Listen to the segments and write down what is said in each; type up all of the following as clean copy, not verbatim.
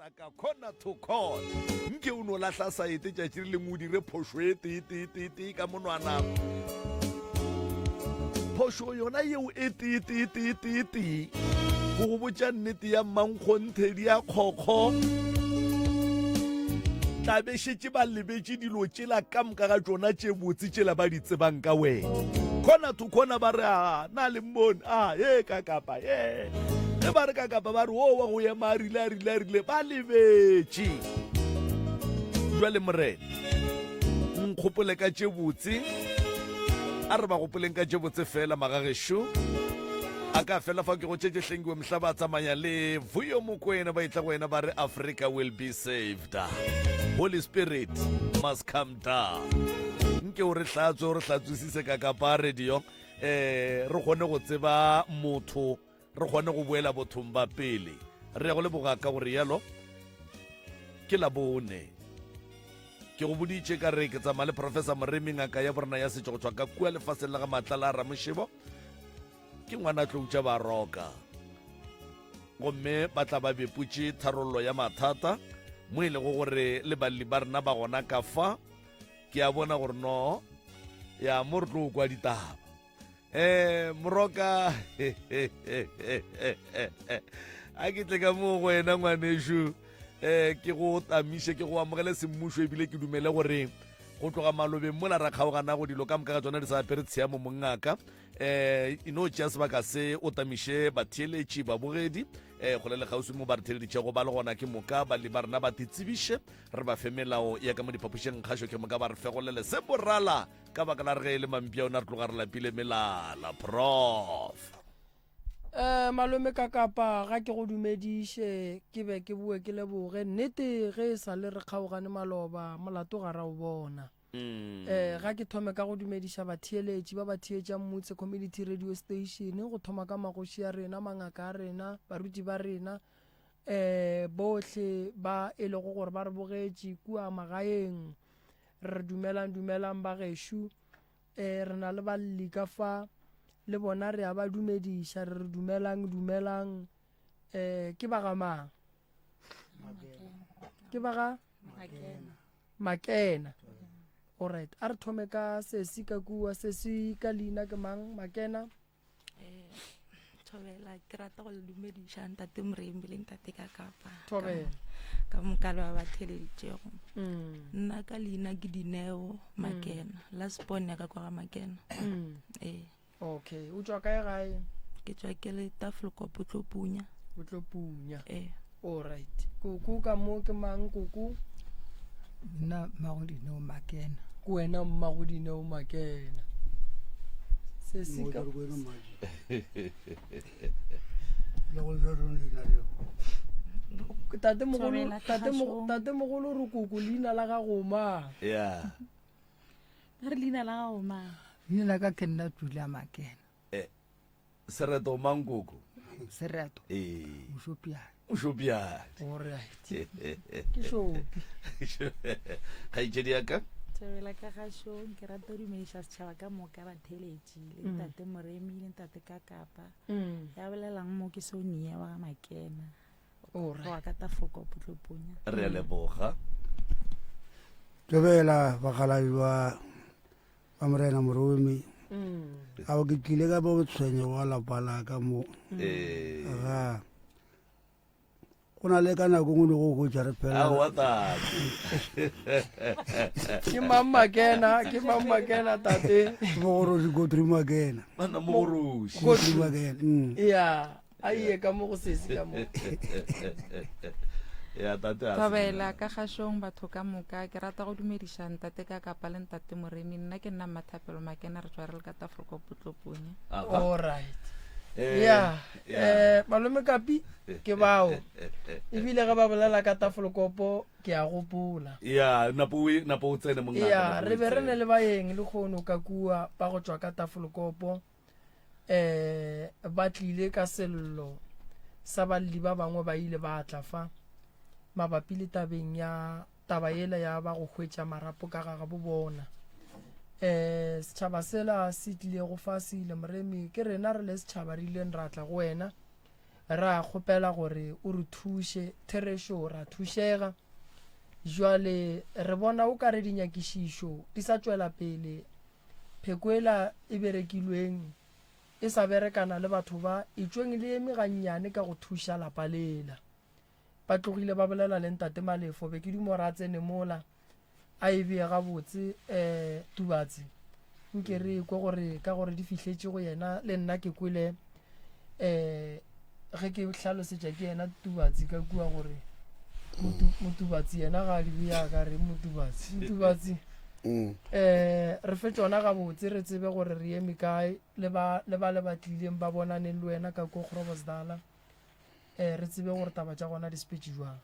Ka corner to corner. Nke o no lahla saete tšatši le lengwe o dire phošo e tee tee tee tee ka monwana. Phošo yona yeo e tee tee tee tee tee. Go go botša nnete ya mmankgonthe di ya kgokgo. Tla be šetše ba lebetše dilo tšela ka moka ga tšona tše botse tšela ba di tsebang ka wena. Corner to corner ba re a na le mmone a ye ka kapa ye. Ge ba re ka kapa ba re o wa go ema a rile a rile a rile ba lebetše. Jwale morena nkgopole ka tše botse a re ba gopoleng ka tše botse fela magagešo a ka fela fa ke go tšetše hlengiwe mohla ba tsamaya le vuyo mokwena ba etla go wena ba re africa will be saved holy spirit must come down nke o re hlatswe o re hlatswisise ka kapa radio eh re kgone go tseba motho re kgone go boela bothong ba pele re ya go leboga ka gore yalo ke labone ke go boditše ka re ke tsamaya le professor moremi ngaka ya borena ya setšo go tšwa ka kua lefaseng la ga matlala a ramošebo ke ngwana tlou tša baroka gomme ba tla ba beputše tharollo ya mathata mo e lego gore le balli ba rena ba gona ka fa ke a bona gore no ya mo re tlo kwa ditaba um moroka a ke tle ka moo go wena ngwanešu um ke go tamiše ke go amogele semmušo ebile ke dumele gore go tloga malobeng mola ra kgaoganago dilo ka moka ga tsona di sa apere tshiamo mongaka um e no tšea sebaka se o tamiše batheeletši babogedi um go le lekgauswi mo ba re theeleditšego ba le gona ke moka ba ba rena ba titsebiše re ba fe melao ya ka mo diphapošeng kgašo ke moka ba re fegolele se borala ka baka la re ge e le mampia ona re tloga re lapile melala prof Um malome ka kapa ga ke go dumediše ke be ke boe ke leboge nnete ge e sa le re kgaogane maloba molato ga ra o bona um ga ke thome ka go dumediša batheeletši ba ba theetšang Motse Community Radio Station go thoma ka magoši a rena mangaka a rena baruti ba rena um bohle ba e lego gore ba re bogetše kua magaeng re dumelang dumelang ba gešo E, re na le balli ka fa, le bona re a ba dumediša, re re dumelang, dumelang. E, ke ba ga mang? Ke ba ga? Makena. Makena. Alright, a re thome ka sesi ka kua, sesi ka leina ke mang? Makena. Eh, thobela ke rata go le dumediša ntate morembi le ntate ka kapa Thobela. ka moka le ba ba theleditšego Mm. nna ka leina ke dineo makena mm. last born ya ka kwa ga makena mm. ee okay o tswa kae gae ke tswa ke le tafolkopo tlo punya o tlo punya ee Alright. Koko ka mo ke mang koko? Nna mmago Dineo Makena. Ke wena mmago Dineo Makena. Se se ka Tate mogolo tate mogolo tate mogolo re koko leina la gago mang? Yeah. Re leina la gago mang? Leina la ka ke nna Julia Makena. Eh, sereto mang koko sereto ee mošopiane mošopiane Alright. Ke šopi. kgaetšedi ya ka Thobela ka gašong ke rata go dumediša setšhaba ka moka batheeletši le ntate Moremi le ntate Kakapa Mm. ya bolelang mo ke Sonia wa ga Makena Alright. wa ka Tafoko Potloponya re a leboga Thobela bakgalabje ba ba morena moromi Mm. a ke tlile ka bo tshwenyego wa lapa la ka mo ee ga go na le ka nako ngwe ne go hwetša re phela aowa tate Ke mang Makena? Ke mang Makena tate? mogorosi godri makena bana mogoroši godri makena mm. Yeah. A iye ka mo go sesi ka mo. ya tate a Thobela ka kgašong batho ka moka ke rata go dumediša ntate ka kapa le ntate Moremi nna ke nna Mmathapelo Makena re tšwa re le ka Taforoko Potloponya Aha. Alright. Eh, Yeah. yeah. Eh malome Kapi ke bao. Ebile ge ba bolela ka Tafolkopo ke a gopola. ya napo o e- napo o tsene mongaka Ya, napo o re e be re tsene. ne le baeng le kgono ka kua ba go tšwa ka Tafolkopo. eh ba tlile ka sello sa balli ba bangwe ba ile ba tla fa mabapi le tabeng ya taba yela ya ba go hwetša marapo ka ga gabo bona eh setšhaba sela se tlilego fa se ile moremi ke rena re le setšhaba re ileng ra tla go wena. Ra kgopela gore o re thuše, therešo ra thušega. Jwale re bona o ka re dinyakišišo di sa tšwela pele, pheko ela e berekilweng e sa berekana le batho ba, etšweng le eme gannyane ka go thuša lapa lela. Ba tlogile ba bolela le Ntate Malefo, be ke duma gore a tsene mola a e bee gabotse um Tubatse. Nke re kwe gore ka gore di fihletše go yena le nna ke kwele um ge ke hlalosetša ke yena Tubatse ka kua gore Motubatsi yena ga a di bea ka re Motubatsi. Motubatsi um re fe tšona gabotse re tsebe gore re eme kae le ba le ba le ba tlileng ba bonaneng le wena ka ko Groblersdal. um re tsebe gore taba tša gona di sepetše jwang.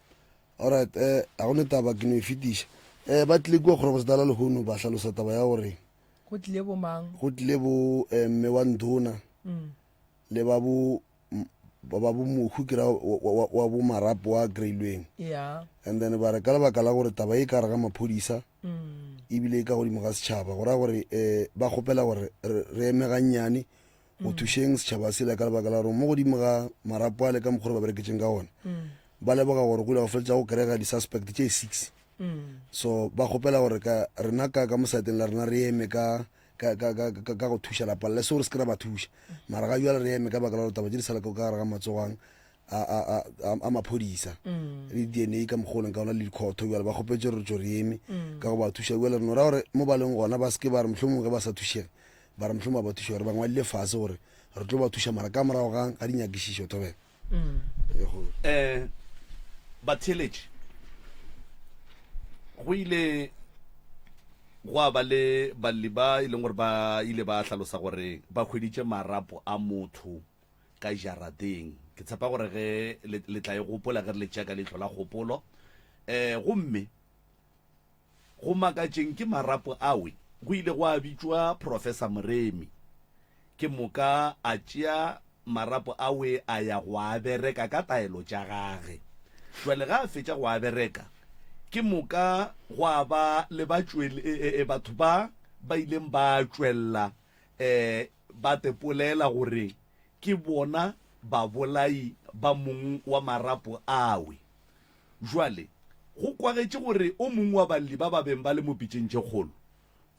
Alright, eh, ga go ne taba ke no e fetiša. Eh, ba tlile kua Groblersdal lehono ba hlalosa taba ya gore Go tlile bo mang? go tlile bo eh, mme wa Ndhuna le ba bo m- ba ba bo mohu ke ra wa, wa, wa bo marapo wa kry-ilweng. Ya. And then ba re ka lebaka la gore taba e ka gare ga maphodisa ebile e ka godimo ga setšhaba go raya gore um ba kgopela gore re re eme gannyane go thušeng setšhaba sela ka lebaka la gore mo godimo ga marapo a le ka mokgwa re ba bereketseng ka gona ba leboga gore go ile go feletša go kry-ega di-suspect tše six so ba kgopela gore ka rena ka ka mosateng la rena re eme ka ka ka ka ka ka go thuša lapa le se gore se ke ra ba thuša mara ga jwale re eme ka baka la gore taba tše di sala ka gare ga matsogang a a a a- a maphodisa le DNA ka mokgwa o leng ka ona le dikhotho bjale ba kgopetse gore re tšo re eme ka go ba thuša bjale re no ra gore mo ba leng gona ba se ke ba re mohlomongwe ge ba sa thušege ba re mohlomongwe ba ba thuša gore ba ngwadile fase gore re tlo ba thuša mara ka morago ga ga dinyakišišo thobela um batheeletši go ile gwa ba le balli ba e leng gore ba ile ba hlalosa gore ba hweditše marapo a motho ka jarateng ke tshepa gore ge le tla e gopola ge re le tšea ka leihlo la kgopolo um gomme Go makatšeng ke marapo awe, go ile gwa bitšwa Professor Moremi. Ke moka a tšea marapo awe a ya go a bereka ka taelo tša gage. Jwale ga a fetša go a bereka, ke moka gwa ba le ba tšwele, e, e, e, batho ba ba ileng ba tšwella e, ba tepolela gore ke bona babolai ba mong wa marapo awe. Jwale, go kwagetše gore o mongwe wa balli ba ba beng ba le mo pitšeng tše kgolo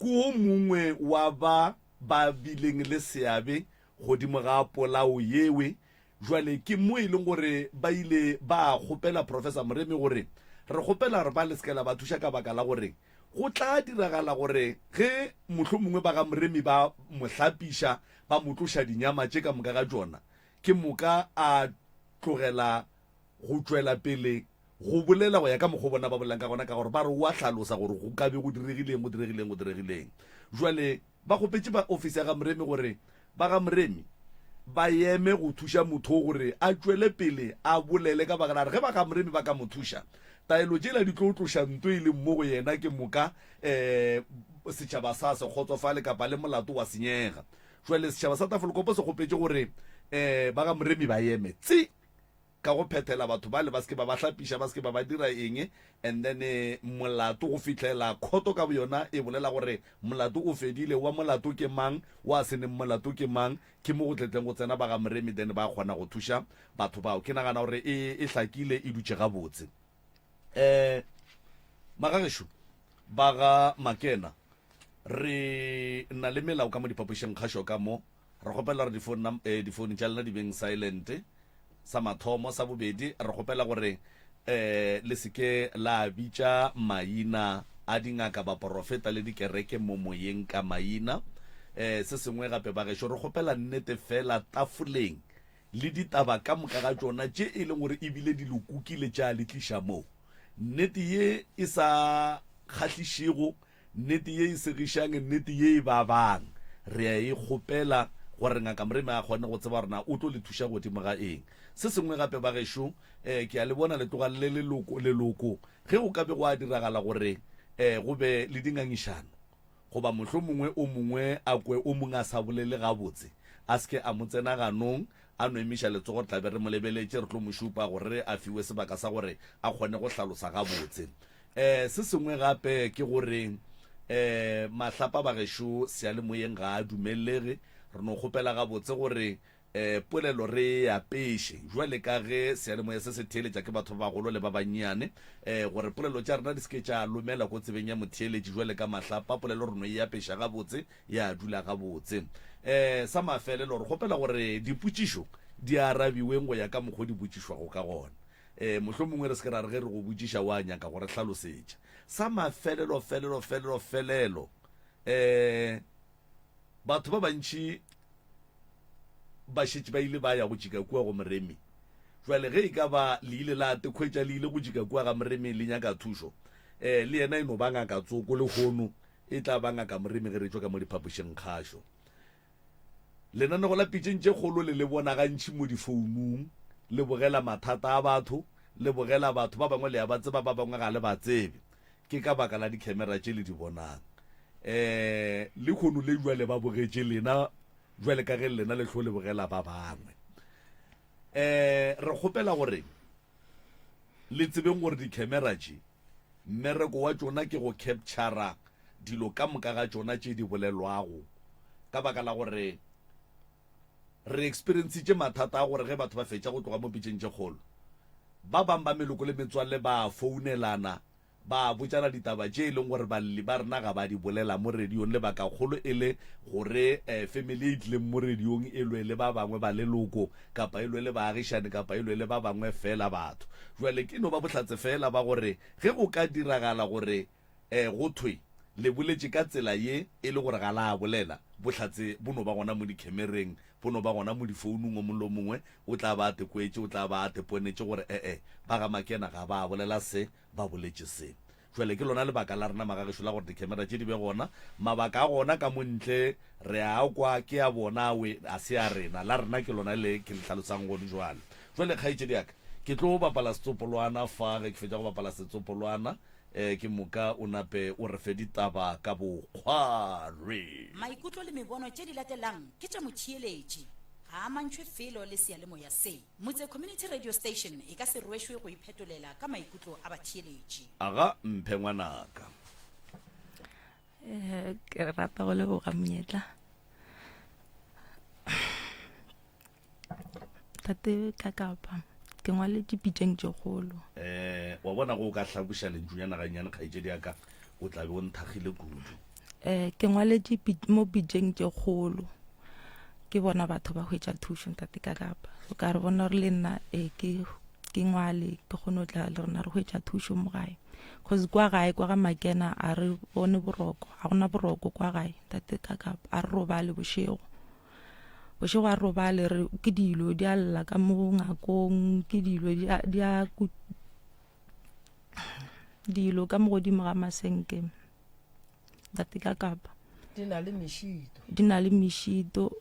ke o mongwe wa ba ba bileng le seabe godimo ga polao yewe. Jwale ke mo e leng gore ba ile ba kgopela Professor Moremi gore, Re kgopela gore ba le se ke la ba thuša ka baka la gore go tla diragala gore ge mohlomongwe ba ga Moremi ba mo hlapiša ba mo tloša dinyama tše ka moka ga tšona, ke moka a tlogela go tšwela pele go bolela go ya ka mokgwa o bona ba bolelang ka gona, ka gore ba re o a hlalosa gore go ka be go diregileng, go diregileng, go diregileng. Jwale ba kgopetše ba ofisi ya ga Moremi gore ba ga Moremi ba eme go thuša motho o gore a tšwele pele a bolele, ka baka la gore ge ba ga Moremi ba ka mo thuša, taelo tšela di tlo tloša nto e leng mo go yena, ke moka um setšhaba sa se kgotsofale kapa le molato wa senyega. Jwale setšhaba sa Tafelkopo se kgopetše gore um ba ga Moremi ba eme tsi ka go phethela batho bale, ba se ke ba ba hlapiša, ba se ke ba ba dira eng, and then molato go fihlela khoto ka boyona e bolela gore molato o fedile, wa molato ke mang, wa se neng molato ke mang, ke mo go tletleng go tsena ba ga Moremi, then ba kgona go thuša batho bao. Ke nagana gore e, e hlakile, e dutše gabotse. Um magagešo ba ga Makena, re na le melao ka mo diphapošing kgašo ka mo, Re kgopela gore difoune eh, difoune tša lena di beng silent. Sa mathomo, sa bobedi, re kgopela gore eh, le se ke la bitša maina a dingaka, baporofeta le dikereke mo moyeng ka maina. Eh, se sengwe gape bagešo, re kgopela nnete fela tafoleng le ditaba ka moka ga tšona tše e leng gore ebile di le kukile tša le tliša mo. Nnete ye e sa kgahlišego Nnete ye e segišang, nnete ye e babang, re a e kgopela gore Ngaka Moremi a kgone go tseba gore na o tlo le thuša godimo ga eng. Se sengwe gape, bagešo, eh, ke a le bona le tloga le le leloko, leloko, ge go ka be gwa diragala gore eh, go be le dingangišano, goba mohlomongwe o mongwe a kwe o mongwe a sa bolele gabotse, a se ke a mo tsena ganong, a no emiša letsogo, re tla be re mo lebeletše, re tlo mo šupa gore a fiwe sebaka sa gore a kgone go hlalosa gabotse. Eh, se sengwe gape ke gore eh, mahlapa bagešo seyalemoyeng ga a dumelege. Re no kgopela gabotse gore Um polelo re e apeše jwale ka ge seyalemoya se se theeletša ke batho ba bagolo le ba bannyane, um gore polelo tša rena di se ke tša lomela ko tsebeng ya motheeletši jwale ka mahlapa, polelo re no e apeša gabotse ya dula gabotse. Um sa mafelelo re kgopela gore dipotšišo di arabiweng go ya ka mokgo di botšišwago ka gona. Um mohlomongwe re se ke ra re ge re go botšiša wa nyaka go re hlalosetša. Sa mafelelo felelo felelo felelo um Batho ba bantši ba šetše ba ile ba ya go tšika kua go Moremi. Jwale ge e ka ba le ile la tekhwetša le ile go tšika kua ga Moremi le nyaka thušo, eh, le yena e no ba ngaka tsoko lehono, e tla ba ngaka Moremi ge re tšwa ka mo diphapošing kgašo. Lenanego la Pitšeng tše Kgolo le le bona gantši mo difounung, le bogela mathata a batho, le bogela batho ba bangwe le a ba tseba, ba bangwe ga le ba tsebe. Ke ka baka la dikhemera tše le di bonang. Um lehono le jwale ba bogetše lena jwale ka ge lena le hlo le bogela ba bangwe. Um re kgopela gore le tsebeng gore dikhemera tše mmereko wa tšona ke go captura dilo ka moka ga tšona tše di bolelwago, ka baka la gore re experiencitše mathata a gore ge batho ba fetša go tloga mo pitšeng tše kgolo, ba bang ba meloko le metswalle ba a founelana ba botšana ditaba tše e leng gore balli ba rena ga ba di bolela mo radiong, lebakakgolo e le gore family e tlileng mo radiong e lwe le ba bangwe ba leloko kapa e lwe le baagišani kapa e lwe le ba bangwe feela batho. Jwale ke no ba bohlatse feela ba gore ge go ka diragala gore go thwe le boletše ka tsela ye e le gore ga la bolela, bohlatse bo no ba gona mo dikhemereng, bo no ba gona mo difounung, o mongwe le o mongwe o tla ba a tekwetše, o tla ba a teponetše gore e-e, ba ga Makena ga ba bolela se, ba boletše se. Jwale ke lona lebaka la rena magagešo la gore dikhemera tše di be gona. Mabaka a gona ka mo ntle re a kwa, ke a bona awe, a se a rena. La rena ke lona le ke le hlalosang gone jwale. Jwale kgaetšedi ya ka, ke tlo bapala setsopolwana fa, ge ke fetša go bapala setsopolwana, eh, ke moka o nape o re fe ditaba ka bokgwari. Maikutlo le mebono tše di latelang ke tša motheeletši, ga a amantšhwe felo le seyalemoya se. Motse Community Radio Station e ka se rwešwe go iphetolela ka maikutlo a batheeletši. Aga mphe ngwanaka. Eh, ke rata go leboga monyetla. Tate ka kapa ke ngwaletše pitšeng tše kgolo. Eh, wa bona go ka hlaboša lentšunyana gannyane kgaetšedi ya ka, o tla be o nthakgile kudu. Eh, ke ngwaletše mo pitšeng tše kgolo. Ke bona batho ba hwetša thušo ntate ka kapa. So ka re bona gore le nna eh, ke ke ngwale ke kgone go tla le rena re hwetša thušo mo gae. Cause kwa gae kwa ga Makena a re bone boroko, ga gona boroko kwa gae ntate ka kapa, a re robale bošego. Bošego a re robale re ke dilo di a lla ka mo ngakong, ke dilo di a di a dilo ka mo godimo ga masenke. Ntate ka kapa. Di na le mešito. Di na le mešito.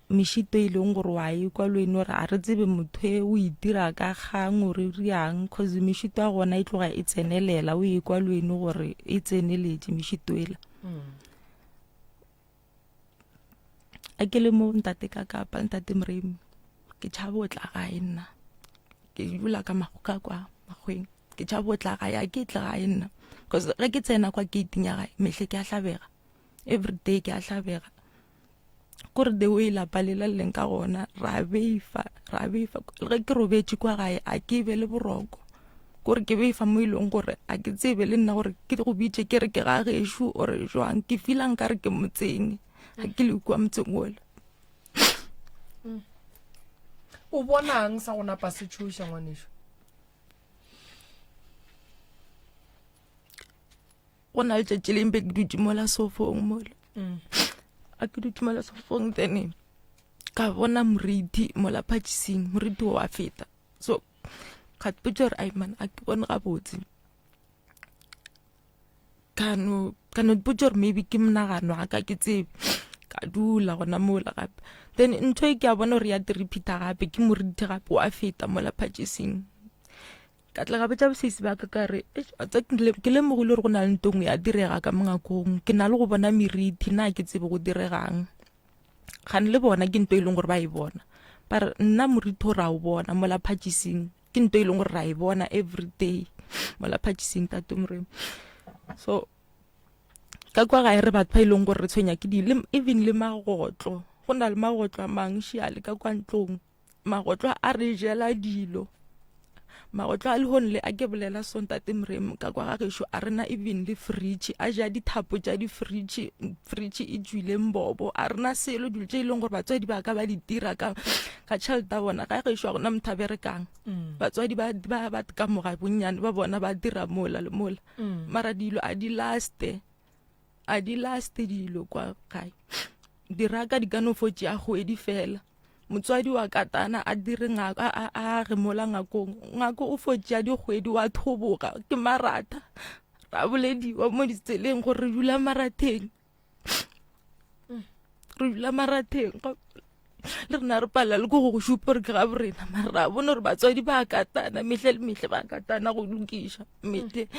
Mešito e leng gore wa e kwa le wena gore a re tsebe motho e o itira ka kgang o re riang cause mešito ya gona e tloga e tsenelela o e kwa le wena gore e tseneletše mešito ela. A ke le mo ntate ka kapa ntate Moremi ke tšhaba go tla gae nna ke dula ka ka kwa makgweng. Ke tšhaba go tla gae, a ke tle gae nna. Cause ge ke tsena kwa gating ya gae, mehle ke a hlabega. Every day ke a hlabega. Kore the way lapa le la leng ka gona, ra beifa, ra beifa. Le ge ke robetše kwa gae, a ke be le boroko. Kore ke beifa mo e leng gore a ke tsebe le nna gore ke go bitše ke re ke ga gešo ore jwang. Ke feela nkare ke motseng, ga ke le kua motseng ola. O bonang sa go napa se tšhoša ngwanešu? Go na le tšatši leng be ke dutše mola sofong mola. A ke dutše mola sofong then ka bona moriti mola phatšising, moriti o wa feta. So ka ipotša gore ai man a ke bone gabotse. Ka no ka no ipotša gore maybe ke monagano ga ka ke tsebe. Ka dula gona mola gape. Then ntho e ke a bona gore ya repeat-a gape ke moriti gape wa feta mola phatšising. Ka tla ka botša bosesi ba ka ka re, Eish, wa tseba ke lemogile gore go na le nto nngwe ya direga ka mongakong. Ke na le go bona meriti, na ke tsebe go diregang. Gane le bona ke nto e leng gore ba e bona. Ba re nna moriti o ra o bona mola phatšising. Ke nto e leng gore ra e bona every day mola phatšising tate Moremi. So ka kwa gae re batho ba e leng gore re tshwenya ke dilo, even le magotlo. Go na le magotlo a mang šiale ka kwa ntlong. Magotlo a re jela dilo. Magotlo a lehono le a ke bolela so ntate Moremi ka kwa ga gešo a rena even le fridge a ja dithapo tša di-fridge, fridge e tšwile mbobo a rena selo dilo tše e leng gore batswadi ba ka ba di dira ka ka tšhelete ya bona ga gešo a gona motho a berekang mm. batswadi ba ba ba ka moga bonnyane ba bona ba dira mola le mola mm. mara dilo a di laste a di laste dilo kwa gae diraka di ka no fo tšea kgwedi fela motswadi wa katana a dire ngaka a a re mola ngakong ngako o fo tšea dikgwedi wa thoboga ke maratha ra bolediwa mo ditseleng gore re dula maratheng re dula maratheng le rena re palela le ko go go šupa gore ke ga borena mara ra bone gore batswadi ba katana mehle le mehle ba katana go lokiša mehle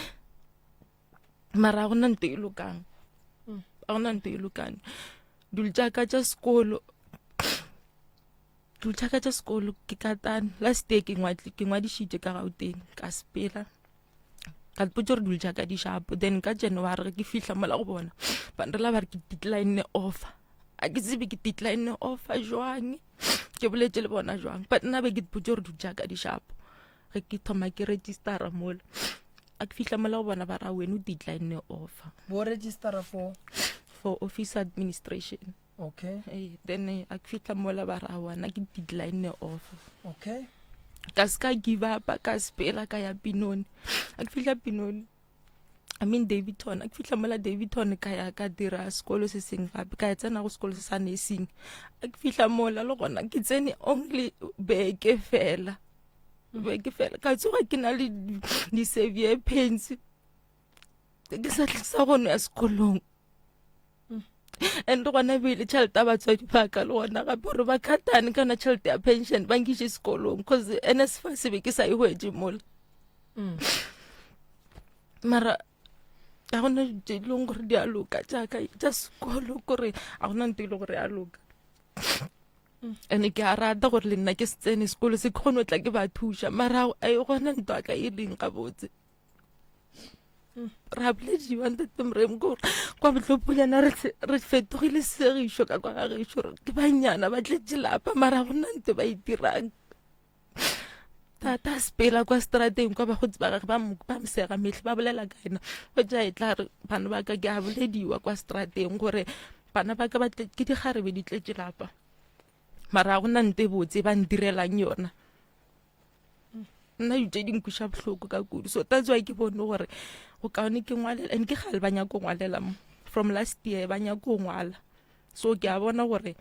mara ga gona nto e lokang ga gona nto e lokang dilo tša ka tša sekolo dilo tša ka tša sekolo ke katane last year ke ke ngwadišitše ka gauteng ka sepela ka ipotša gore dilo tša ka di shapo then ka january ge ke fihla mola go bona ba nrela ba re ke decline offer a ke tsebe ke decline offer jwang ke boletše le bona jwang but nna be ke ipotša gore dilo tša ka di shapo ge ke thoma ke registera mola a ke fihla mola go bona ba ra wena o decline offer bo registera for for office administration okay ee then eh, a ke fihla mola ba ra wana ke decline offer okay ka se ka give up ka sepela ka ya pinone a ke fihla pinone I mean Davidton a ke fihla mola Davidton ka ya ka dira sekolo se seng gape ka ya tsena go sekolo se sa nursing a ke fihla mola le gona ke tsene only beke fela beke fela ka tsoga ke na le di-severe pains ke sa sa go ya sekolong and gona bele tšhelete ya batswadi ba ka le gona gape gore ba khatane ka yona tšhelete ya pension ba nkiše sekolong cause nsfas be ke sa e hwetše mola mm. mara ga gona tše e leng gore di a loka jaaka tša sekolo kore ga gona nto e le gore ya loka mm. and ke a rata gore le nna ke se tsene sekolo se ke kgone go tla ke ba thuša mara a e gona nto a ka e leng gabotse ra bolediwa ntate moremi kore kwa botlhoponyana re fetogile segišo ka kwa ga gešo gore ke banyana ba tletše lapa mara gona nto ba itirang tata a sepela kwa strateng kwa bagotsi ba gage ba mosega metlhe ba bolela ka ena go ja e tla re bana ba ka ke a bolediwa kwa strateng gore bana ba ka ke dikgarebe di tletše lapa mara ga gona nto e botse ba ntirelang yona nna dilo tše di nkweša bohloko ka kudu so that's why ke bone gore go kaone ke ngwalela and ke kgale ba nyako ngwalela mo from last year ba nyako ngwala so ke a bona gore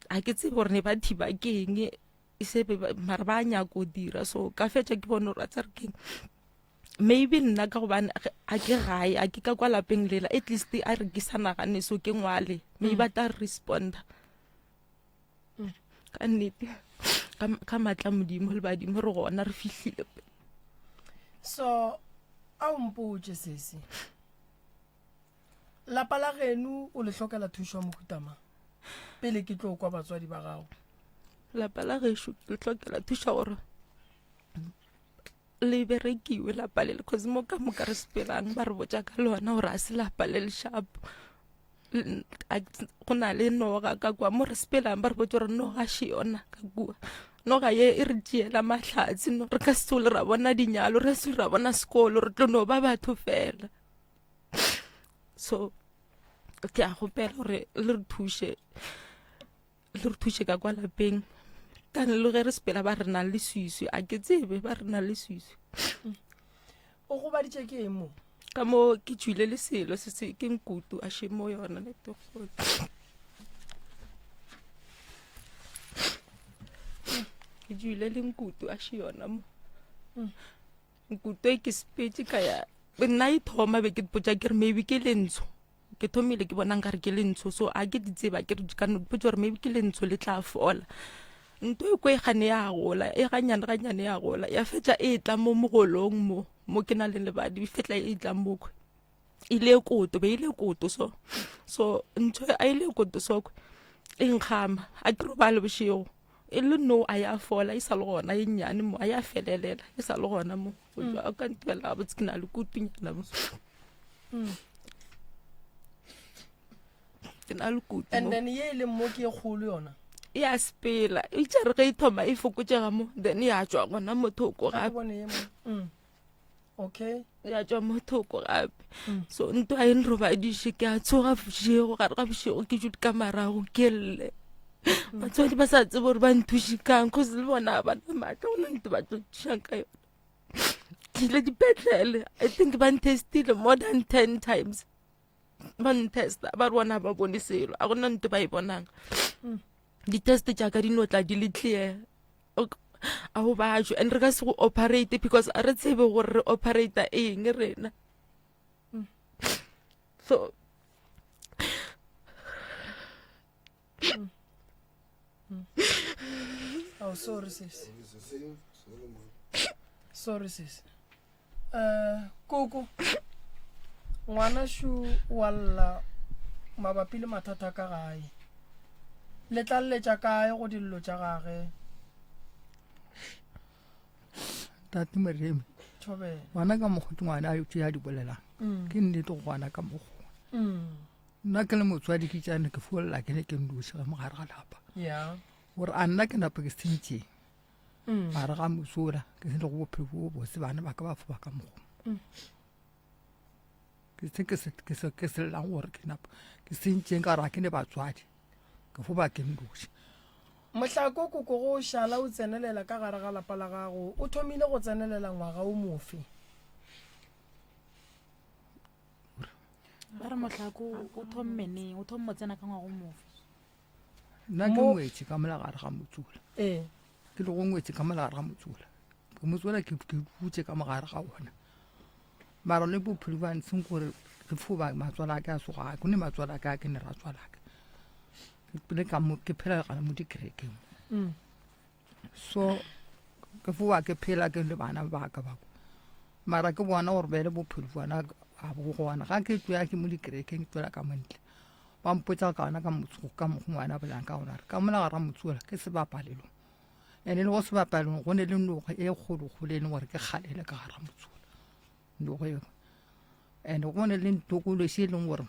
ga ke tsebe gore ne ba thiba ke eng e se mara ba nyako dira so ka fetša ke bone gore a tsare keng maybe nna ka gobane a ke gae a ke ka kwa lapeng lela at least a re ke sa nagane so ke ngwale maybe ba tla responda ka nnete ka maatla modimo le badimo re gona re fihlile so a o mpotše sesi lapa la geno o le hlokela thušo ya mohuta mang pele ke tlo kwa batswadi ba gago lapa la gešo ke le hlokela thušo gore le berekiwe lapa le cause mo ka moka re sepelang ba re botša ka lona gore a se lapa le lešapo go na le noga ka kua mo re sepelang ba re botse gore noga še yona ka kua noga ye e re tšeela mahlatse no re ka se tsole ra bona dinyalo re se ra bona sekolo re tlo no ba batho fela so ke a gopela gore le re thuše le re thuše ka kwa lapeng kane le ge re sepela ba re nang le swiswi a ke tsebe ba re nang le swiswi o gobaditše ke eng mo ka mo ke tšwile le selo se se ke nkutu a šemo yona letegolo ke tšwile le nkutu a še yona mo nkutu e ke sepetse ka ya nna e thoma be ke potša ke re maybe ke lentsho ke thomile ke bona nkare ke lentsho so a ke di tseba ke ka no ipotša gore maybe ke lentsho le tla fola nto e ko e gane ya gola e ganyane ganyane ya gola ya fetša e tla mo mogolong mo mo ke na le lebadi e fetla e tla mo ile koto be ile koto so so ntho a ile koto so e nkgama a ke robale bošego e le no a ya fola e sa le gona e nnyane mo a ya felelela e sa le gona mo o ka ntibela gabotse ke na le kutunyana mo mm. Ke na le kutu And mo. then ye e leng mo ke e kgolo yona. E a sepela. E tša re ge e thoma e fokotšega mo, then ya tšwa gona mo thoko Ga ke gape. bone ye mo. Mm. Okay. Ya tšwa mo thoko gape. So ntwa e nrobadiše, ke a tsoga bošego, gare ga bošego ke dule ka marago ke lle. Batswadi ba sa tsebe gore ba nthuše kang, cause le bona ga ba na maatla go na ntho ba tlo nthušang ka yona. Ke ile dipetlele, I think ba ntestile more than 10 times. Ba ntesta, ba re bona ba bone selo, a gona ntho ba e bonang. Di-test tša ka di no tla di le clear. A go batšwe, and re ka se go operate because a re tsebe gore re operata eng rena. So Oh, sorry sis. Sorry sis. Eh, koko. Ngwana shu wa lla mabapi le mathata ka gae. Le tla lletša kae go dillo tša gage? Tate Moremi. Thobela. Ngwana ka mokgwa ke ngwana a tše a di bolelang. Ke nnete go ngwana ka mokgwa. Nna ke le motswadi ke tšane ke folla ke ne ke nnoši ga mogare ga lapa. Yeah. Gore a nna ke napa ke sentšeng. Gare ga mosola ke se le go bophelo bo botse bana ba ka ba foba ka mokgwa. Ke se ke se ke se ke se llang gore ke napa ke sentšeng ka gore ga ke ne batswadi. Ke foba ke nnoši. Mohlako koko go o šala o tsenelela ka gare ga lapa la gago o thomile go tsenelela ngwaga o mofe? Ba re mohlako o thomme neng? O thomme o tsena ka ngwaga o mofe? Nna ke ngwetše ka mola gare ga motsola. Ee. Ke le go ngwetše ka mola gare ga motsola. Ke motsola ke ke butše ka mogare ga ona. Mara le bophelo ba ntsheng gore ke fo ba matswala a ka a soga ke ne matswala a ka ke ne ratswala ka. Ke phele ka mo ke phela gana mo dikerekeng. So ke fo ba ke phela ke le bana ba ka ba. Mara ke bona gore bele bophelo bona ga bo gona. Ga ke tšwela ke mo dikerekeng ke tšwela ka montle. Ba mpotsa ka ona ka motho ka mokgwa ngwana bolang ka ona ka mola gara motsola ke sebapalelong. Ene le go sebapalelong go ne le noga e kgolokgolo e leng gore ke kgalele ka gara motsola. Noga eo. And go ne le ntokolo se e leng gore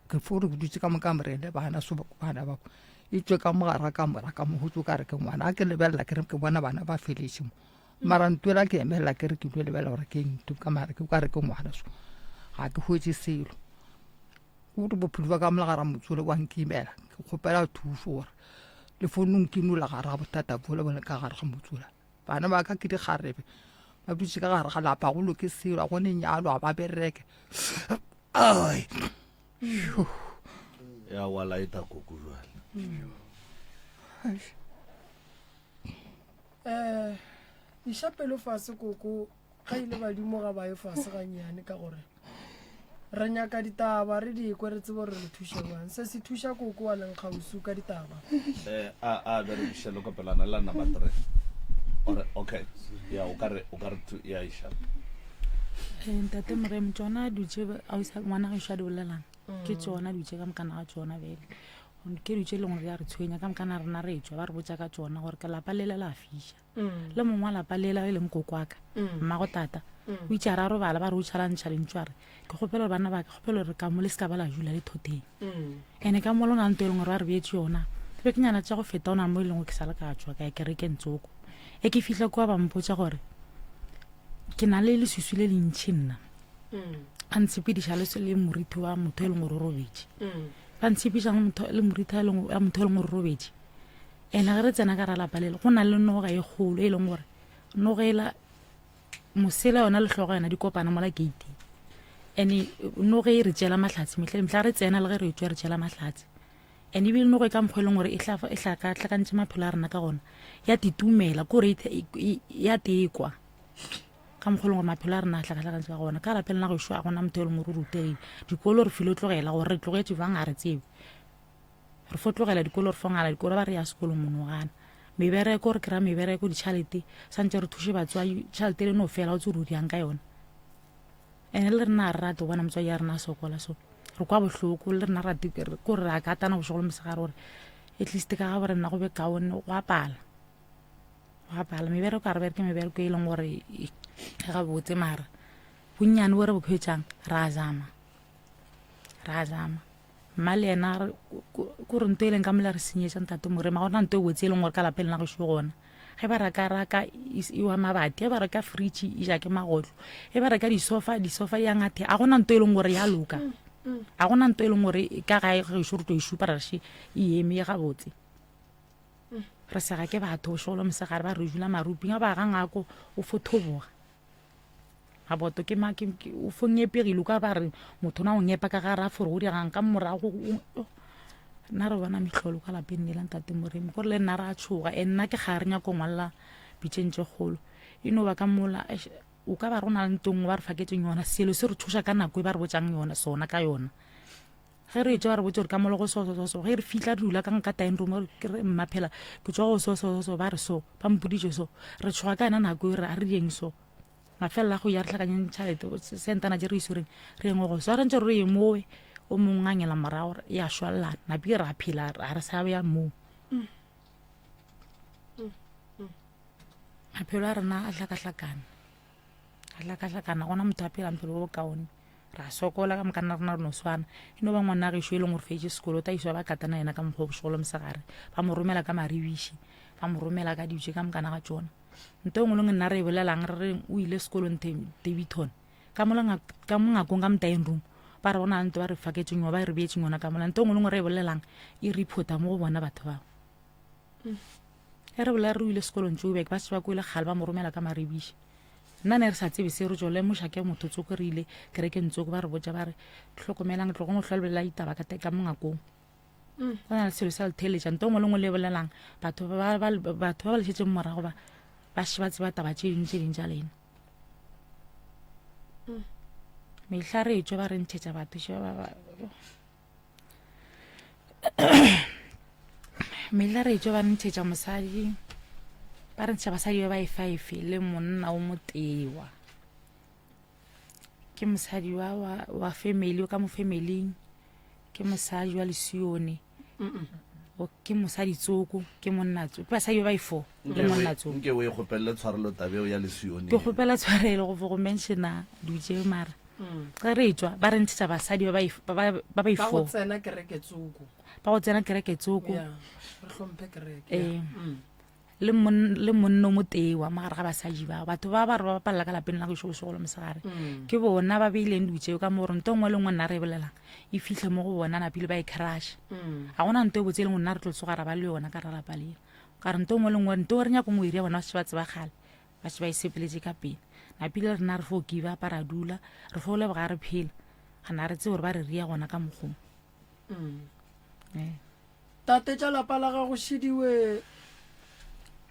ke fo re dutse ka mo kamoreng le bana so bana ba e tswe ka mogara ka mora ka mo go tswe ka re ke ngwana a ke lebelela ke re ke bona bana ba feletse mo mara ntwela ke emelela ke re ke tlo lebelela gore ke ntho ka mara ke ka re ke ngwana so ga ke hwetše selo gore bophelo ba ka mola gara motsole wa nkimela ke kgopela thuso gore le founong ke nola gare ga bothata bole bole ka gare ga motsola bana ba ka ke dikgarebe ba dutše ka gare ga lapa go loke selo a go ne nyalo a ba bereke ai ya wa laeta koko jwale um iša pelo fase koko ga ile badimo ga ba ye fase gannyane ka gore re nyaka ditaba re di kwe re tsebe gore re thuše bjang se se thuša koko wa leng kgauswi ka ditaba eh a a berekiše le kopelana la number 3 ore okay ya o ka re o ka re ya iša eh, ntate moremi tsona dutše ngwana gešo a di bolelang ke tsona dutše ka mokana ga tsona bele ke dutše e leng gore ya re tshwenya ka mokana rena re tswa ba re botša ka tsona gore ke lapa lela la fiša mm. le mongwe wa lapa lela e leng kokwaka mm. mmago tata mm. o itse a ra robala ba re o tšhalantšha lentšu a re ke kgopela gore bana ba ka kgopela gore ka mo le se ka ba la jula le thoteng ene ka mo lona nto e leng gore ba re beetse yona be ke nyana tša go feta o na mo e leng gore ke sa le ka tswa ka ya kerekeng tsoko e ke fitlha kua ba mpotsa gore ke na le leswiswi le lentšhi nna a ntshepediša le le morithi wa motho e leng gore o robetše ba ntshepiša le morithi wa motho e leng gore o robetše Ene ge re tsena ka ra lapa lele go na le noga e kgolo e leng gore noga ela mosela yona le hlogo yona di kopana mola gating. Ene noga e re tšela mahlatse mehle mehla re tsena le ge re tšwa re tšela mahlatse. Ene ebile noga e ka mokgwa e leng gore e e hlakahlakantše maphelo a rena ka gona ya titumela kore e, e, ya tekwa ka mokgwa e leng gore maphelo a rena a hlakahlakantše ka gona. Ka lapeng la gešo a gona motho e leng gore o rutegile dikolo re file tlogela gore re tlogetše bjang ga re tsebe. Re fo tlogela dikolo re fo ngala dikolo ba re ya sekolong monogana. Mebereko re kry-a mebereko ditšhalete santse re thuše batswadi tšhalete le no fela o tse re o diang ka yona. Ene le rena re rate go bona motswadi ya rena a sokola so re kwa bohloko le rena rate ko re a katana bošego le mosegare gore at least ka ga bo rena go be kaone go apala go apala mebereko a re bereke mebereko e leng gore e gabotse mara bonnyane bo re bo hwetšang ra zama ra zama. Mma le yena a re, Ko re nto e leng ka mola re senyetša ntate Moremi, ga gona nto e botse e leng gore ka lapeng la gešo gona. Ge ba reka raka e wa mabati, ge ba reka fridge e ja ke magotlo, ge ba reka disofa, disofa di a ngathe, ga gona nto e leng gore ya loka. Ga gona nto e leng gore ka gae gešo re tlo e šupa ra re še e eme e gabotse. Re sega ke batho bošego le mosegare ba re dula maruping, ga ba ga ngako o fo thoboga. Maboto ke ma ke o fo ngepegile o ka ba re motho na o ngepa ka gare a fore go diregang ka morago nna re bona mehlolo ka lapeng le la ntate Moremi gore le nna re a tshoga e nna ke ga re nyako ngwalela pitšeng tše kgolo e no ba ka mola o ka ba re go na le nto nngwe ba re faketseng yona selo se re tshoša ka nako e ba re botsang yona sona ka yona ge re etša ba re botse gore ka mola go so so so so ge re fitlha re dula ka nka tine room ke re mma phela ke tswa go so so so so ba re so ba mpoditše so re tshoga ka yona nako e re a re dieng so mafelelo a go ya re tlhakanyeng tšhelete sentana tše re isoreng re engwe go so re ntse re ye mowe o mongwe ngangela morago ya šwalelana napile ra phela ga re sa ya moo maphelo a rena a hlakahlakana a hlakahlakana gona motho a phelang phelo bo bokaone ra sokola ka moka nna rena re no swana e no ba ngwana gešo e leng gore fetše sekolo ta iswa ba katana yena ka mokgwa o bošego le mosegare ba mo romela ka maribiši ba mo romela ka dijo ka mokana ga tsona nto e nngwe le nngwe nna re e bolelang re reng o ile sekolong Daveyton ka mola ka mo ngakong ka motaeng room ba re bona nto ba re faketseng yona ba re beetseng yona ka mola nto e nngwe le nngwe re e bolelang e reporta mo go bona batho bao e re bolela re o ile sekolong Joburg ba se ba kwele kgale ba mo romela ka maribiši nna ne re sa tsebe se re tšo lemoša ke motho tsoko re ile kerekeng tsoko ba re botša ba re hlokomelang tlogong go hlwa ditaba ka mo ngakong Go na le selo sa le theeletša nto nngwe le nngwe le e bolelang batho ba ba batho ba ba le šetšeng morago ba ba še ba tseba taba tše dingwe tše dingwe tša lena mehla re etšwa ba re ntšhetša batho še ba ba mehla re etšwa ba re ntšhetša mosadi ba re ntšhetša basadi ba ba efaefe le monna o motewa Ke mosadi wa, wa, wa family, o ka mo familing. Ke mosadi wa lesione. O ke mosadi tsoko, ke monna tsoko. Ke basadi ba ba ifo, le monna tsoko. Nke o e kgopelele tshwarelo tabeo ya lesione. Ke kgopela tshwarelo go fo go mentiona dutše mara. Ge re tšwa ba re ntshetša basadi ba ba ba ba ba Ba ifo. go tsena kereke tsoko. Ba go tsena kereke tsoko. Yeah. Re hlomphe kereke. Eh. Le mon, le monno motee wa mogare ga basadi ba batho ba ba re ba bapalela ka lapeng la gešo bošego le mosegare mm. ke bona ba beileng dilo tseo ka mo gore nto nngwe le nngwe nna re e bolelang e fitlhe mo go bona napile ba e crush mm. ga gona nto e botse e leng nna re tlo tsoga ra ba le yona ka ra lapa lela ka re nto nngwe le nngwe nto re nyako nngwe e ria bona ba se ba tseba kgale ba se ba e sepeletse ka pele napile rena re fo kiba apa ra dula re fo leboga re phela ga na re tsebe gore ba re ria gona ka mokgong mm. eh. Tate tša lapa la gago šidiwe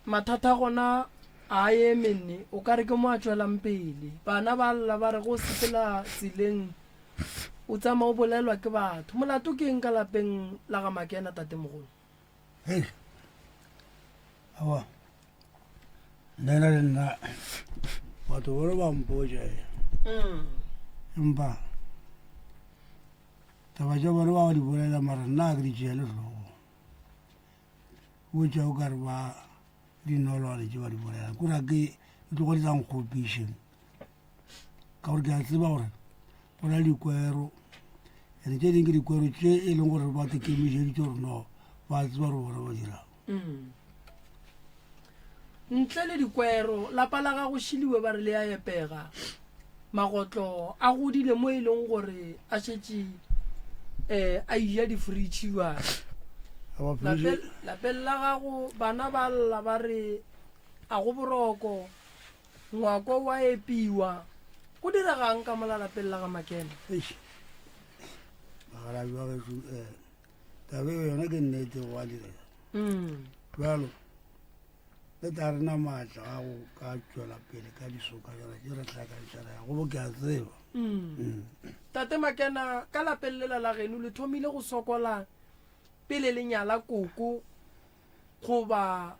mathata a gona a a eme nne o ka re ke mo a tšwelang pele bana ba lla ba re go sepela tseleng o tsama o bolelwa ke batho molato ke eng ka lapeng la ga Makena tatemogolo? Hei, aowa, nna le nna batho bone ba mpotša empa Taba tša bona ba di bolela mara nna ga ke di tšeele hlogong. Botša o ka re ba dinolwane tše ba di bolela kore ga ke di tloga di sa nkgopiše ka gore ke a tseba gore go na le dikwero ene tše dingwe ke dikwero tše e leng gore ba tekemišeditše gore no ba tseba gore bona ba dirang. Mm. Ntle le dikwero, lapa la gago šiliwe ba re le a epega. Magotlo a godile mo e leng gore a šetše um a ija difritšhi jwale. Lapeng la gago bana ba lla ba re a go boroko, ngwako wa epiwa. Go diregang ka mola lapeng la ga Makena? Bagalabi ba gešo um eh, taba eo yona ke nnete go a direga bjalo le tla rena maatla a go ka tšwela pele ka disoka jana tše re hlakantšha ra ya go bo ke a tseba mm. Tate Makena, ka lapeng lela la geno le thomile go sokola pele le nyala koko goba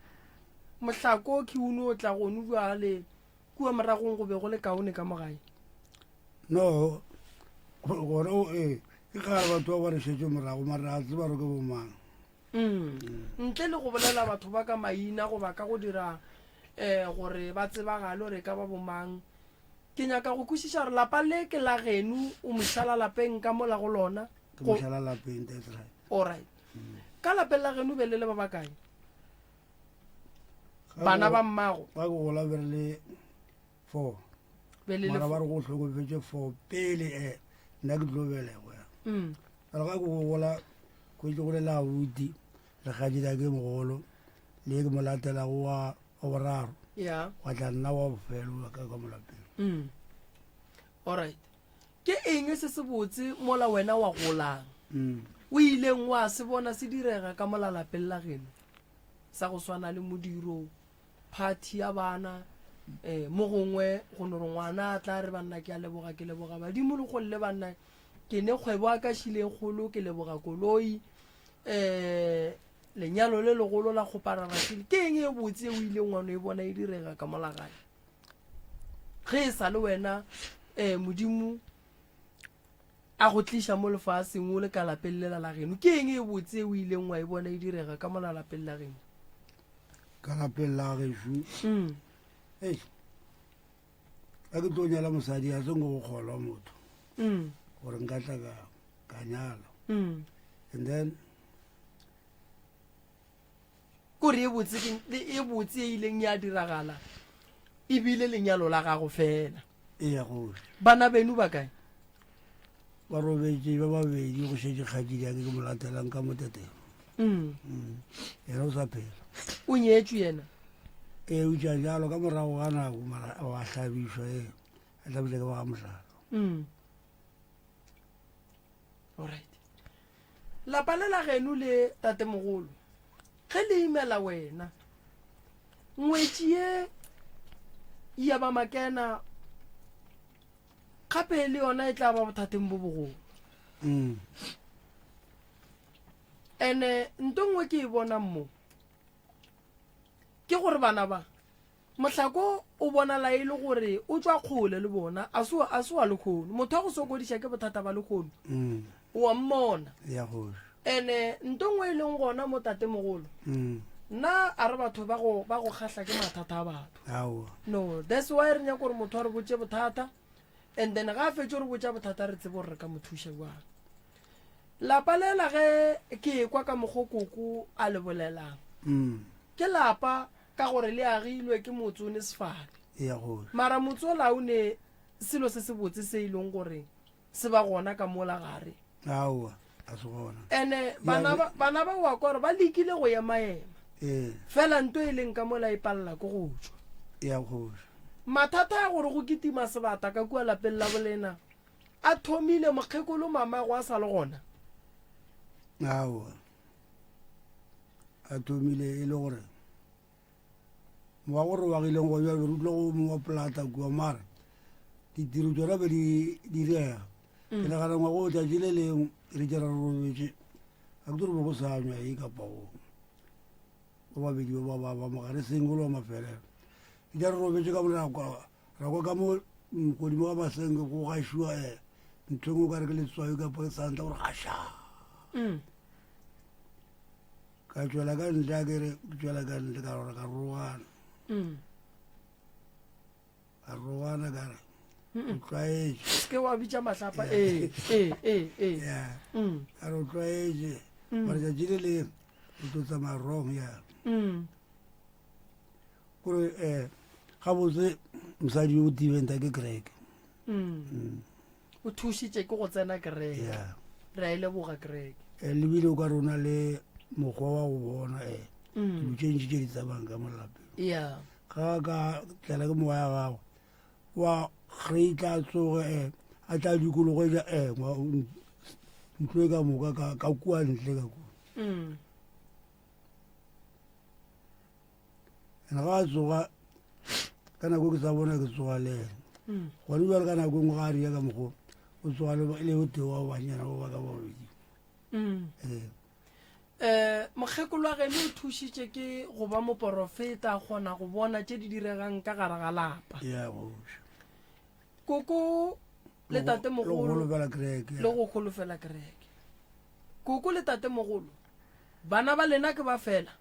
mohlako khiune o tla gonu bjale kua moragong go be go le kaone ka mo gae? No, gona ee, ke kgale batho ba ba re šetše morago mara a tseba gore ke bomang. Mm. Ntle le go bolela batho ba ka maina goba ka go dira um gore ba tsebagale gore e ka ba bomang, ke nyaka go kwešiša gore lapa le ke la geno, o mošala lapeng ka mola go lona. Ke mošala lapeng, that's right. Alright. Ka lapeng la geno be le le ba bakae? Bana ba mmago. Ba go gola be re le 4. Be le le Mara ba re go hlokofetše 4 pele eh nna ke tlo belegwa. Mm. Re ga go gola go itse go le la abuti le kgaetšedi ke mogolo le ke mo latelago wa wa boraro. Yeah. Wa tla nna wa bofelo ka ka mo lapeng. Mm. Alright. Ke eng se sebotse mola wena wa golang Mm. o ileng wa se bona se direga ka mola lapeng la geno sa go swana le modiro phathi ya bana um mo gongwe go no re ngwana a tla re banna ke a leboga ke leboga badimo le golle banna ke ne kgwebo a ka šileng kgolo ke leboga koloi um lenyalo le legolo la kgoparara šile ke eng e botse e o ileng wa no e bona e direga ka mola gae ge e sa le wena um modimo a go tliša mo lefaseng o le ka lapeng lela la geno ke eng e botse e o ileng wa e bona e direga ka mola lapeng la geno Ka lapeng la gešo mm. ei ga ke tlo nyala mosadi a se nko go kgolwa motho Mm. gore nka tla ka ka nyala Mm. and then Kore e botse ke e botse e ileng ya diragala ebile lenyalo la gago fela. Eya gohle. Bana beno ba kae? Ba robetše ba babedi go šetše kgatšidi ya ke ke mo latelang ka moteteng. Mm. Mm. Yena o sa phela. O nyetšwe yena? Ee, eupša jalo ka morago ga nako mara wa hlabišwa ee. A hlabišwa ke ba ga mohlala. Mm. Alright. Lapa le la geno le tatemogolo ge le imela wena ngwetši ye ya ba makena gape le yona e tla ba bothateng bo bogolo mm. ene nto nngwe ke e bonang mo ke gore bana ba Mohlako o bonala e le gore o tšwa kgole le bona, a se, a se wa lekgono. Motho wa go sokodiša ke bothata ba lekgono. Mm. O a mmona. Ya kgoši. Ene nto nngwe e leng gona mo tatemogolo, Mm. nna a re batho ba go, ba go kgahla ke mathata a batho. Aowa. No, that's why re nyaka gore motho a re botše bothata and then ga a fetše go re botša bothata re tsebe gore re ka mo thuša jwang. Lapa lela ge ke ekwa ka mokgo koko a le bolelang, Mm. ke lapa Ka gore le agilwe ke motse o ne sefane. Eya kgoši. Mara motse ola o ne selo se sebotse se e leng gore se ba gona ka mola gare. Aowa, a se gona. Ene bana ba, bana ba wa kwa gore ba lekile go emaema. Ee. Fela nto e leng ka mola e palela ke go tšwa. Eya kgoši. Mathata a gore go kitima sebata ka kua lapeng la bolena a thomile mokgekolo mamago a sa le gona. Aowa. A thomile e le gore moago re wagileng go bjalo re utlwa go mongwe wa polata kua mare ditiro tsona be di direga mm. ke nagana ngwago o tšatši le lengwe re tšera re robetše ga ke tsore be go sa nywa e kapa go ba babedi ba ba ba mogare seng go le wa mafelelo ke tša re robetše ka mo ra kwa ka mo mm, godimo ga masenge go gašiwa um eh, ntho engwe o ka re ke letswai kapa ke santla gore gaša mm. Ka tšwela ka ntle a ke re ke tšwela ka ntle ka gore ka rogana. Mm. Ka rogana ka re o tlwaetše. Se ke wa bitša mahlapa ee ee ee ee. Yeah. Mm. Ka re o tlwaetše. Mm. Mara tšatši le lengwe o tlo tsamaya wrong ya. Mm. Kore eh gabotse mosadi yo o tibenta ke kereke. Mm. Mm. O thušitše ke go tsena kereke. Yeah. Re a e leboga kereke. Eh, le bile o ka re o na le mokgwa wa go bona eh Mm. dilo tše ntši tše di tsamayang ka mo lapeng. Yeah. Ga a ka tlela ke moya ya gago wa ge tla tsoge eh a tla dikologetša eh ntlo e ka moka ka ka kua ntle ka kua. Mm. And ga a tsoga ka nako ke sa bona ke tsoga le ena mm. gone jale ka nako e nngwe ga a ria ka mokgo o tsoga le o tee wa banyana ba ba ka babedi mm. ee um mokgekolo wa geno o thušitše ke go ba moporofeta a kgona go bona tše di diregang ka gare ga lapa ya goša koko le tatemogolo le go holofela kereke koko le tatemogolo bana ba lena ke ba fela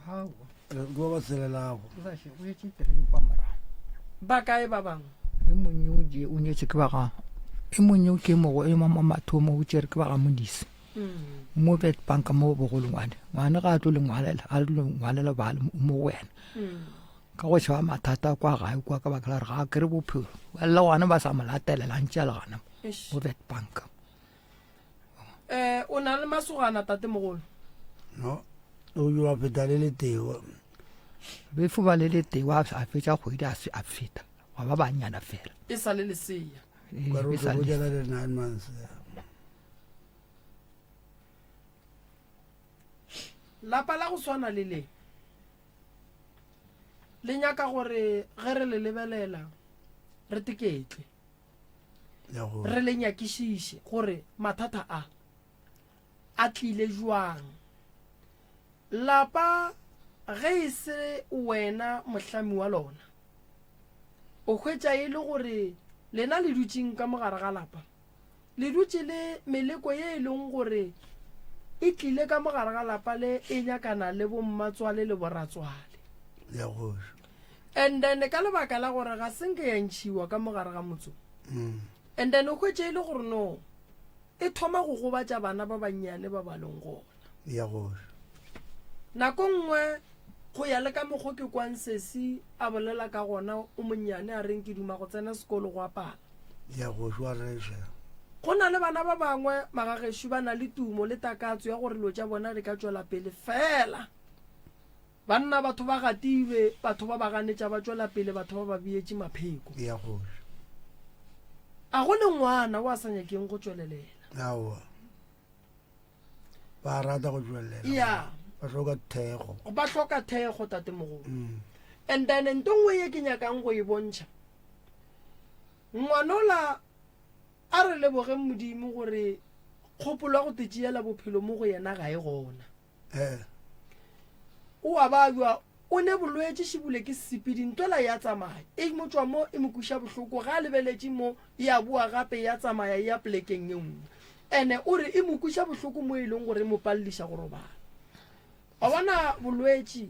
Aowa. Ke ba ba selelago. Go sa še, go šetše three kwa morago. Ba kae ba bangwe? E mongwe o je, o nyetše ke ba ga. E mongwe ke mogo e mama mathomo o tšere ke ba ga Modise. Mo bet banka mo bogolongwane. Ngwane ga a tlo le ngwalela, a le ngwalela ba le mo go wena. Ka go tšhaba mathata kwa gae kwa ka baka la gore ga a kry bophelo. Ba le gona ba sa mo latelela ntše a le gana mo bet banka. Eh o na le masogana tate mogolo? No, o yo a feta le le tee. Befo ba le le tee a fetša kgwedi a feta. Wa ba bannyana fela. E sa le lesea. Ee, e sa le nine months. Lapa la go swana le le le nyaka gore ge re le lebelela re teketle re le nyakišiše gore mathata a a tlile jwang. Lapa ge e se wena mohlami wa lona, o hwetša e le gore lena le dutšeng ka mo gare ga lapa, le dutše le meleko ye e leng gore e tlile ka mo gare ga lapa le e nyakana le bommatswale le boratswale. And then ka lebaka la gore ga se nke ya ntšhiwa ka mo gare ga motse, and then o hwetše e le gore no e thoma go gobatša bana ba bannyane ba ba leng gona. Ya kgoši. Nako nngwe go ya le ka mokgo ke kwang sesi a bolela ka gona o monnyane a reng ke duma go tsena sekolo go apala. Ya kgoši wa reša. Go na le bana ba bangwe magagešo ba na le tumo le takatso ya gore dilo tša bona di ka tšwela pele fela banna batho ba gatilwe batho ba ba ganetša ba tšwela pele batho ba ba beetše mapheko. Ya kgoši. A go ne ngwana o a sa nyakeng go tšwelelela. Aowa. Ba rata go tšwelela. Ya. Ba hloka thekgo. Ba hloka thekgo tatemogolo. Mm. And then nto nngwe ye ke nyakang go e bontšha. Ngwanola a re lebogeng Modimo gore kgopolo ya go tetšeela bophelo mo go yena ga e gona. Eh. O a babja, o ne bolwetši šebule ke sepedi, ntwela ya tsamaya, e mo tšwa mo e mo kweša bohloko, ga a lebeletše mo e a boa gape ya tsamaya e ya polekeng ye nngwe. Ene o re e mo kweša bohloko mo e leng gore e mo paleliša go robala. Wa bona bolwetši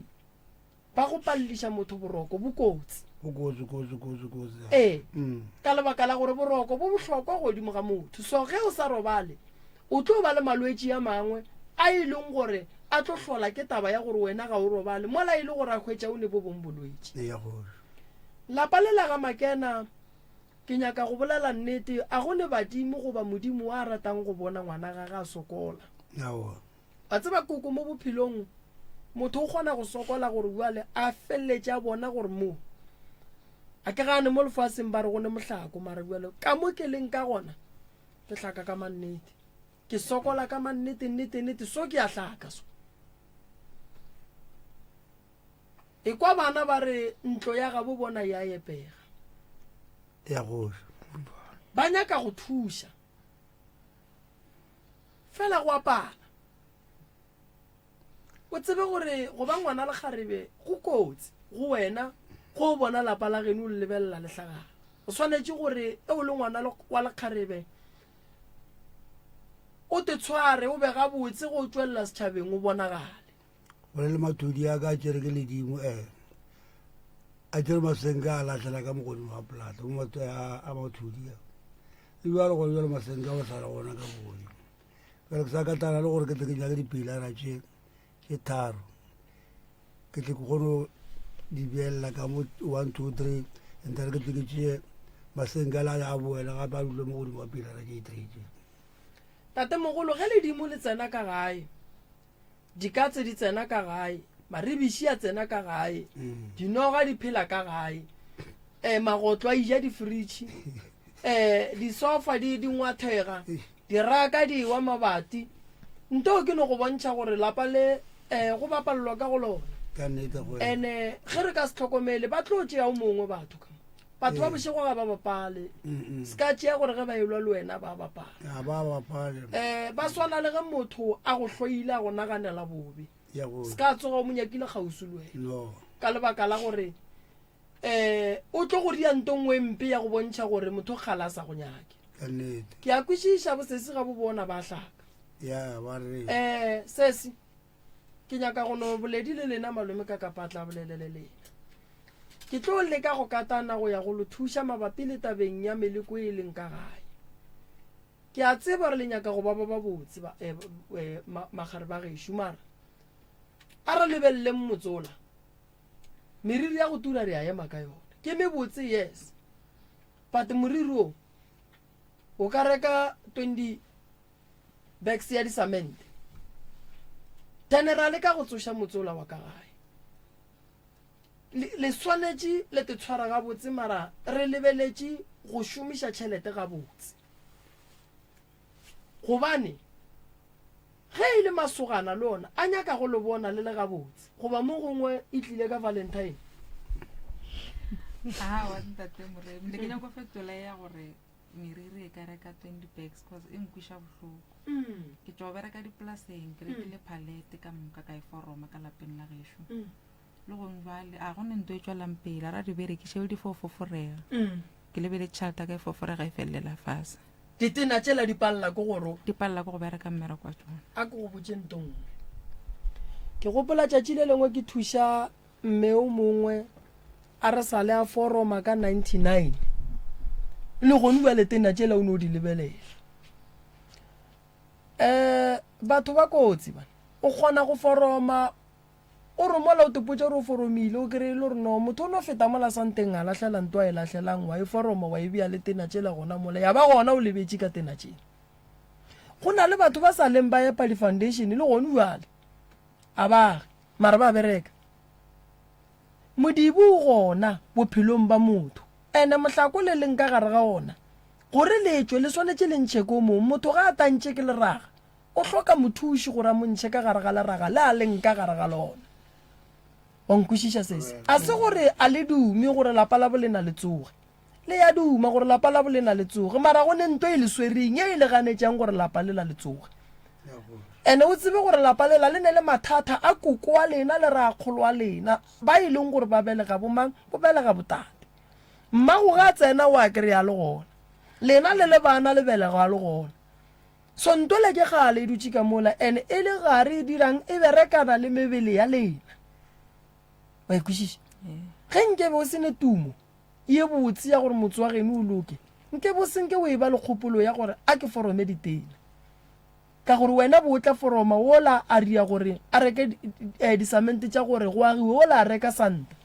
ba go paleliša motho boroko bo kotsi. Bo kotsi, kotsi, kotsi, kotsi. Ee, mm. ka lebaka la gore boroko bo bohlokwa godimo ga motho. So ge o sa robale, o tlo ba le malwetši a mangwe a e leng gore a tlo hlola ke taba ya gore wena ga o robale, mola e le gore a hwetša o ne bo bong bolwetši. Lapa le la ga Makena, ke nyaka go bolela nnete, a go ne badimo goba Modimo wa ratang go bona ngwana gage a sokola. Aowa. Wa tseba koko mo bophelong motho o kgona go sokola gore bjale a feleletše a bona gore mo a ke gane mo lefaseng ba re go ne mohlako mara bjale ka mo ke leng ka gona ke hlaka ka mannete ke sokola ka mannete nnete nnete so ke a hlaka so e kwa bana ba re ntlo ya gabo bona ya epega ya goša ba nyaka go thuša Fela go a pala. O tsebe gore go ba ngwana lekgarebe go kotsi go wena go o bona lapa la geno o le lebelela le hlagala. O swanetše gore e o le ngwana wa lekgarebe o te tshware o be gabotse go o tšwelela setšhabeng o bonagale. Go le mathodi a ka a tšere ke ledimo um a tšere masenke a lahlela ka mogodimo ga polata mo a mathodi a. Le bjalo gona bjalo masenke a o sa le gona ka bogodimo. Bjale ke sa katana le gore ke tle ke nyake dipilara tše tše tharo ke tle ke kgone go di beelela ka mo one two three and then ke tle ke tšee masenke a le a boele gape a dule mo godimo ga pilara tše three tše. Tatemogolo ge ledimo le tsena ka gae Dikatse di tsena ka gae, maribiši a tsena ka gae, mm. dinoga di phela ka gae, um magotlo a ija difritšhi, um disofa di di ngwathega, diraka di wa mabati. Nto ke no go bontšha gore lapa le um go bapalelwa ka go lona. Ene ge re ka se tlhokomele ba tlo tšea o mongwe batho ka batho ba bošego ga ba bapale se ka tšea gore ge ba elwa le wena ba bapala ga ba bapale um ba swana le ge motho a go hloile a go naganela bobe se ka tsoga o mo nyakile kgauswi le wena ka lebaka la gore um o tlo go ria nto nngwe mpe ya go bontšha gore motho kgala a sa go nyake ke a kwešiša bosesi ga bo bona ba hlaka um sesi Ke nyaka go no boledi le lena malome ka kapa a tla bolele le lena. Ke tlo leka go katana go ya go lo thuša mabapi le tabeng ya meleko e leng ka gae. Ke a tseba gore le nyaka go ba ba babotse ba, eh, eh, ma, magare ba gešo, mara a re lebeleleng motsola. Meriri ya go tura re a ema ka yona. Ke mebotse, yes. But moriri o, o ka reka 20 bags ya disamente. Then ra leka go tsoša motsola wa ka gae. Le, le swanetše le te tshwara gabotse, mara re lebeletše go šomiša tšhelete gabotse. Gobane ge e le masogana le ona a nyaka go le bona le le gabotse, goba mo gongwe e tlile ka Valentine. Aowa, Ntate Moremi, ne ke nyako fetola ya gore meriri e ka reka 20 bags cause e nkwiša bohloko. Mm. Ke tšwa go bereka dipolaseng, ke rekile palete ka moka ka e foroma ka lapeng la gešo. Le gong jwale a go ne nto e tšwelang pele, a ra di berekiše le di fo foforega. Ke lebele tšhelete ka e foforega e felelela fase. Ditena tšela di palela ke gore Di palela ke go bereka mmereko wa tšona. A ke go botše nto nngwe. Ke gopola tšatši le lengwe ke thuša mme o mongwe a re sale a foroma ka 99. Le gone bjale tena tšela o no di lebelela. Um batho ba kotsi bana. O kgona go foroma O re mola o tepotša gore o foromile, o kry-e le gore no motho o no feta mola santeng a lahlela nto a e lahlelang, wa e foroma wa e bea le tena tšela gona mola, ya ba gona o lebetše ka tena tšela. Go na le batho ba sa leng ba epa di-foundation le gone bjale a ba age mara ba bereka. Modibo o gona bophelong ba motho ene mohlako le leng ka gare ga ona gore le tšwe le swanetše le ntšhe ko mong. Motho ga a tantše ke leraga O hloka mothuši gore a mo ntšhe ka gare ga leraga le a leng ka gare ga lona. Wa nkwešiša sese? A se gore a le dume gore lapa la bolena le tsoge. Le ya duma gore lapa la bolena le tsoge, mara go ne nto e le swereng ye e le ganetšang gore lapa lela le tsoge. Ene o tsebe gore lapa lela le ne le mathata a koko wa lena le rakgolo wa lena ba e leng gore ba belega bomang, bo belega botate. Mmago ge a tsena o a kry-a le gona. Lena le le bana le belegwa le gona. So ntwele ke kgale e dutše ka mola and e le gare e dirang e berekana le mebele ya lena. Wa e kwešiša? Ge nkebe o se ne tumo ye botse ya gore motse wa geno o loke, nkebe o senke o e ba le kgopolo ya gore a ke forome ditena. Ka gore wena bo o tla foroma wola a ria gore a reke eh, disamente tša gore go agiwe wola a reka santa.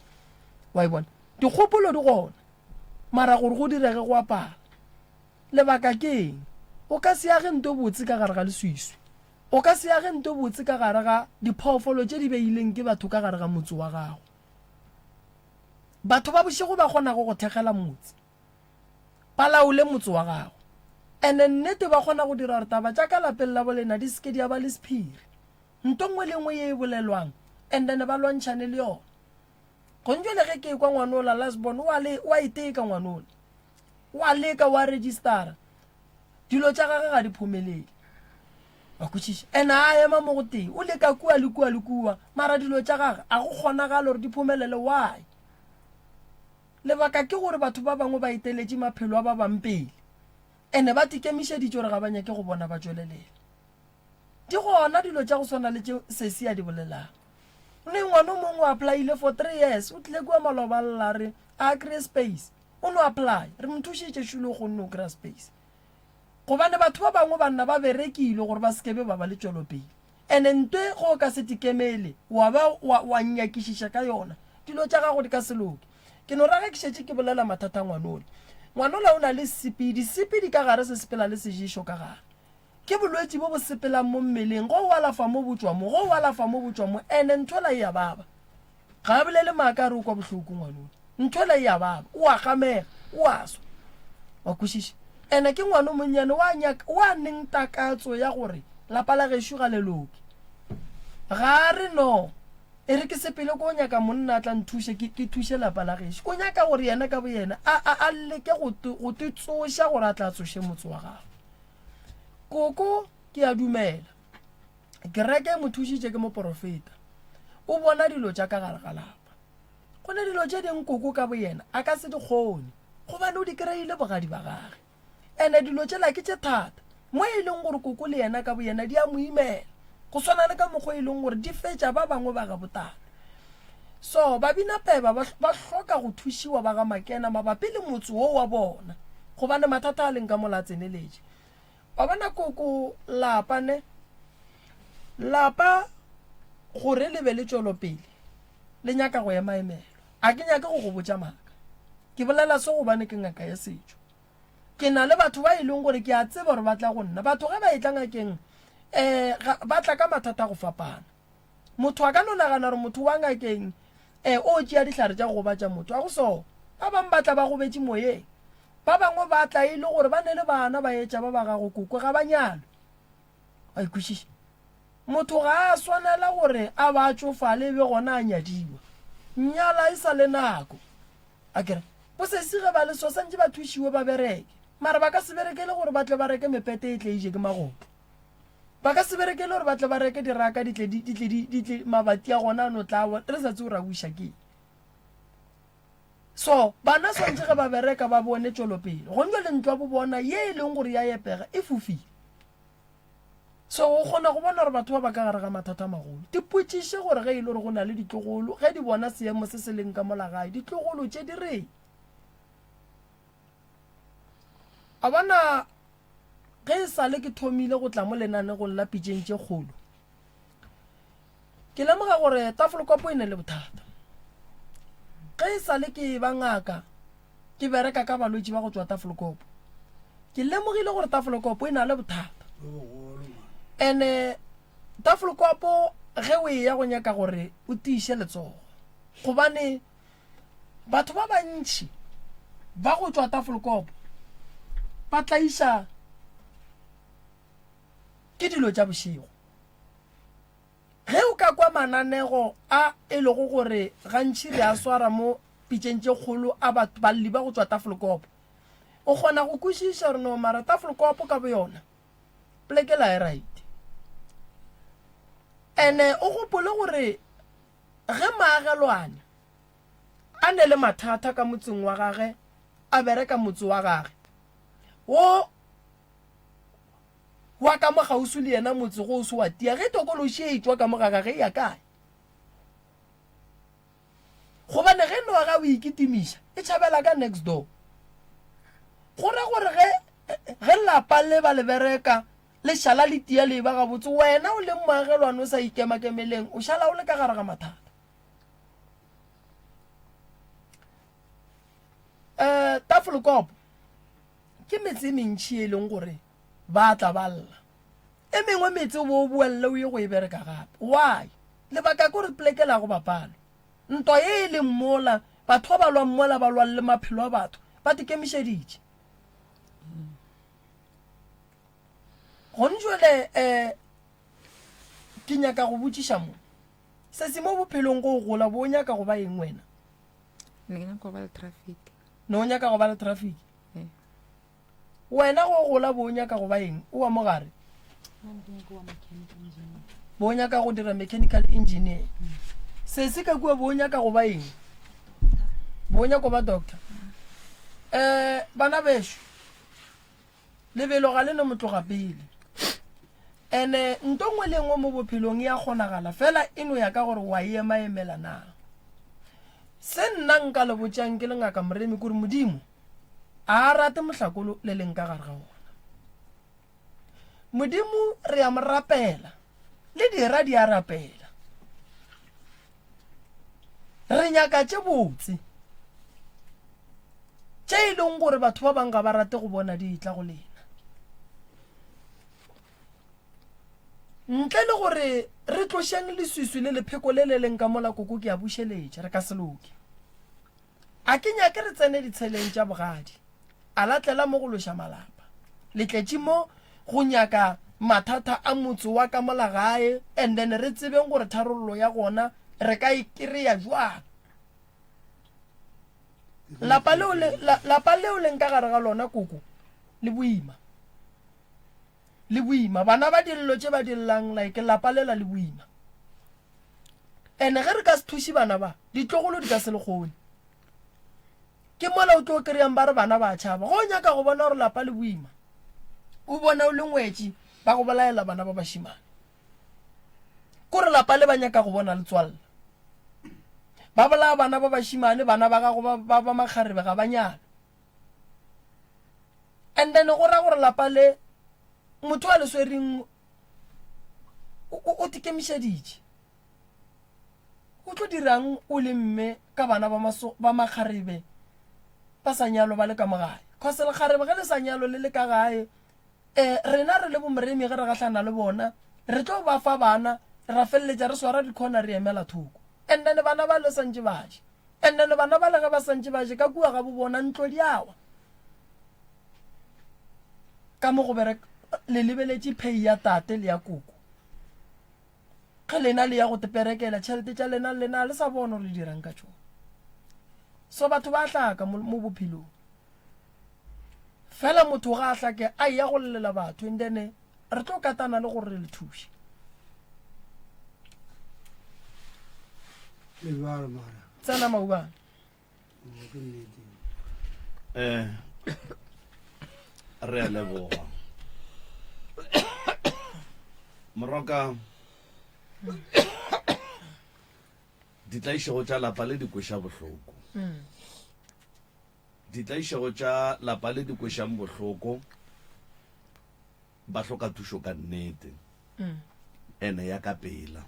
Wa e bona? Dikgopolo di gona, mara gore go direge go apara. Lebaka ke eng? O ka se age nto botse ka gare ga leswiswi. O ka se age nto botse ka gare ga diphoofolo tše di beileng ke batho ka gare ga motse wa gago. Batho ba bošego ba kgonago go thekgela motse, ba laole motse wa gago. Ene nnete ba kgona go dira gore taba tša ka lapeng la bolena di se ke di a ba le sephiri. Nto nngwe le nngwe ye e bolelwang, and then ba lwantšhane le yona. Gonjwale ge ke ekwa ngwanola last born o a le o a iteka ngwanola. O a leka o a registera. Dilo tša gagwe ga di phomelele. Wa kwešiša? And a ema mo go tee. O leka kua le kua le kua, mara dilo tša gagwe a go kgonagale gore di phomelele. Why? Lebaka ke gore batho ba bangwe ba eteletše maphelo a ba bang pele. And ba tikemišeditše gore ga ba nyake go bona ba tšwelelela. Di gona dilo tša go swana le tše sesi a di bolelago. Ne ngwana o mongwe o applyile for 3 years, o tlile kua maloba a lla a re a kry-e space. O no apply, re mo thušitše šule o kgonne go kry-a space. Gobane batho ba bangwe banna ba berekile gore ba sekebe ba ba le tšwelopele. Ene ntwe ge o ka se tikemele wa ba wa, wa nyakišiša ka yona, dilo tša gago di ka se loke. Ke no ra ge ke šetše ke bolela mathata a ngwanola. Ngwanola o na le sepidi, sepidi ka gare se sepela le seješo ka gare. Ke bolwetši bo bo sepelang mo mmeleng, go o alafa mo bo tšwa mo, go o alafa mo bo tšwa mo, ene nthola e a baba. Ga a bolele maaka a re o kwa bohloko ngwanona. Nthola e a baba, o a gamega, o a swa. Wa kwešiša? Ene ke ngwana o monnyane wa nyaka, wa neng takatso ya gore lapa la gešo ga le loke. Ga a re no, e re ke sepele ko nyaka monna a tla nthuše, ke, ke thuše lapa la gešo. O nyaka gore yena ka boyena a, a, a leke go, go te tsoša gore a tla tsoše motse wa gagwe. Koko, ke a dumela. Kereke e mo thušitše ke moporofeta. O bona dilo tša ka gare ga lapa. Go ne dilo tše ding koko ka boyena a ka se di kgone gobane o di kry-ile bogadi ba gage. Ene dilo tšela ke tše thata mo e leng gore koko le yena ka boyena di a mo imela go swana le ka mokgwa e leng gore di fetša ba bangwe ba ga botate. So Babinapeba ba, ba hloka go thušiwa ba ga Makena mabapi le motse wo wa bona gobane mathata a leng ka mola a tseneletše. Wa bona koko lapa ne lapa gore le be le tšwelopele le nyaka go emaemelwa. A ke nyake go go botša maaka. Ke bolela se gobane ke ngaka ya setšo. Ke na le batho ba e leng gore ke a tseba gore ba tla go nna. Batho ge ba etla ngakeng um ba tla ka mathata a go fapana. Motho a ka no nagana gore motho wa ngakeng um o tšea dihlare tša go gobatša motho. A go so. Ba bangwe ba tla ba gobetše moyeng. Ba bangwe ba tla e le gore ba ne le bana ba etša ba ba gago koko ga ba nyalwe. Wa e kwešiša? Motho ga a swanela gore a ba a tšofale e be gona a nyadiwa. Nyala e sa le nako. A kere bosesi ge ba le so santše ba thušiwe ba bereke. Mara ba ka se berekele gore ba tle ba reke mepete e tle e je ke magotlo. Ba ka se berekele gore ba tle ba reke diraka di tle di tle di tle mabati a gona a no tla re sa tsebe gore a wiša ke eng. So bana swantše ge ba bereka ba bone tšwelopele. Gong jwale ntlo ya bo bona ye e leng gore ya epega e fofile. So o kgona go bona gore batho ba ba ka gare ga mathata a magolo. Dipotšiše gore ge e le gore go na le ditlogolo, ge di bona seemo se se leng ka mola gae, ditlogolo tše di reng? A bona ge e sale ke thomile go tla mo lenanegong la pitšeng tše kgolo, ke lemoga gore tafolkopo e ne le bothata. Ge e sale ke ba ngaka, ke bereka ka balwetši ba go tšwa tafolkopo, ke lemogile gore tafolkopo e na le bothata. Ene tafolkopo ge o eya go nyaka gore o tiiše letsogo, gobane batho ba bantši ba go tšwa tafolkopo ba tlaiša ke dilo tša bošego. Ge o ka kwa mananego a e lego gore gantši re a swara mo pitšeng tše kgolo a batho balli ba go tšwa Tafelkop, o kgona go kwešiša gore no mara Tafelkop ka boyona poleke la e right. Ene o gopole gore ge maagelwane a ne le mathata ka motseng wa gage a bereka motse wa gage wo wa ka mo kgauswi le yena motse go o se wa tia, ge tokološi e etšwa ka mo ga gage e ya kae? Gobane ge noga o ikitimiša e tšhabela ka next door. Go ra gore ge ge lapa le ba le bereka le šala le tia le ba gabotse, wena o leng moagelwane o sa ikemakemeleng o šala o le ka gare ga mathata. Um Tafelkop ke metse e mentši e leng gore ba tla ba lla. E mengwe metse o bo o boelele o ye go e bereka gape. Why? Lebaka ke gore poleke la go bapalwa. Ntwa ye e leng mola, batho ba ba lwang mola ba lwang le maphelo a batho, ba tikemišeditše. Gone jwale um ke nyaka go botšiša mo. Sesi mo bophelong go gola bo o nyaka go ba eng wena? Ne ke nyaka go ba le traffic. Ne o nyaka go ba le traffic? Wena go gola bo o nyaka go ba eng? O wa mo gare? Bo o nyaka go dira mechanical engineer. Sesi ka kua bo o nyaka go ba eng? Bo o nyaka go ba doctor. Eh bana bešo lebelo ga le no motloga pele. Ene nto nngwe le nngwe mo bophelong e a kgonagala fela e no ya ka gore wa e ema emela na. Se nna nka le botšang ke le ngaka Moremi kore Modimo A a rate mohlakolo le leng ka gare ga wona. Modimo re a mo rapela, le dira di a rapela. Re nyaka tše botse, tše e leng gore batho ba bangwe ga ba rate go bona di etla go lena. Ntle le gore re tlošeng leswiswi le lepheko le le leng ka mola koko ke a bušeletša, re ka se loke. A ke nyake re tsene ditsheleng tša bogadi, a la tlela mo go loša malapa. Le tletše mo go nyaka mathata a motse wa ka mola gae and then re tsebeng gore tharollo ya gona re ka e kereya jwang. Lapa leo le, la, lapa leo leng ka gare ga lona koko le boima. Le boima. Bana ba dillo tše ba di llang like lapa lela le boima. Ene ge re ka se thuše bana ba, ditlogolo di ka se le kgone. Ke mola o tlo kry-ang ba re bana ba tšhaba. Go nyaka go bona gore lapa le boima, o bona o le ngwetši ba go bolaela bana ba bašimane. Kore lapa le ba nyaka go bona le tswalla. Ba bolaya bana ba bašimane, bana ba gago ba ba, ba makgarebe ga ba nyalwe. And then go ra gore lapa le. Motho a le swereng o tikemišeditše. O tlo dirang o le mme ka bana ba maso ba makgarebe ba sa nyalo ba le ka mo gae? Cause lekgarebe ge le sa nyalo le le ka gae, eh rena re le bo Moremi ge re gahlana le bona re tlo ba fa bana ra feleletša re swara dikhona re emela thoko. And then bana ba le santše ba je. And then bana ba le ge ba santše ba je ka kua ga bo bona ntlo di a wa. Ka mo go bereka le lebeletše pay ya tate le ya koko. Ge lena le ya go teperekela tšhelete tša lena lena le sa bona gore le dirang ka tšona. So batho ba hlaka mo, mo bophelong. Fela motho ga a hlake a ya go llela batho and then re tlo katana le gore re le thuše. Le bjalo mara. Tsena maubane. Ke nnete. Eh re a leboga. Moroka ditlaišego tša lapa le di kweša bohloko. Ditlaišego tša lapa le di kwešang bohloko ba hloka thušo ka nnete ene ya ka pela.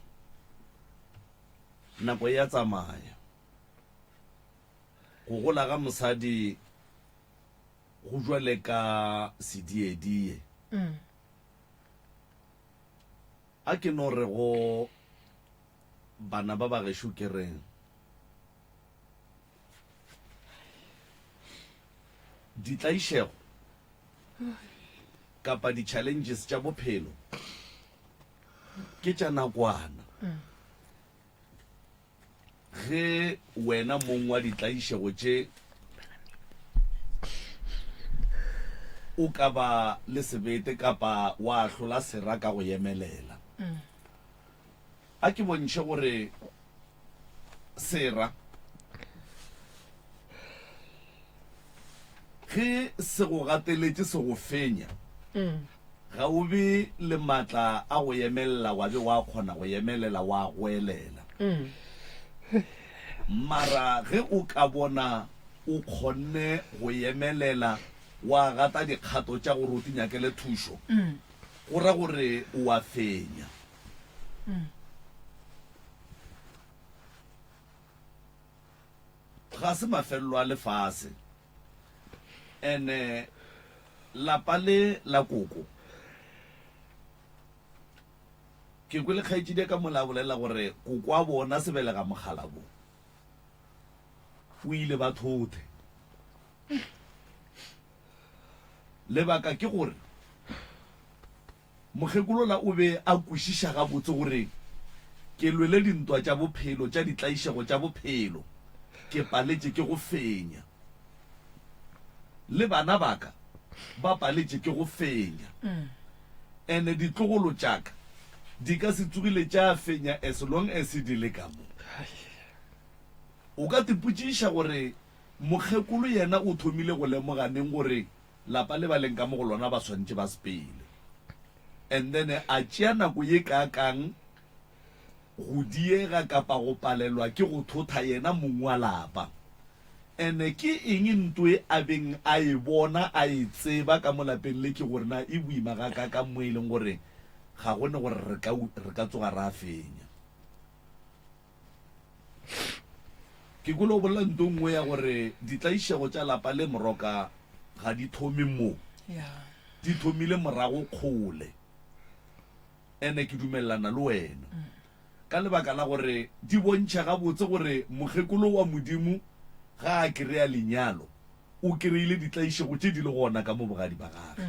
Nako e a tsamaya. Go gola ga mosadi go jwale ka sediedie. A ke no re go bana ba ba gešo ke re ditlaišego kapa di-challenges tša bophelo ke tša nakwana. Ge wena mong wa ditlaišego tše o ka ba le sebete kapa wa ahlola sera ka go emelela, a ke bontšhe gore sera ge se go gateletše se go fenya, Ga o be le matla a go emelela wa be wa kgona go emelela wa goelela. Mara ge o ka bona o kgonne go emelela wa gata dikgato tša gore o tinyakele thušo, go ra gore o a fenya. Ga se mafelelo a lefase. Ene lapa le la koko. Ke kwele kgaetšedi ya ka mola a bolela gore koko wa bona sebelega mokgalabo o ile ba thothe. Lebaka ke gore Mokgekolola o be a kwešiša gabotse gore ke lwele dintwa tša bophelo tša ditlaišego tša bophelo, ke paletše ke go fenya. Le bana ba ka ba paletše ke go fenya. Ene ditlogolo tša ka di ka se tsogile tša fenya as long as di le ka mo. O ka tipotšiša gore mokgekolo yena o thomile go lemoga neng gore Lapa le ba leng ka mo go lona ba swanetše ba sepele. And then a tšea nako ye kaakang go diega kapa go palelwa ke go thotha yena mong wa lapa. And ke eng nto e a beng a e bona a e tseba ka mo lapeng le ke gore na e boima gakaakang mo e leng gore ga go ne gore re ka re ka tsoga ra fenya. Ke kwele o bolela nto nngwe ya gore ditlaišego tša lapa le Moroka ga di thome mo, di thomile morago kgole. Ene ke dumelelana le wena ka lebaka la gore di bontšha gabotse gore mokgekolo wa Modimo ga a kry-a lenyalo, o kry-ile ditlaišego tše di le gona ka mo bogadi ba gage.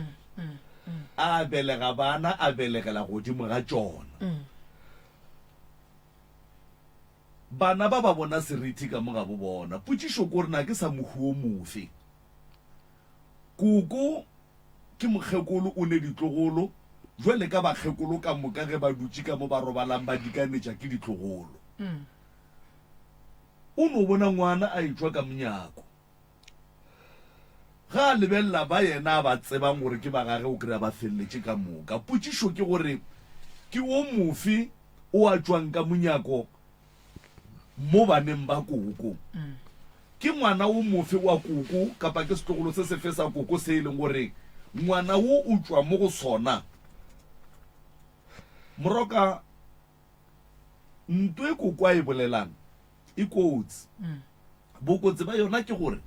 A belega bana, a belegela godimo ga tšona. Bana ba ba bona serithi ka mo gabo bona. Potšišo ke gore na ke sa mohu o mofe. Koko ke mokgekolo o ne ditlogolo, jwale ka bakgekolo ka moka ge ba dutše ka mo ba robalang ba dikanetša ke ditlogolo. O no bona ngwana a etšwa ka monyako. Ge a lebelela ba yena a ba tsebang gore ke ba gage o kry-a ba feleletše ka moka. Potšišo ke gore ke o mofe o a tšwang ka monyako mo baneng ba koko? Ke ngwana o mofe wa koko kapa ke setlogolo se sefe sa koko se e leng gore ngwana wo o tšwa mo go sona? Moroka, nto e koko a e bolelang e kotsi. Bokotsi ba yona ke gore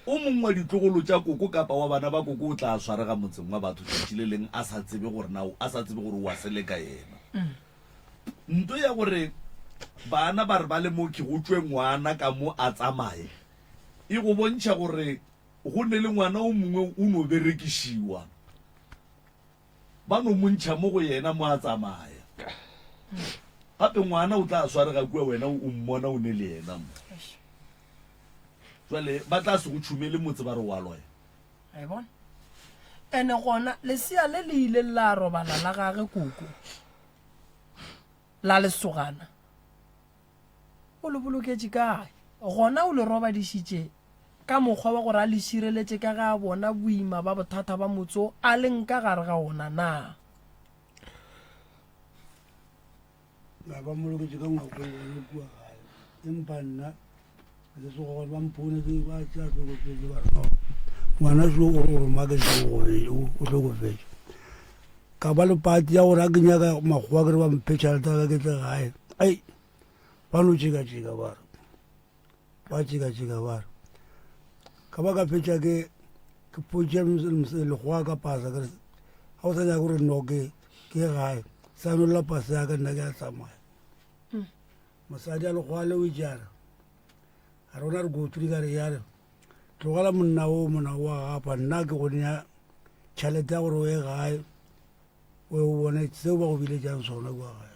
o mongwe wa ditlogolo tša koko kapa wa bana ba koko o tla swarega motseng wa batho tšatši le leng a sa tsebe gore na a sa tsebe gore o a seleka yena. Nto ya gore bana ba re ba le mokhi go tšwe ngwana ka mo a tsamaye e go bontšha gore go ne le ngwana o mongwe o no berekišiwa. Ba no mo ntšha mo go yena mo a tsamaya. Gape ngwana o tla swarega kua wena o mmona o ne le yena mo. Jwale ba tla se go tšhumele motse ba re wa loya. A e bona? Ene gona lesea le le ileng la robala la gage koko la lesogana o le boloketše kae? Gona o le robadišitše ka mokgwa wa gore a le šireletše ka ge a bona boima ba bothata ba motse wo a leng ka gare ga ona na? Ba ba mmoloketše ka ngwakong gona kua gae. Empa nna ke se gona ba mphounetse ba tšea hlokofetše ba re no ngwana so o re o roma ke o hlokofetše. Ka ba le pati ya gore a ke nyaka makgowa ke re ba mphe tšhelete ya ka ke tle gae. Ai ba no tšeka-tšeka ba re ba tšeka-tšeka ba re ka ba ka fetša ke ke potše lekgowa ka pasa ke re ga o sa nyaka gore no ke ke gae sa nolla pasa ya ka nna ke a tsamaya mosadi a lekgowa le o itšara a rona re go through ka re ya re tlogela monna o mona wa gapa nna ke go nea tšhelete ya gore o ye gae o ye o bone seo ba go biletšang sona kua gae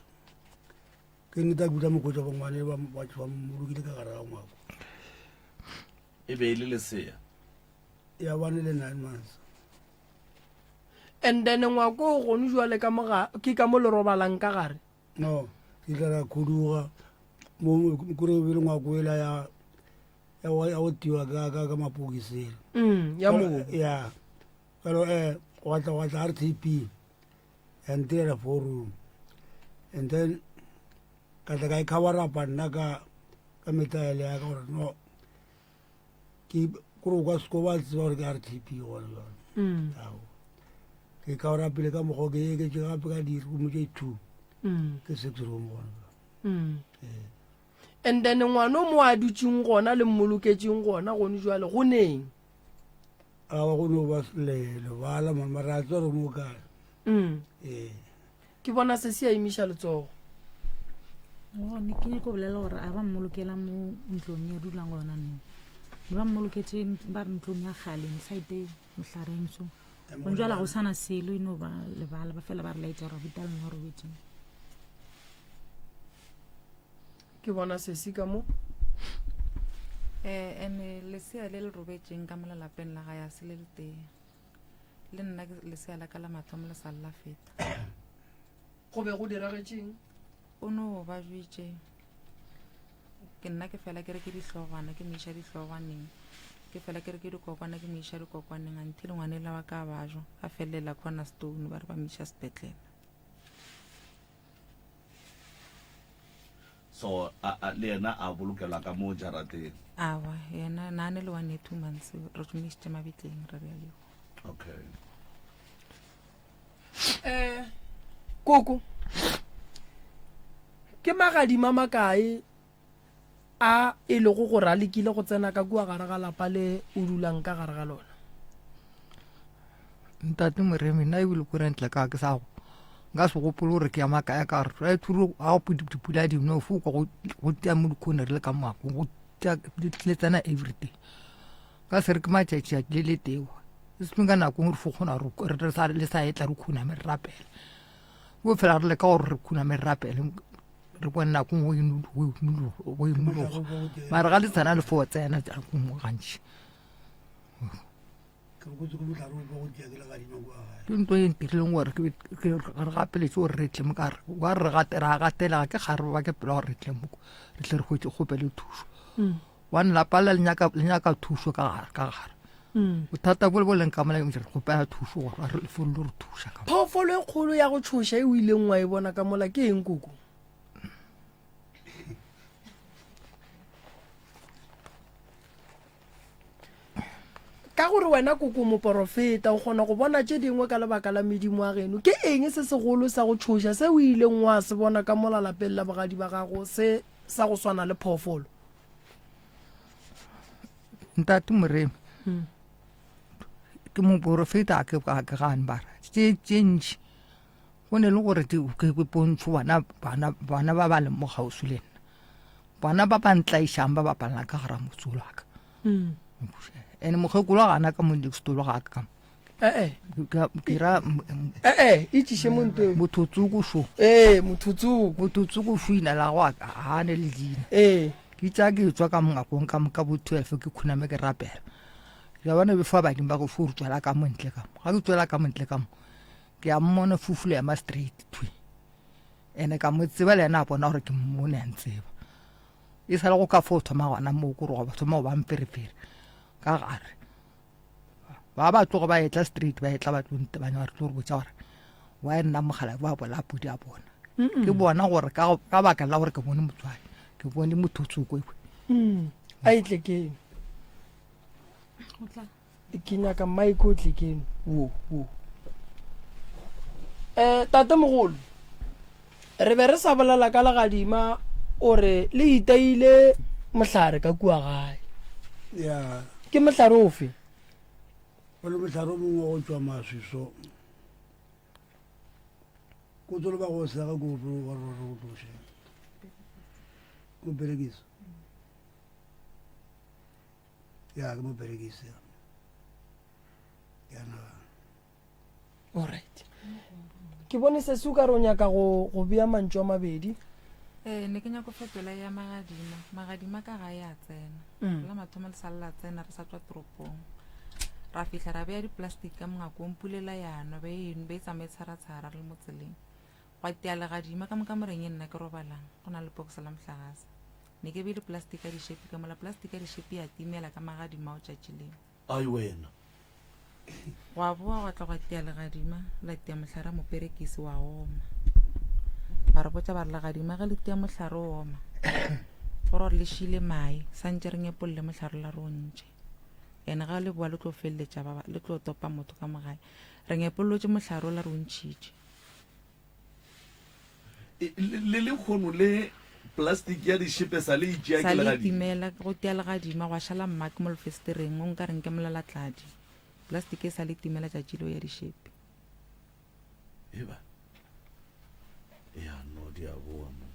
ke nnete a kutla mokgotsa ba ngwane ba batho ba mmolokile ka gare ga ngwako e be e le lesea ya bane le nine months And then ngwako o gone jwale ka mo ke ka mo le robalang ka gare? No, ke tla ra khuduga mo kore be le ngwako ela ya ya go ya go tiwa ka ka ka mapokisela. Mm, ya mobu. Ya. Jalo eh gwa tla gwa tla RTP ya ntirela four room. And then ka tla ka e cover up nna ka ka metaele ya ka gore no ke kore o ka seko ba tseba gore ke RTP gone jalo. Mm. Ao. Ke cover up pele ka mokgwa ke eketše gape ka di-room tše two. Mm. Ke six room gone jalo. Mm. Ee. And then ngwana o mo a dutšeng gona le mmoloketšeng gona gone jwale go neng? Awa go no ba le lebala man mara a tswa re mo kae. Mm. Ee. Ke bona se se a imiša letsogo. Oh, ne ke nyako bolela gore a ba mmolokela mo ntlong ya dulang go yona nne. Ne ba mmoloketše ba re ntlong ya kgale nsaete mohlareng so. Gone jwale ga go sana selo e no ba lebala ba fela ba re laetša gore abuti a lena o robetše. Ke bona sesi ka mo. Eh, ene lesea le le robetšeng ka mo lelapeng la gae a se le letee. Le nna lesea la ka la mathomo le sa lla feta. Go be go diragetšeng? O no ba jwetše. Ke nna ke fela ke re ke dihlogwana ke mo iša dihlogwaneng. Ke fela ke re ke dikokwana ke mo iša dikokwaneng until ngwanela wa ka a bajwa a felela Cornerstone ba re ba mo iša sepetlele. So a, a, le yena a bolokelwa ka mo jarateng. Awa, yena na ne le one year two months re tšomišitše mabitleng re re a lewa. Okay. Eh, koko ke magadima makae a e lego gore a lekile go tsena ka kua gare ga lapa le o dulang ka gare ga lona? Ntate Moremi, nna ebile kore ntle ka ke sa go nka se gopole gore ke ya makae ka gore right through ga go dipula di no fo kwa go tia mo dikhone re le ka moakong go tia le tsena everyday ka se re ke matšatši a le le teo e seng ka nako re fo kgona re re sa le sa etla re khuname re rapela bo fela re leka gore re khuname re rapele re bone nako nngwe go imologa mara ga le tsena le fo tsena nako nngwe gantši ke nto e ntirileng gore re gapeletse gore re tle mo kare wa re ra gatelega ke gare ba ke pela gore re tle moko re tle re hwetse kgopele thuso one lapa le le nyaka thuso ka gare ka gare mm. bothata bo le bo leng ka mola re kgopela thuso gore re lefollo re thuša ka phoofolo e kgolo ya go tšhoša e o ileng wa e bona ka mola ke eng koko Ka gore wena koko o moporofeta, o kgona go bona tše dingwe ka lebaka la medimo ya geno. Ke eng se segolo sa go tšhoša se o ileng wa se bona ka mola lapeng la bogadi ba gago se sa go swana le phoofolo? Ntate Moremi, ke moporofeta a ke a ke gane bara tše tše ntši go ne le gore ke ke pontšho bana bana bana ba ba leng mo kgauswi le nna bana ba ba ntlaišang ba bapalela ka gara motse wa ka ene mokgekolo gana ka mo next door ga ka ee ke ra ee itšiše mo ntweng motho tsoko šo ee motho tsoko motho tsoko šo ina la go ga ne le leina ee ke tša ke tswa ka mongakong ka ka bo 12 ke khuname ke rapela ya bona be fa badimo ba go fo re tswela ka montle ka mo ga ke tswela ka montle ka mo ke a mmona fufula ya ma straight thwi ene ka mo tseba le ena a bona gore ke mmone a ntseba e sa le go ka fo thoma gona moo kore go thoma go ba mferefere ka gare ba ba tlogo ba etla straight ba etla ba tlo ntebanya ba re tlo re botsa gore wa nna mogala wa bola podi a bona ke bona gore ka baka la gore ke bone motswadi ke bone motho tsoko ewe mm. a etle keno ke nyaka mike o tle keno wo wo um tate mogolo re be re sa bolela ka legadima o re le itaile mohlare ka kua gae ya ke mohlare ofe go le mohlare o mongwe go tšwa maswiso ko tsolo ba go sega ko ba re go tloše mo berekiso ya ke mo berekise ya nagana alright ke bone se se o ka re o nyaka go go bea mantšu a mabedi ee ne ke nyako fetola ya magadima magadima ka ga ya tsena mm. la mathomo le sa lela tsena re sa tswa toropong ra fihla ra beya di-plastic ka mongakong pulela yanwa be be e tsamaye tsharatshara re le mo tseleng gwa tia legadima ka moka moreng e nna ke robalang go na le pokse la mohlagase ne ke beile plastic ya dišepi ka mola plastic ya dišepi ya timela ka magadima o tšatši leo Ai wena. Gwa boa gwa tla gwa tia legadima, la tia mohlare moperekisi wa oma. Ba re botša ba re legadima ge le tia mohlare o oma, go ra gore le šile mae, santše re nyepolle mohlare la re o ntše. Ene ga le boa le tlo feleletša ba le tlo topa motho ka mogae. Re nyepollotše mohlare o la re o ntšhitše. Le lekgono le plastic ya dišepe sa le itšea ke legadima. Timela go tia legadima gwa šala mmake mo lefestereng o nka reng ke molalatladi. Plastic e sa le timela tšatši leo ya dišepe. Eba. Ya no di a boa mo.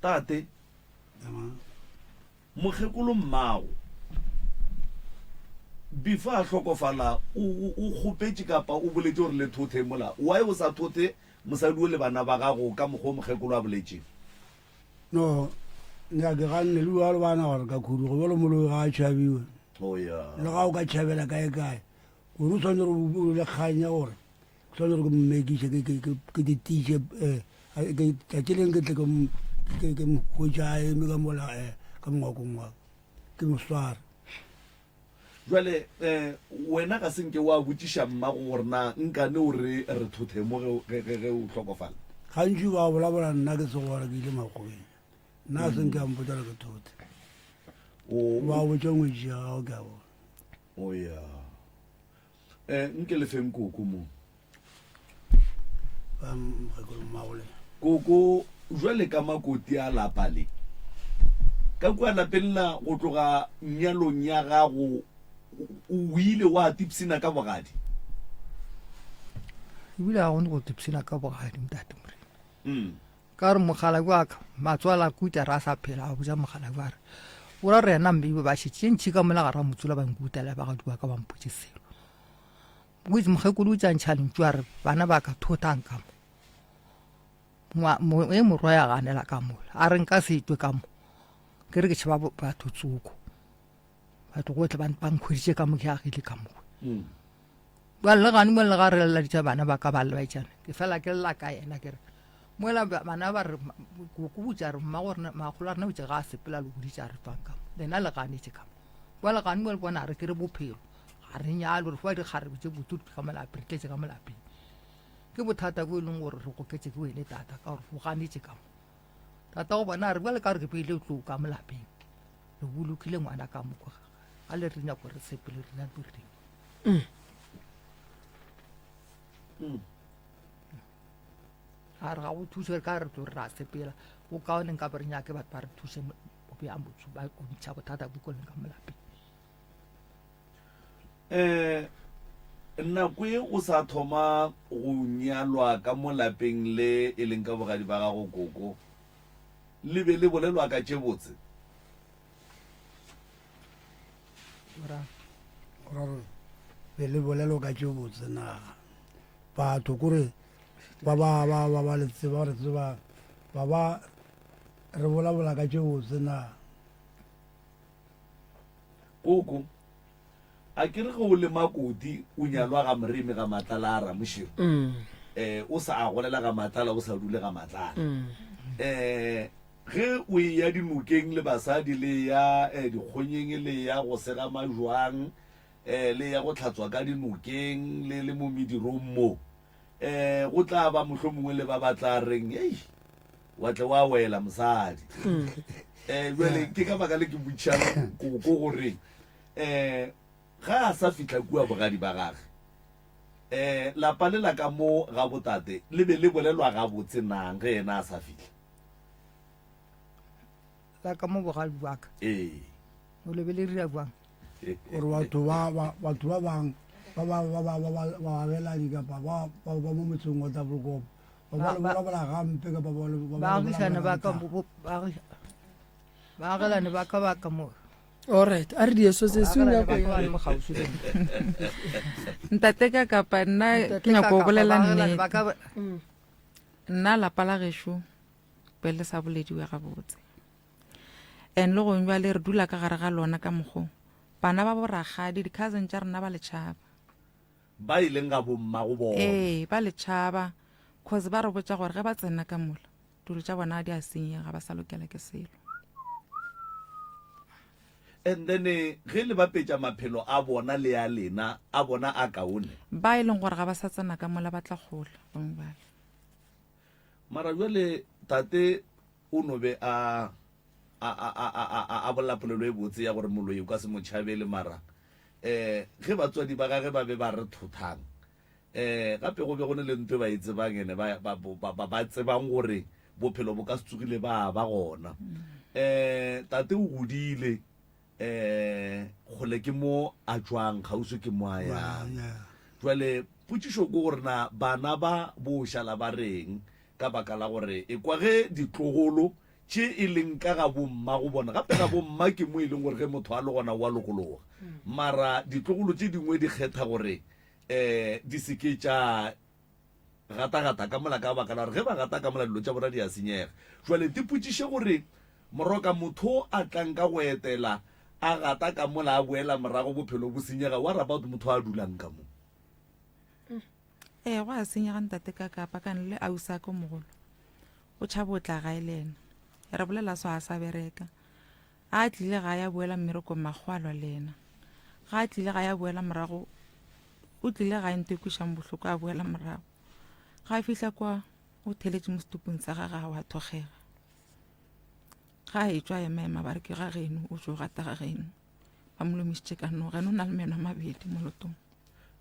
Tate. Mokgekolo mmago before a hlokofala o o kgopetše kapa o boletše gore le thothe mola why o sa thothe mosadi o le bana ba gago ka mokgwa o mokgekolo a boletšego? No, nna ke ganne le bjalo bana gore ka khudugo bjalo moloi ga a tšhabiwe. Oh yeah. Le ga o ka tšhabela kae kae, gore o tshwanetse gore o le kgang ya gore ke tshwanetse gore ke mmekiše ke ke ke ke di tiše eh ke tšatši leng ke tle ke ke ke mo hwetša a eme ka mola eh ka mongwakong wa ke mo sware. Jwale eh wena ga se nke wa botšiša mmago gore na nkane o re re thothe mo ge ge ge o hlokofala? Gantši ba bolabola nna ke se gona ke ile makgoweng nna se nke a mpotša gore ke thothe. O ba botša ngwetši ya gago ke a bona. O ya. Eh, nke le feng koko mo. Koko, jwale ka makoti a lapa le. Ka kua lapeng la go tloga nyalong ya gago o ile wa tipsina ka bogadi? Ebile ga gone go tipsina ka bogadi ntate Morena. Mm. Ka re mogala wa ka matswala kuta ra sa phela a botša mogala wa re o ra re yena mme ba šetše ntšhi ka mola gara motsula ba nkuta le ba ga ka ba mpotše selo o itse mokgekolo o tšantšha lentšu a re bana ba ka thotang ka mo e morwa ya ganela ka mola a re nka se twe ka mo ke re ke tšhaba batho tsoko batho gotlhe ba nkhweditše ka mo ke agile ka mo mm. Bjale le gane mo le ga re leladitša bana ba ka ba lle ba itšane ke fela ke lla ka yena ke re mola bana ba re koko botša re mma gore magolo a rena botše ga a sepela le boditša re tswang ka mo lena le ganetše ka mo bjale gane mo le bona re ke re bophelo ga re nyalo re fa dikgarebe tše botse ka mo lapeng re tletše ka mo lapeng ke bothata bo e leng gore re goketše ke wene tata ka gore o ganetše ka mo tata go bona re bjale ka gore ke beile tlou ka mo lapeng re bolokile ngwana ka mo. A le re nyako re sepele re nyako re. Mm. Mm. A re ga go thuse re ka re tlo re ra sepela. Go kaone nka be re nyake batho ba re thuse go bea motho ba go ntšha bothata bo koleng ka molapeng. Eh nako e o sa thoma go nyalwa ka mo lapeng le e leng ka bogadi ba gago koko le be le bolelwa ka tše botse? Go ra gore be le bolelwa ka tše botse na? Batho kore ba ba ba ba ba le tseba re tseba ba ba re bolabola ka tše botse na? Koko, a ke re ge o le makoti o nyalwa ga Moremi ga Matlala a Ramošego, um o sa a golela ga Matlala o sa dule ga Matlala. Um ge o eya dinokeng le basadi le ya eh, dikgonyeng le ya go sega majwang eh, le ya go tlhatswa ka dinokeng le le mo medirong mo um go tla ba mohlomongwe le ba ba tla reng ei wa tle wa wela mosadi um jale ke ka baka le ke botšang koko gore um ga a sa fihla kua bogadi ba gage um lapa le la ka mo ga botate le be le bolelwa gabotse nang ge yena a sa fihla La ka mo bogadi ba ka ee o le be le dira bjang gore batho ba ba batho ba bang ba ba ba ba ba ba baagelani kapa ba ba ba mo motseng wa Tafelkop ba ba le bolabola gampe kapa ba le ba ba baagišane ba ka baagelane ba ka ba ka mo Alright, a re dieso se se baagelane nyako ba ka ba ya le mo kgauswi le nna. Ntate ka kapa nna Ntate ke nyako ka go kapa bolela baagelane ba nnete ka ba nna lapa la gešo be le sa bolediwe gabotse and le gong jwale re dula ka gare ga lona ka mokgo bana ba boragadi di-cousin tša rena ba le tšhaba Ba e leng ga bommago bona. Ee, ba le tšhaba cause ba re botša gore ge ba tsena ka mola dilo tša bona di a senyega ba sa lokela ke selo. And then eh, ge le bapetša maphelo a bona le a lena, a bona a kaone. Ba e leng gore ga ba sa tsena ka mola ba tla gola gong bjale. Mara jwale tate o no be a a a a a a a bolela polelo e botse ya gore moloi o ka se mo tšhabele mara um ge batswadi ba gage ba be ba re thothang um gape go be go ne le ntho e ba e tsebang ene ba ba ba ba tsebang gore bophelo bo ka se tsogile ba ba gona um tate o godile um kgole ke mo a tšwang kgauswi ke mo a yang jwale potšišo ke gore na bana ba bo šala ba reng ka baka la gore e kwa ge ditlogolo tše e leng ka ga bomma go bona gape ga bomma ke mo e leng gore ge motho a le gona wa lokologa mara ditlogolo tše dingwe di kgetha gore um di se ke tša gatagata ka mola ka baka la gore ge ba gata ka mola dilo tša bona di a senyega jwale di potšiše gore moroka motho a tlang ka go etela a gata ka mola a boela morago bophelo bo senyega what about motho a dulang ka mo Ee, go a senyega ntate ka kapa ka le ausi a ka o mogolo o tšhaba o tla gae le ena re bolela so a sa bereka a tlile ga ya boela mmerekong makgowa a lwa le ena ga a tlile ga ya boela morago o tlile gae nto e kwešang bohloko a boela morago ga a fihla kwa o theletše mo setupung sa gage ga wa thokgega ga a etšwa ema ema ba re ke ga geno o tšo gata ga geno ba mo lomišitše ka noga ene o na le meno a mabedi mo lotong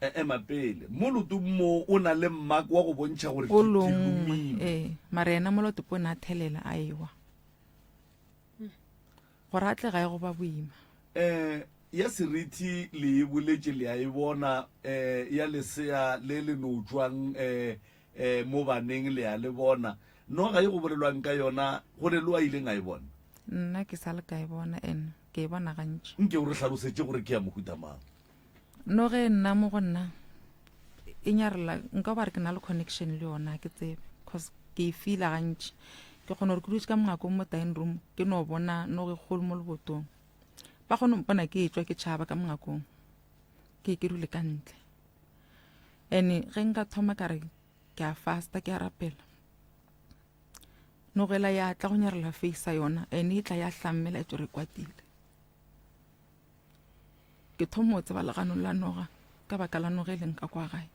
E, ema pele mo lotong mo o na le mmak wa go bontšha gore o longwe ee mara yena mo lotopo o ne a thelela a ewa gore a tle gae go ba boima um ya serithi le e boletše le a e bona um ya lesea le le no tšwang um um mo baneng le a le bona noga ye go bolelwang ka yona go ne le wa ileng a e bona nna ke sa le ka e bona and ke e bona gantši nke o re hlalosetše gore ke ya mohuta mang Noge nna mo go nna e nyarela nka ba re ke na le connection le yona ke tsebe cause ke e feela gantši ke kgona gore ke dutse ka mongakong mo dining room ke no bona noge kgolo mo lebotong ba kgone mpona ke etswa ke tšhaba ka mongakong ke ke dule ka ntle and ge nka thoma ka re ke a fasta ke a rapela nogela ya tla go nyarela face yona and e tla ya hlammela e tswere kwatile Ke thoma go tseba legano la noga ka baka la noga e leng ka kwa gae.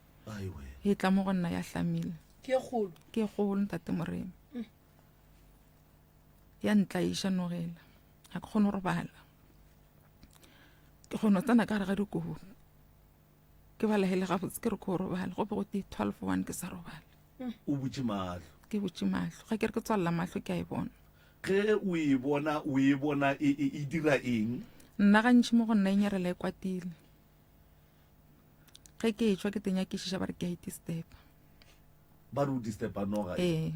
E tla mo go nna ya hlamile. Ke kgolo. Ke kgolo ntate Moremi. Mm. Ya ntlaiša nogela. Ga ke kgone go robala. Ke kgona go tsena ka gare ga dikobo ke ba lahele gabotse ke re ko robala go be go tee 12 one ke sa robala. O butše mahlo. Ke butše mahlo. Ga ke re ke tswalela mahlo ke a e bona. Ge o e bona, o e bona e, e, e dira eng? Nna gantši mo go nna e nyarela e kwatile. Ge ke etšwa ke tenyakišiša ba re ke a itistepa. Ba re o distepa noga? Ee.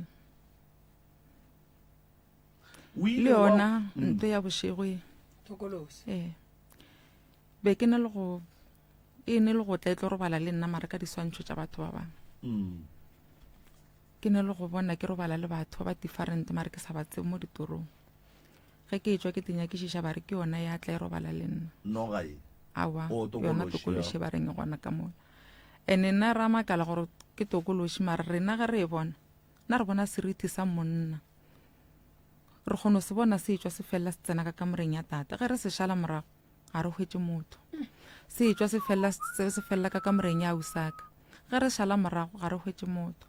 O ile Le wa- yona Mm. ntho ya bošego e. Thokolosi. Ee. Be ke na le go e ne le go tla e tlo robala le nna mara ka diswantšho tša batho ba bangwe. Mm. Ke ne le go bona ke robala le batho ba ba different mara ke sa ba tsebe mo ditorong. Ge ke etšwa ke tinyakišiša ba re ke yona ya tla e robala le nna. Noga e. Aowa, O, yona tokološi, tokološi ya. ba reng e gona ka mola. Ene nna ra makala gore ke tokološi mara rena ge re e bona, nna re bona seriti sa monna. Re kgona go se bona se etšwa se felela se tsena ka kamoreng ya tate. Ge re se šala morago, ga re hwetše motho. Se etšwa se felela se se felela ka kamoreng ya ausaka. Ge re šala morago, ga re hwetše motho.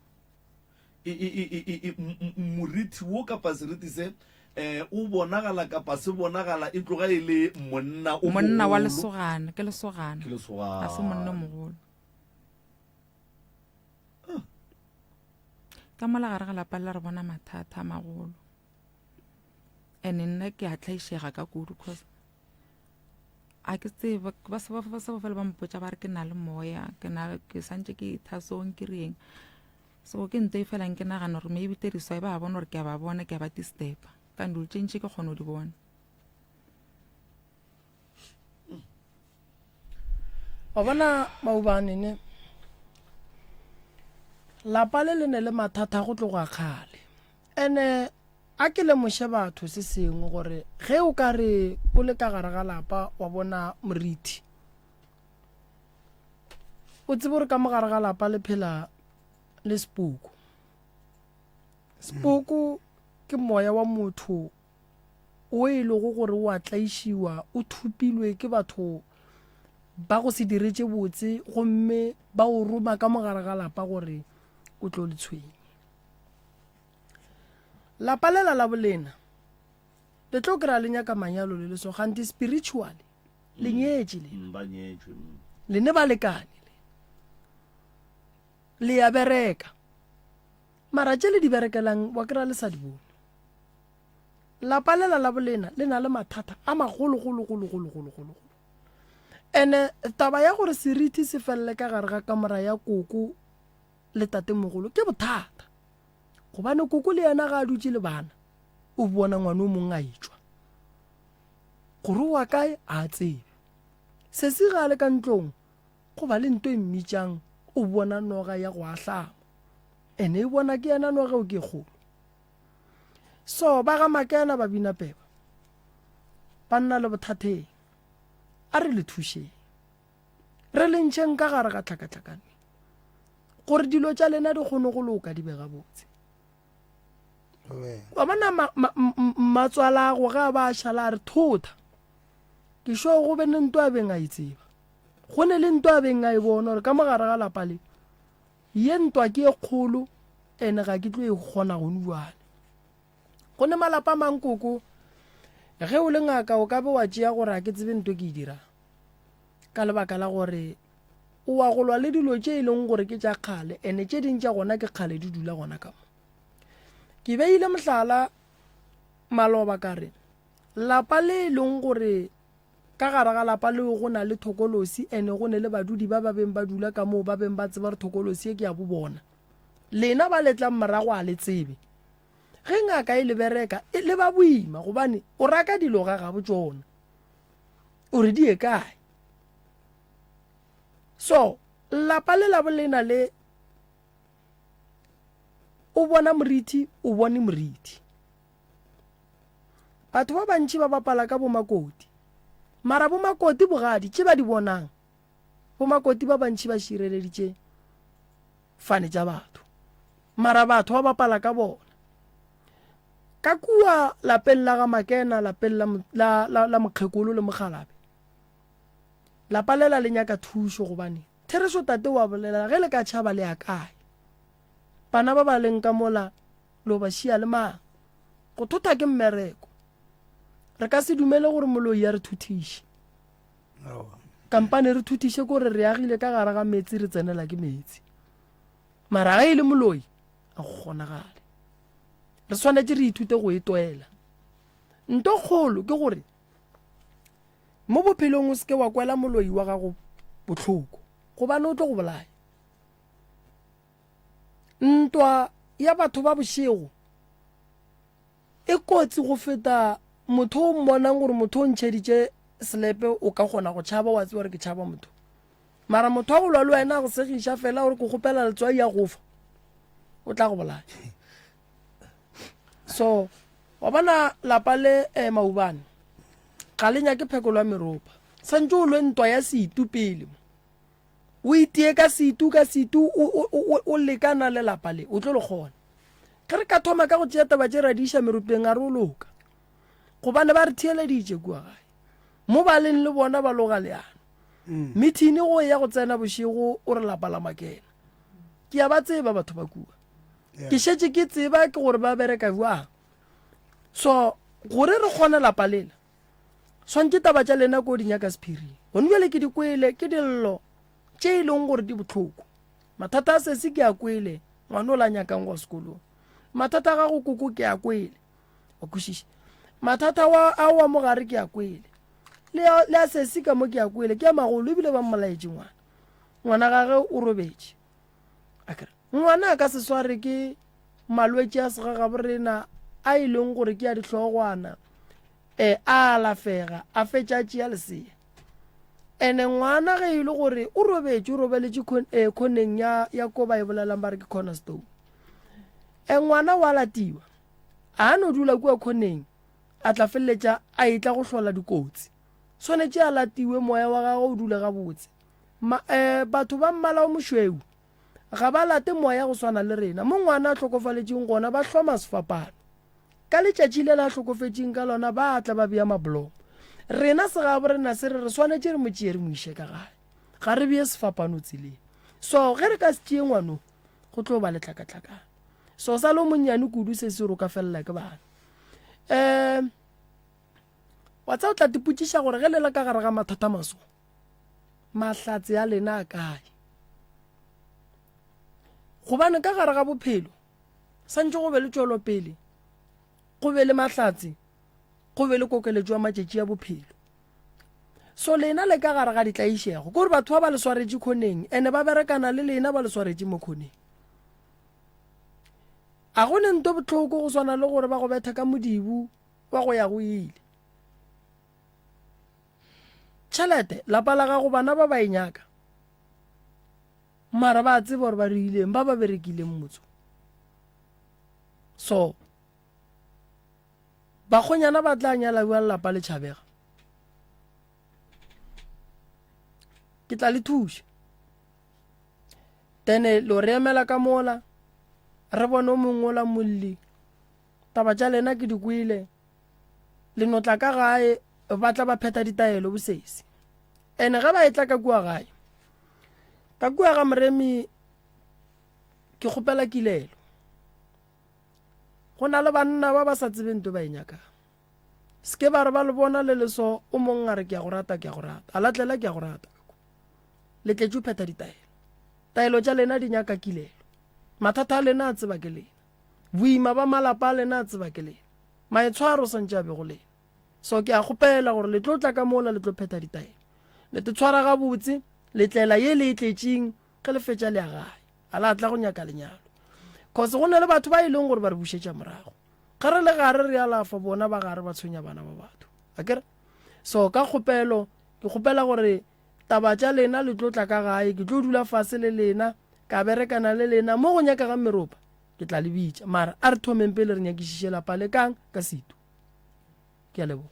E, e, e, e, e, e, morithi wo kapa seriti se eh, o bonagala kapa se bonagala e tloga e le monna o Monna wa mogolo. lesogana, ke lesogana. Ke lesogana. Ga se monna o mogolo. Ka mola gare ga lapa lela re bona mathata a magolo. And nna ke a tlaišega ka kudu cause a ke tsebe ba se ba se ba fela ba mpotša ba re ke na le moya ke na ke santše ke ithasong ke reng so ke nto e felang ke nagana gore maybe tediswa e ba bona gore ke a ba bona ke a ba distepa ka dilo tše ntši ke kgona go di bona Wa bona maobane ne lapa le le ne le mathata go tloga kgale ene a ke lemoše batho se sengwe gore ge o ka re o le ka gare ga lapa wa bona morithi o tsebe gore ka mo gare ga lapa le phela le sepoko sepoko ke moya wa motho o e lego gore o a tlaišiwa, o thopilwe ke batho ba go se dire tše botse gomme ba o roma ka mo gare ga lapa gore o tlo le tshwenye. Lapa lela la bolena le tlo kry-a le nyaka manyalo le le so gante spiritually le mm. nyetše le mm, ba nyetšwe mm. le ne balekane le le ya bereka mara tše le di berekelang wa kry-a le sa di bone Lapa lela la bolena le na le mathata a magologologologologologolo. Ene taba ya gore seriti se felele ka gare ga kamora ya koko le tatemogolo ke bothata. Gobane koko le yena ga a dutše le bana, o bona ngwana o mongwe a etšwa. Gore o wa kae a a tsebe. Sesi ga a le ka ntlong, go ba le nto e mmitšang, o bona noga ya go ahlama. Ene e bona ke yena noga eo ke e kgolo. So ba ga Makena ba bina peba ba nna le bothatheng. A re le thušeng. Re le ntšheng ka gare ga tlhakatlhakano gore dilo tša lena di kgone go loka di be gabotse. Wa bona mmatswalago ge a ba a šala a re thotha. Ke sure go be ne nto a beng a e tseba. Go ne le nto a beng a e bona gore ka mo gare ga lapa le Ye ntwa ke ye kgolo ene ga ke tlo e kgona gone bjale. Go ne malapa a mang koko ge o le ngaka o ka be wa tšea gore ga ke tsebe nto ke e dirang ka lebaka la gore o wa go lwa le dilo tše e leng gore ke tša kgale ene tše ding tša gona ke kgale di dula gona ka mo. Ke beile mohlala maloba ka re lapa le e leng gore Ka gare ga lapa leo go na le thokolosi ene go ne le badudi ba ba beng ba dula ka moo ba beng ba tseba gore thokolosi ye ke ya bo bona. Lena ba le tlang morago a le tsebe. Ge ngaka e le bereka e le ba boima gobane o raka dilo ga gabo tšona. O re di ye kae? So lapa le la bolena le o bona morithi o bone morithi. Batho ba bantši ba bapala ka bomakoti. Mara bomakoti bogadi tše ba di bonang, bomakoti ba bantši ba šireleditše fane tša batho. Mara batho ba bapala ka bona. Ka kua lapeng la ga Makena, lapeng la, la, la, la mokgekolo le mokgalabe, lapa lela le nyaka thušo gobane therešo tate wa bolela ge le ka tšhaba le ya kae? Bana ba ba leng ka mola Lo ba šia le mang? Go thotha ke mmereko. Re ka se dumele gore moloi a re thuthiše. Kampane re thuthiše ko re re agile ka gare ga meetse re tsenela ke meetse. Mara ge e le moloi a go kgonagale. Re swanetše re ithute go e twela. Nto kgolo ke gore mo bophelong o seke wa kwela moloi wa gago bohloko gobane o tlo go bolaya. Ntwa ya batho ba bošego e kotsi go feta motho o mmonang gore motho o ntšheditše selepe o ka kgona go tšhaba wa tseba gore ke tšhaba motho mara motho wa go lwa le wena a go segiša fela gore ke kgopela letswai ya gofa o tla go bolaya so wa bona lapa le eh, maubane ga le nyake phekolo ya meropa santse o lwe ntwa ya setu pele o itie ka setu ka setu o lekana le lapa le o tlo le kgona ge re ka thoma ka go tšea taba tše ra di iša meropeng a re o loka gobane ba re theeleditše kua gae mo ba leng le bona ba loga leano mm. methini go ya go tsena bošego o re lapa la makena ke a ba tseba batho ba kua ke šetše ke tseba ke gore ba bereka jwang so gore re kgone lapa lela Swantše taba tša lena ko di nyaka sephiring. Gone bjale ke di kwele, ke dillo tše e leng gore di bohloko. Mathata a sesi ke a kwele, ngwana o la nyakang go sekolong. Mathata a gago koko ke a kwele. Wa kwešiša? Mathata wa a wa mogare ke a kwele. Le a, le a sesi ka mo ke a kwele, ke a magolo ebile ba mmolaetše ngwana. Ngwana gage o robetše. Akere ngwana a ka se sware ke malwetši a segagaborena a e leng gore ke a dihlogwana e a alafega a fetša a tšea lesea ene ngwana ge e le gore o robetše o robeletše eh, khoneng ya, ya ko ba e bolelang ba re ke cornerstone e ngwana wa latiwa a no dula kua khoneng a tla feleletša a etla go hlola dikotsi swanetše a latiwe moya wa gagwe o dule gabotse Ma, eh, batho ba mmala o mošweu ga ba late moya go swana le rena mo ngwana a hlokofaletšeng gona ba hloma sefapano Ka letšatši le la hlokofetšeng ka lona ba tla ba bea mablomo. Rena segabo rena se re re swanetše re mo tšee re mo iše ka gae. Ga re bee sefapano tseleng. So ge re ka se tšee ngwano go tlo ba le tlhakatlhakano. So sa le o monnyane kudu se se roka felela ke bana. Um wa tsa o tla tipotšiša gore ge le le ka gare ga mathata maso mahlatse a lena a kae. Gobane ka gare ga bophelo Santše go be le tšwelopele, go be le mahlatse, go be le kokeletšo ya matšatši a bophelo. So lena le ka gare ga ditlaišego, ke gore batho ba ba le swaretše khoneng, ene ba berekana le lena ba le swaretše mo khoneng. A go ne nto bohloko go swana le gore ba go betha ka modibu wa go ya go ile. Tšhelete, lapa la gago bana ba ba e nyaka. Mara ba tseba gore ba reileng ba ba berekileng motso. So bakgonyana ba tla nyala bjang lapa le tšhabega? Ke tla le thuša. Then lo re emela ka mola re bone o mongwe ola molli. Taba tša lena ke di kwele. Le no tla ka gae ba tla ba phetha ditaelo bosesi. Ene ge ba etla ka kua gae Ka kua ga Moremi ke kgopela kilelo. Go na le banna ba ba sa tsebeng nto ba e nyakang. Se ke ba re ba le bona le leso o mong a re ke a go rata ke a go rata. A latlela ke a go rata. Le tletše o phetha ditaelo. Taelo tša lena di nyaka kilelo. Mathata a lena a tseba ke lena. Boima ba malapa a lena a tseba ke lena. Maitshwaro santše a be go lena. So ke a kgopela gore le tlo tla ka mola le tlo phetha ditaelo. Le te tshwara gabotse, le tlela ye le e tletšeng, ge le fetša le ya gae. A la tla go nyaka lenyalo. Cause go na le batho ba e leng gore ba re bušetša morago. Ge re le gare re alafa bona ba gare ba tshwenya bana ba batho. Akere? So ka kgopelo ke kgopela gore taba tša lena le tlo tla ka gae, ke tlo dula fase le lena, ka berekana le lena mo go nyakegang meropa ke tla le bitša. Mara a re thomeng pele re nyakišiše lapa le kang ka setu. Ke a leboga.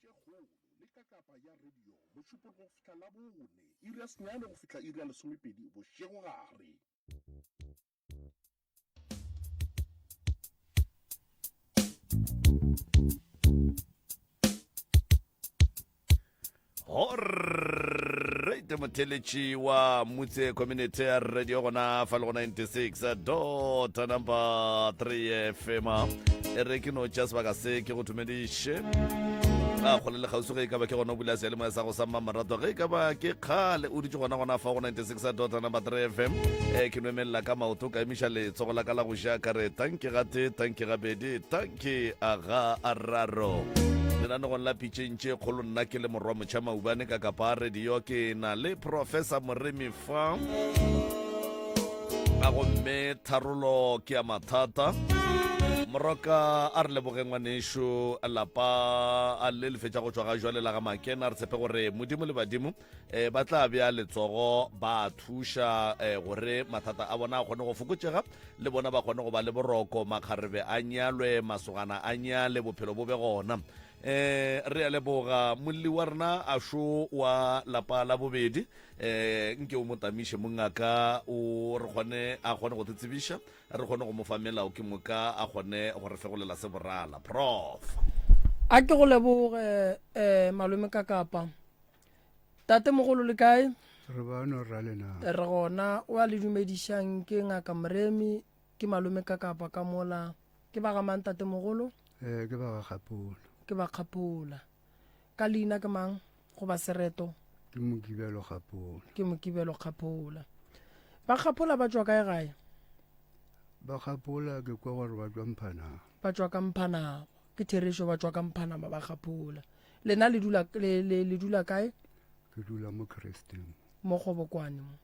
tše kgolo le kakapa ya radio Mošupologo go fihla Labone, iri ya senyane go fihla iri ya lesomepedi bošegogare. Alright, motheletši wa Mutse Community Radio gona fa le go 96 dot number 3 FM. E re ke no tša sebaka se ke go tumediše. A kgole le kgauswi ge e ka ba ke gona o bula seyalemoya sa go sa mmamarato ge e ka ba ke kgale o dutše gona gona fa go 96 dot number 3 FM. E ke no emelela ka maoto ka emiša letsogo la ka la go ja ka re tanki gate tanki gabedi tanki aga araro. Lenanegong la pitšeng tše kgolo nna ke le morwa motšha maubane ka kapa radio ke na le professor moremi fa a gomme tharolo ke ya mathata moroka a re leboge ngwanešo lapa a le lefetša go tšwa ga jwale la ga makena re tshepe gore modimo le badimo um ba tla bea letsogo ba thuša um gore mathata a bona a kgone go fokotšega le bona ba kgone go ba le boroko makgarebe a nyalwe masogana a nyale bophelo bo be gona eh re a leboga molli wa rena a šo wa lapa la bobedi eh nke o mo tamiše mongaka o re kgone a kgone go te tsebiša re kgone go mo fa melao ke moka a kgone go re fegolela se borala prof A ke go leboge eh malome ka kapa. Tate mogolo le kae? Re bano rra lena. Re gona o a le dumedišang ke ngaka Moremi ke malome ka kapa ka mola. Ke ba ga mang tate mogolo? Eh ke ba ga Kgapola. Ke ba Kgapola. Ka leina ke mang goba sereto? Ke Mokibelo Kgapola. Ke Mokibelo Kgapola. Ba Kgapola ba tšwa kae gae? Ba Kgapola ke kwa gore ba tšwa Mphanama. Ba tšwa ka Mphanama. Ke therešo ba tšwa ka Mphanama ba Kgapola. Lena le dula le, le, le dula kae? Ke dula mo Kresteng. Mo Kgobokwane mo.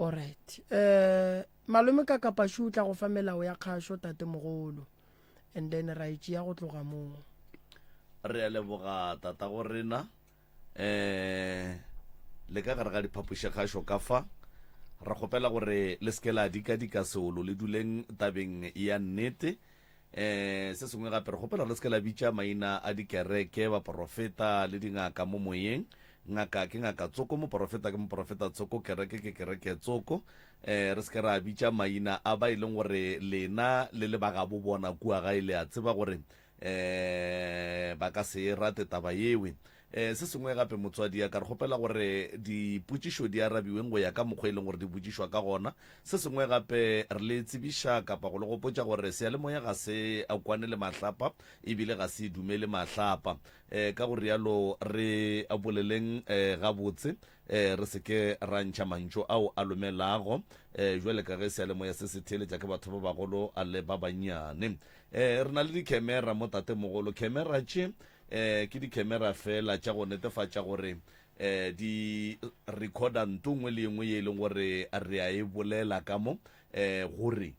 Alright. Eh malome ka kapashu o tla go fa melao ya kgašo tate mogolo. And then ra e tšea go tloga moo. Re a leboga tata go rena. Eh le ka gare ga diphapošekgašo ka fa re kgopela gore le seke la dikadika seolo le duleng tabeng ya nnete. Eh se sengwe gape re kgopela gore le seke la bitša maina a dikereke, baporofeta le dingaka mo moyeng. Ngaka ke ngaka tsoko, moporofeta ke moporofeta tsoko, kereke ke kereke tsoko. Eh re seke ra bitša maina a ba e leng gore lena le le ba gabo bona kua gae le a tseba gore eh ba ka se e rate taba yewe. Eh se sengwe gape motswadi ya ka re kgopela gore dipotšišo di arabiweng go ya ka mokgwa e leng gore di botšišwa ka gona. Se sengwe gape re le tsebiša kapa go le gopotša gore seyalemoya ga se kwane le mahlapa ebile ga se dumele mahlapa. Eh ka go rialo re boleleng eh gabotse eh re se ke ra ntšha mantšu ao a lomelago eh jwale ka ge seyalemoya se se theeletša ke batho ba bagolo le ba bannyane. Eh re na le dikhemera mo tatemogolo. Khemera tše eh ke dikhemera feela tša go netefatša gore eh di recorda nto nngwe le engwe ye e leng gore re a e bolela ka mo eh gore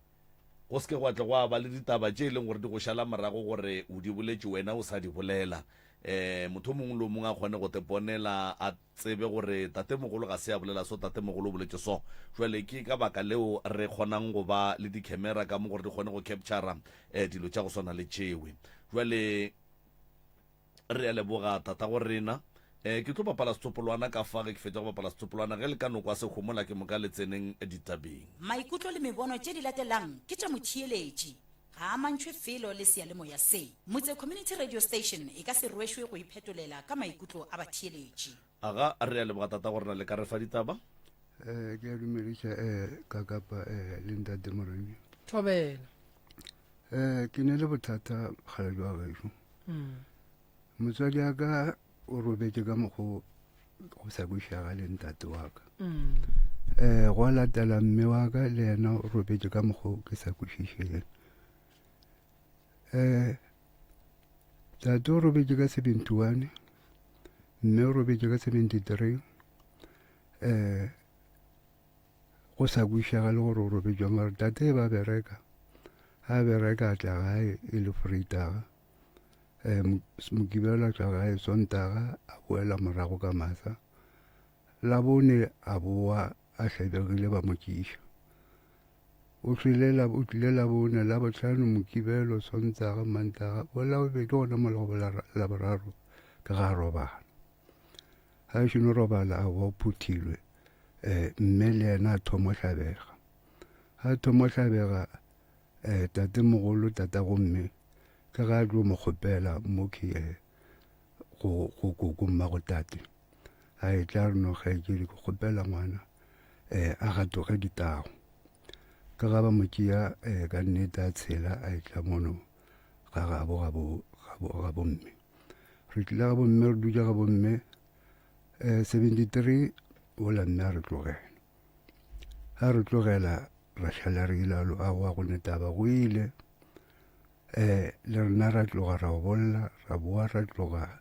go se ke gwa tle gwa ba le ditaba tše e leng gore di go šala morago gore o di boletše wena o sa di bolela eh motho o mongwe le o mongwe a kgone go te ponela a tsebe gore tatemogolo ga se a bolela so tatemogolo o boletše so jwale ke ka baka leo re kgonang go ba le dikhemera ka mo gore di kgone go captura eh dilo tša go swana le tšewe jwale Re a leboga tatago rena. Eh, ke tlo bapala setsopolwana ka fa ge ke fetša go bapala setsopolwana ge le ka no kwa se homola ke moka le tseneng ditabeng. Maikutlo le mebono tše di latelang ke tša motheeletši, ga a amantšhwe felo le seyalemoya se. Motse Community Radio Station e ka se rwešwe go iphetolela ka maikutlo a batheeletši. Aga, re a leboga tatago rena le ka re fa ditaba. Eh, ke a dumediša eh, ka kapa eh, le ntate Moremi. Thobela. Eh, ke ne le bothata kgale jwa gešo. Mm. Motswadi wa ka o robetše ka mokgo go sa kwešišega le ntate wa ka. Mm. Eh, gwa latela mme wa ka le yena o robetše ka mokgo ke sa kwešišeng. Eh, tate o robetše ka 71, mme o robetše ka 73. Eh, go sa kwešišagale gore o robetšwa mare tate ba bereka a bereka a tla gae e le freitaga um mokibelo a tla gae sontaga a boela morago ka masa labone a boa a hlabegile ba mo tšiša o tlile la o tlile labone labohlano mokibelo sontaga mantaga bo labobedi gona mo la go laboraro. Ke ga a robala. Ga a šeno robala a wa o phuthilwe um mme le yena a thomo hlabega. Ga a thomo hlabega um tatemogolo tatagomme ke ga a tlo mo kgopela mo ke um go go koko mmago tate. A e tla re no kgaetšedi ke kgopela ngwana um a gatoge ditago. Ke ga ba mo tšea um ka nnete a tshela a etla mono ga gabo gabo gabo gabo mme. Re tlile ga bomme re dutše ga bomme um 73 ola mme a re tlogela. Ga re tlogela ra šala re ile alo aowa go ne taba go ile um le rena ra tloga ra bolla ra boa ra tloga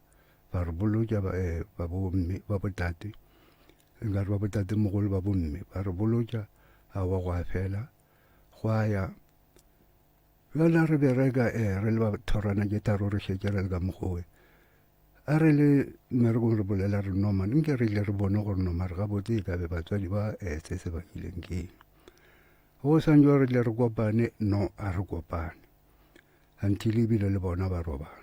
ba re bolotša ba, eh, ba bomme ba botate nka re ba botatemogolo ba bomme ba re bolotša aowa go a fela gwa ya bjale a re bereka um re le ba thorwana tše tharo re šetše re le ka mokgowe a re le mmerekong re bolela re noma nke re ile re bone gore noma re gabotse e ka be batswadi ba um se se bakileng ke eng go santse re tle re kopane no a re kopane until ebile le bona ba robala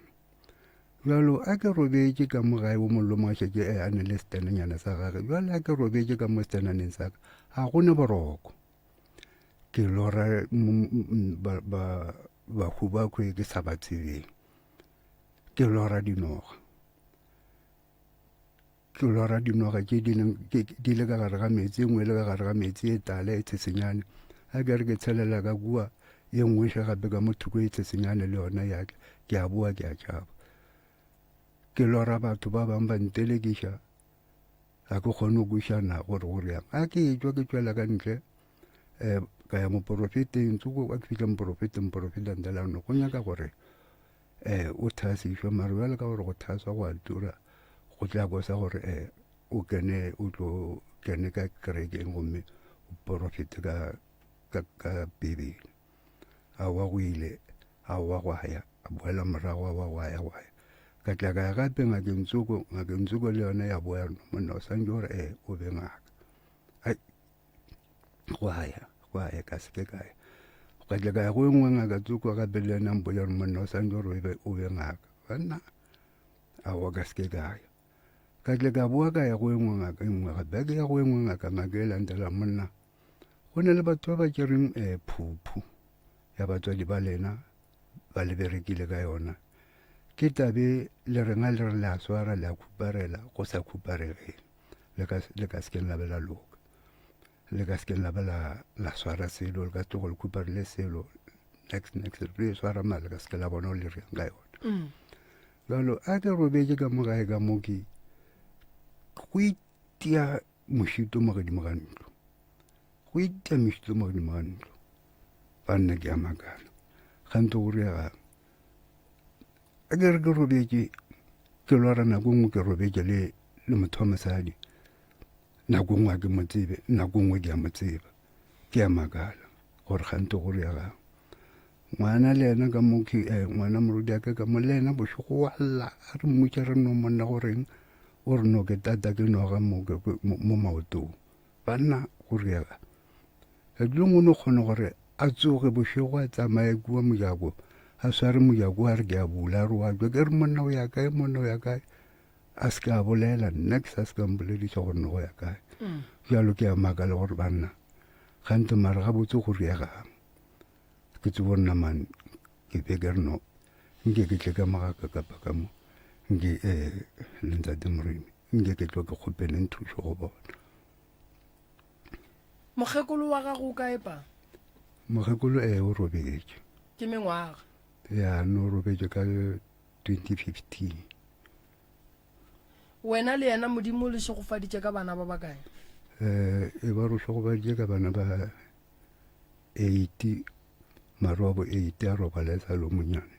bjalo a ke robetše ka mo gae o mollo mo a šetše eh, a ne le setenenyana sa gage bjale a ke robetše ka mo setenaneng sa ka ga go ne boroko ke lora bahu ba kwe ke sa ba tsebeng ke lora dinoga Ke lora dinoga tše di leng di le ka gare ga meetse, e nngwe e le ka gare ga meetse e tala e tshesenyane. A ke re ke tshelela ka kua, ye nngwe še gape ka mo thoko e tshesenyane le yona ya tla. Ke a boa ke a tšhaba. Ke lora batho ba bangwe ba ntelekiša, ga ke kgone go kwešišana gore go reang. A ke etšwa ke tšwela ka ntle um ka ya moporofeteng, tsoko a ke fihla moporofeteng, moporofeta ntela no go nyaka gore um o thasišwe mare bjale ka gore go thaswa go a tura go tla kosa gore um o kene o tlo kene ka kerekeng gomme o porofete ka ka ka bibele a wa go ile a wa go ya a boela morago a wa go ya go ya ka tla ka ya gape ngakeng tsoko ngakeng tsoko le yona ya boya monna o santse gore um o be ngaka gwa ya gwa ya ka seke ka ya ka tla ka ya go e nngwe ngaka tsoko gape le yena mpotša gore monna o santse gore o be o be ngaka banna aowa ka seke ka ya ka tla ka boa ka ya go e nngwe ngaka e nngwe gape ke ya go e nngwe ngaka ngaka e lantela monna go na le batho ba ba tšereng um phuphu ya batswadi ba lena ba le berekile ka yona ke tabe le reng a le re le a swara le a khuparela go sa khuparegeng le ka le ka sekeng la be la loka le ka sekeng la ba la la swara selo le ka tlogo le khuparile selo next next le swara mare le ka seke la bona o le reng ka yona mm. jalo a ke robetse ka mo gae ka mo ke go itia mošito mo godimo ga ntlo go itia mošito mo godimo ga ntlo ba nna ke a makala gante go rega a ke re ke robetse ke lora nako nngwe ke robetse le le motho wa mosadi nako nngwe a ke mo tsebe nako nngwe ke a mo tseba ke a makala gore gante go rega ngwana le yena ka mo eh, ngwana morodi aka ka mo le yena bošego wa lla a re mmotša re no monna goreng o re no ke tata ke noga mo maotong banna go riega Ebile o no kgona gore a tsoge bošego a tsamaye kua mojako a sware mojako a re ke a bula a re wa tšwa ke re monna o ya kae monna o ya kae a se ke a bolela next a se ka mpolediša gore ne go ya kae mm. jalo ke a makale gore banna gante mare gabotse go riegang ke tsebo nna man ke be ke re no nke ke tle ka mogaka kapa ka mo nke um eh, lentate moremi nke ke tlo ke kgopeleng thušo go bona Mokgekolo wa gago o kae pa? Mokgekolo ee o robetše. Ke mengwaga. Ya no robetše ka 2015. Wena le yena Modimo le šegofaditše ka bana ba bakae? Eh e ba re šegofaditše ka bana ba 8 mare wa bo 8 a robala e sa le o monyane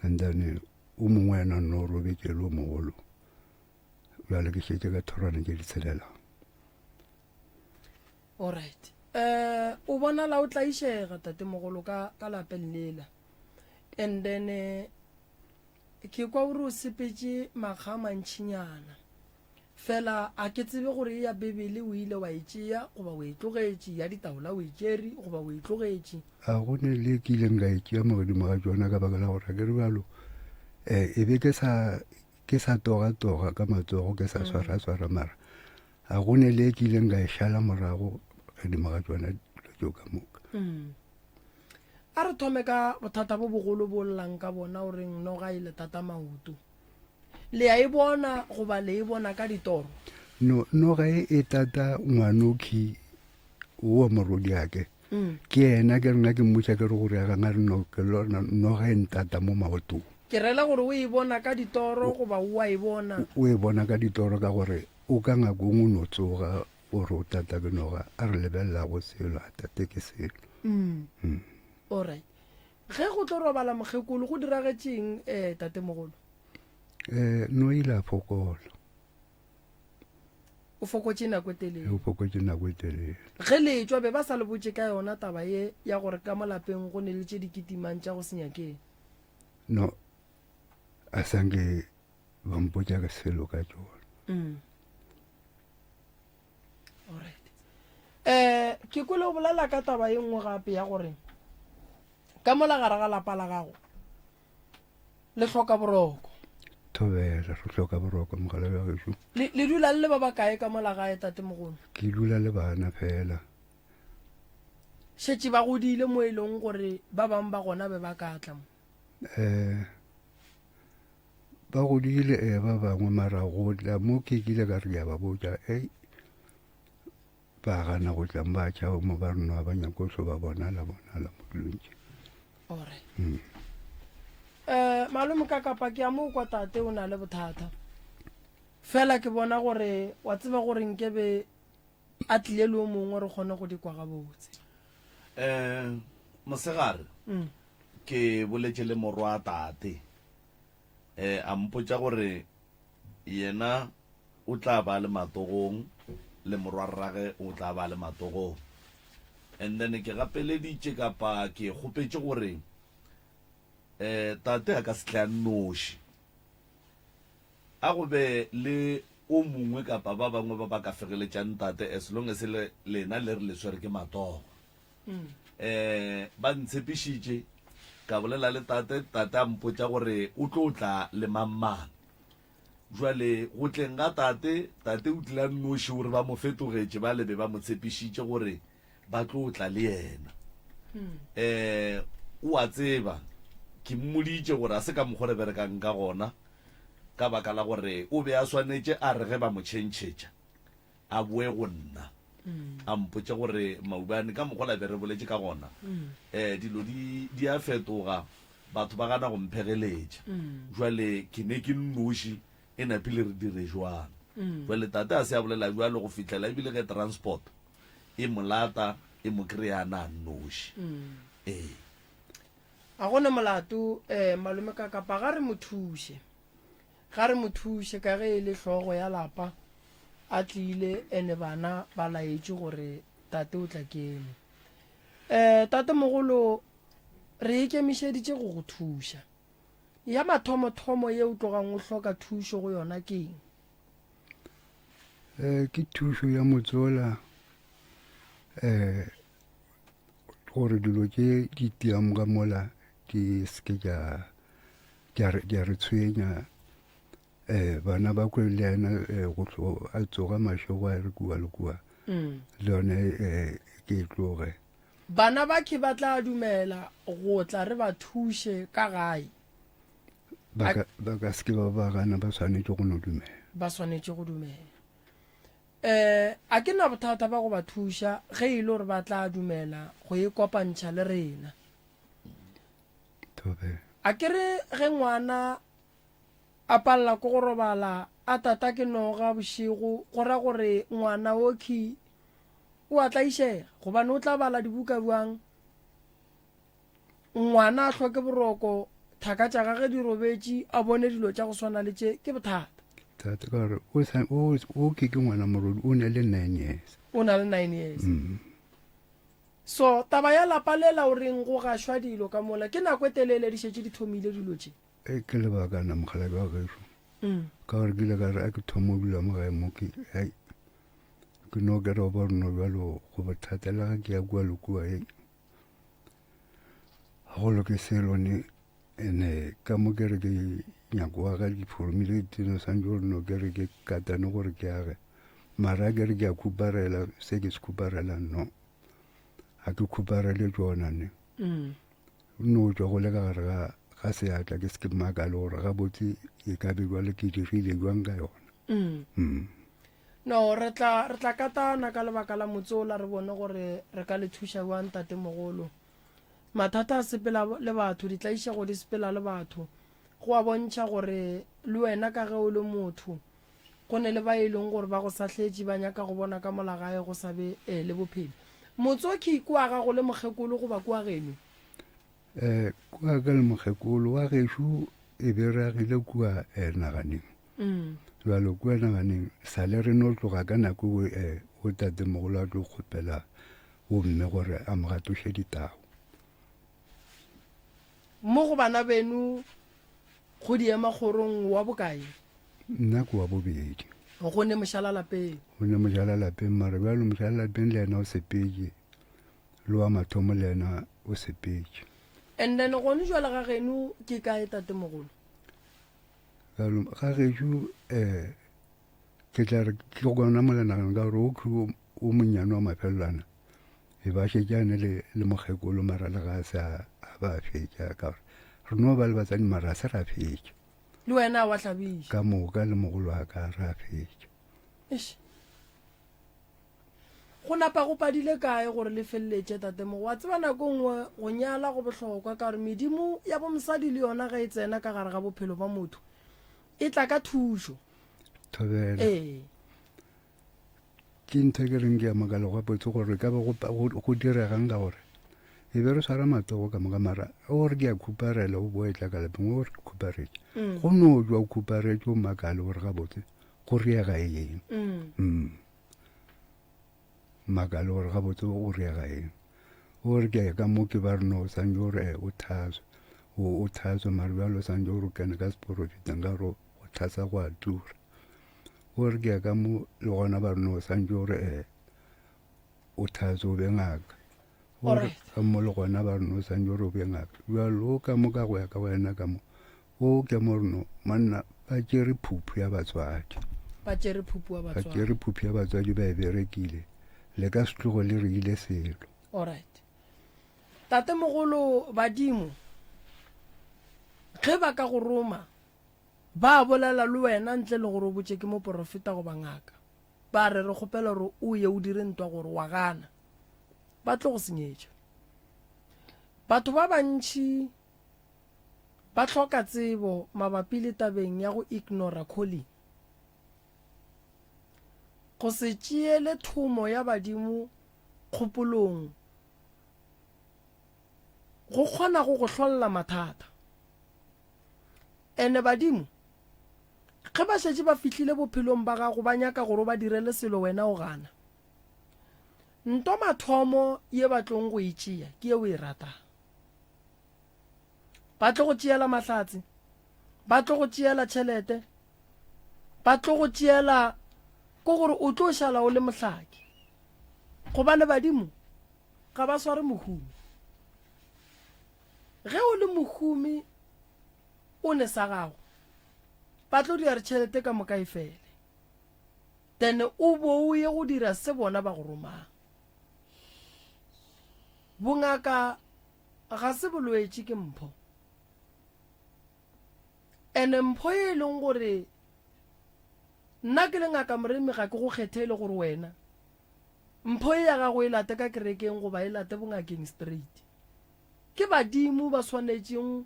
and then o mongwe yena no robetše le o mogolo bjale ke šetše ka thorwana tše di tshelelang alright eh o bonala o tlaišega tatemogolo ka ka lapeng lela and then eh, ke kwa o re o sepetše makga a mantšhinyana fela a ke tsebe gore e ya bibele o ile wa e tšea goba o e tlogetše ya ditaola o e tšere goba o e tlogetše a go ne le ke ileng ka e tšea mo godimo ga tšona ka baka la gore a ke re bjalo um e be ke sa ke sa toga-toga ka matsogo ke sa swara-swara mara ga go ne le e ke ileng ka e šala morago godimo ga tsona dilo tšeo ka moka. A re thome ka bothata bo bogolo bo llang ka bona o reng noga e le tata maoto. Le a e bona goba le e bona ka ditoro? No, noga e e tata ngwanokhi wo wa morwediake. Ke yena ke rena ke mmotša ke re gore ya ganga re no ke lona noga e ntata mo maotong. Ke rela gore o e bona ka ditoro goba o a e bona? O e bona ka ditoro ka gore o ka ngakong o no tsoga O re o tata ke noga, a re lebelela go selo, a tate ke selo. Mm. Mm. Alright. Ge go tlo robala mokgekolo go diragetšeng eh tatemogolo? Eh no ile a fokola. O fokotše nako e telele. O fokotše nako e telele. Ge le tšwa be ba sa le botše ka yona taba ye ya gore ka mo lapeng go ne le tše dikitimang tša go se nyakeng. No. A sanke ba mpotša ka selo ka tšona. Mm. Alright. Eh, ke kwele o bolela ka taba ye nngwe gape ya gore ka mola gare ga lapa la gago le hloka boroko. Thobela, re hloka boroko mogala wa gešo. Le, le dula le le ba bakae ka mola gae tatemogolo? Ke dula le bana fela. Šetše ba godile mo e leng gore ba bangwe ba gona be ba ka tla mo. Eh, Ba godile ee ba bangwe mara go tla mo ke kile ka re ke a ba botša ei ba gana go tla mo ba tšhaba mo ba re no ba nyako so ba bonala bonala mo dilong tše. Alright. Mm. Eh malome ka kapa ke a mo kwa tate o na le bothata. Fela ke bona gore wa tseba gore nkebe a tlile le o mongwe re kgone go di kwa gabotse. Eh mosegare mm. ke boletše le morwa tate eh, a mpotša gore yena o tla ba le matogong le morwarrage o tla ba le matogong. And then ke gapeleditše kapa ke kgopetše gore eh, tate a ka se tle a nnoši, a go be le o mongwe kapa ba bangwe ba ba ka fegeletšang tate as long as le lena le re le swere ke matogo. Um ba ntshepišitše, ka bolela le tate, tate a mpotša gore o tlo tla le mang-mang. Jwale go tleng ga tate, tate o tlile a nnoši gore ba mo fetogetše ba le be ba mo tshepišitše gore ba tlo tla le yena. Um o a tseba, ke mmoditše gore a se ka mokgwa re berekang ka gona, ka baka la gore o be a swanetše a re ge ba mo tšhentšhetša a boe go nna a mpotše gore maubane ka mokgwa la be re boletše ka gona um dilo di di a fetoga batho ba gana go mphegeletša jwale ke ne ke nnoši e napile re dire jwang jwale tate a se a bolela jwalo go fihlela ebile ge transport e mo lata e mo kry-a na nnoši ee A go na molato um malome ka kapa ga re mo thuše. Ga re mo thuše ka ge e le hlogo ya lapa a tlile ene bana ba laetšwe gore tate o tla keno. Um tatemogolo re ikemišeditše go go thuša. Ya mathomothomo ye o tlogang o hloka thušo go yona ke eng? Um ke thušo ya motsola um gore dilo tše di tiang ka mola di se ke tša tša re tshwenya um bana ba kwe le yena um go tlo a tsoga mašego a re kua le kua mm. le yone um ke e tloge bana ba ke ba tla dumela go tla re ba thuše ka gae ba ka se ke ba ba gana ba swanetše go no dumela ba swanetše go dumela um a ke na bothata ba go ba thuša ge e le gore ba tla dumela go e kopantšha le rena A ke re ge ngwana a palela ke go robala a tata ke noga bošego go ra gore ngwana okhwi o a tlaišega gobane o tla bala dibuka bjang? Ngwana a hloke boroko thaka tša gage di robetše a bone dilo tša go swana le tše ke bothata. Thata ka gore o ke ke ngwana morodi o ne le 9 years. O na le 9 years. Mm. So taba ya lapa lela o reng go gašwa dilo ka mola ke nako e telele di šetše di thomile dilo tše? E ke lebakana mokgalabje wa gešo ka gore ke ile ka re a ke thoma go dula mo gae mo ke ai ke no ke re ba reno bjalo go bothata le ga ke ya kua le kua e ga go loke selo ne ene ka mo ke re ke nyako wa ka ke phoromile diteno santse gore no ke re ke katane gore ke age mara ke re ke a khuparela se ke se khuparelang no ga ke khuparele tsona ne mm. no tswa go le ka gare ga ga seatla ke se ke makale gore gabotse e ka be jwale ke dirile jwang ka yona mm. Mm. No, re tla re tla katana ka lebaka la motse ola re bone gore re ka le thuša bjang tatemogolo. Mathata a sepela le batho, ditlaišego di sepela le batho. Go a bontšha gore le wena ka ge o le motho, go ne le ba e leng gore ba go sahletše ba nyaka go bona ka mola gae go sa be eh, le bophelo. Motsoki ke wa gago le mokgekolo goba ke wa geno? Eh, kua ka le mokgekolo wa gešo e be re agile kua eh, naganeng. Mm. Jalo kua naganeng sa le re no tloga ka nako e o tatemogolo a tlo kgopela gomme gore a mo gatoše ditao. Mo go bana beno go di ema kgorong wa bokae? Nna ke wa bobedi. Go ne mošala lapeng. Go ne mošala lapeng mara bjalo mošala lapeng le yena o sepetše le wa mathomo le yena o sepetše. And then gone jwale ga geno ke kae tatemogolo? Bjalo ga gešo um eh, ke tla re ke gona mo lenageng ka gore o o monnyane wa mafelelwana e ba šetše a ne le, le mokgekolo mara le ga se a ba fetša ka gore re no ba le batsadi mara se ra fetša le wena wa hlabiša ka moka le mogolo wa ka ra fetša Eish. Go napa go padile kae gore le feleletše tatemogo? Wa tseba nako nngwe go nyala go bohlokwa ka gore medimo ya bomosadi le yona ge e tsena ka gare ga bophelo ba motho e tla ka thušo. Thobela. Ee. Ke ntho e ke reng ke ya makala go apotse gore ka be go diregang ka gore e be re swara matsogo ka moka mara o re ke a khuparela o boa e tla ka lapeng o re ke khuparetše mm. go no jwa o khuparetše o makale gore gabotse go riega eng mm. mm. Makale gore gabotse o riega eng o re ke ka mo ke ba re no santse gore eh, o thaswe o thaswe mare bjalo santse gore o kene ka seporofeteng ka gore go thasa go a tura o re ke ya ka mo le gona ba re no santse gore um o thaswe o be ngaka gore ka mo le gona ba re no santse gore o be ngaka bjalo ka mo ka go ya ka wena ka mo o ke mo re no monna ba tšere phuphu ya batswadi ba tšere phuphu ya batswadi ba tšere phuphu ya batswadi ba e berekile le ka se tlogo le re ile selo alright tatemogolo badimo ge ba ka go roma Ba bolela le wena ntle le gore o botše ke moporofeta goba ngaka. Ba re, Re kgopela gore o ye o dire ntwa gore wa gana. Ba tlo go senyetša. Batho ba bantši ba hloka tsebo mabapi le tabeng ya go ignora calling. Go se tšeele thomo ya badimo kgopolong go kgona go go hlolla mathata. Ene badimo, ge ba šetše ba fihlile bophelong ba gago ba nyaka gore o ba direle selo wena o gana. Nto mathomo ye ba tlong go e tšea ke ye o e ratang. Ba tlo go tšeela mahlatse, ba tlo go tšeela tšhelete, ba tlo go tšeela ko gore o tlo šala o le mohlaki. Gobane badimo ga ba sware mohumi. Ge o le mohumi o ne sa gago, ba tlo dira re tšhelete ka moka e fele. Then o bo o ye go dira se bona ba go romang. Bongaka ga se bolwetši ke mpho. Ene mpho e leng gore nna ke le ngaka Moremi ga ke go kgethele gore wena mpho e ya gago e late ka kerekeng goba e late bongakeng straight. Ke badimo ba swanetšeng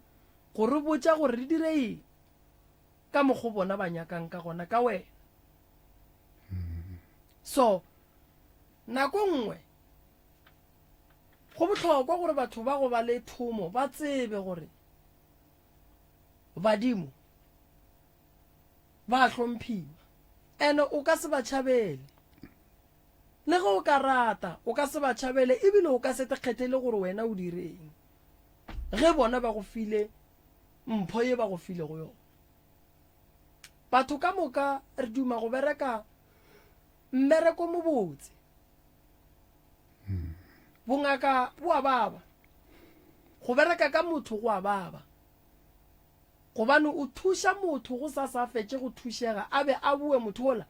go re botša gore re dire eng ka mokgo bona ba nyakang ka gona ka wena. So, nako nngwe go bohlokwa gore batho ba go ba le thomo ba tsebe gore badimo ba hlomphiwa ene o ka se ba tšhabele. Le ge o ka rata, o ka se ba tšhabele e bile o ka se te kgethele gore wena o direng ge bona ba go file mpho ye ba go filego yona. Batho ka moka re duma go bereka mmereko mobotse. Bongaka bo a baba. Go bereka ka motho go a baba. Gobane o thuša motho go sa sa fetše go thušega a be a boe motho ola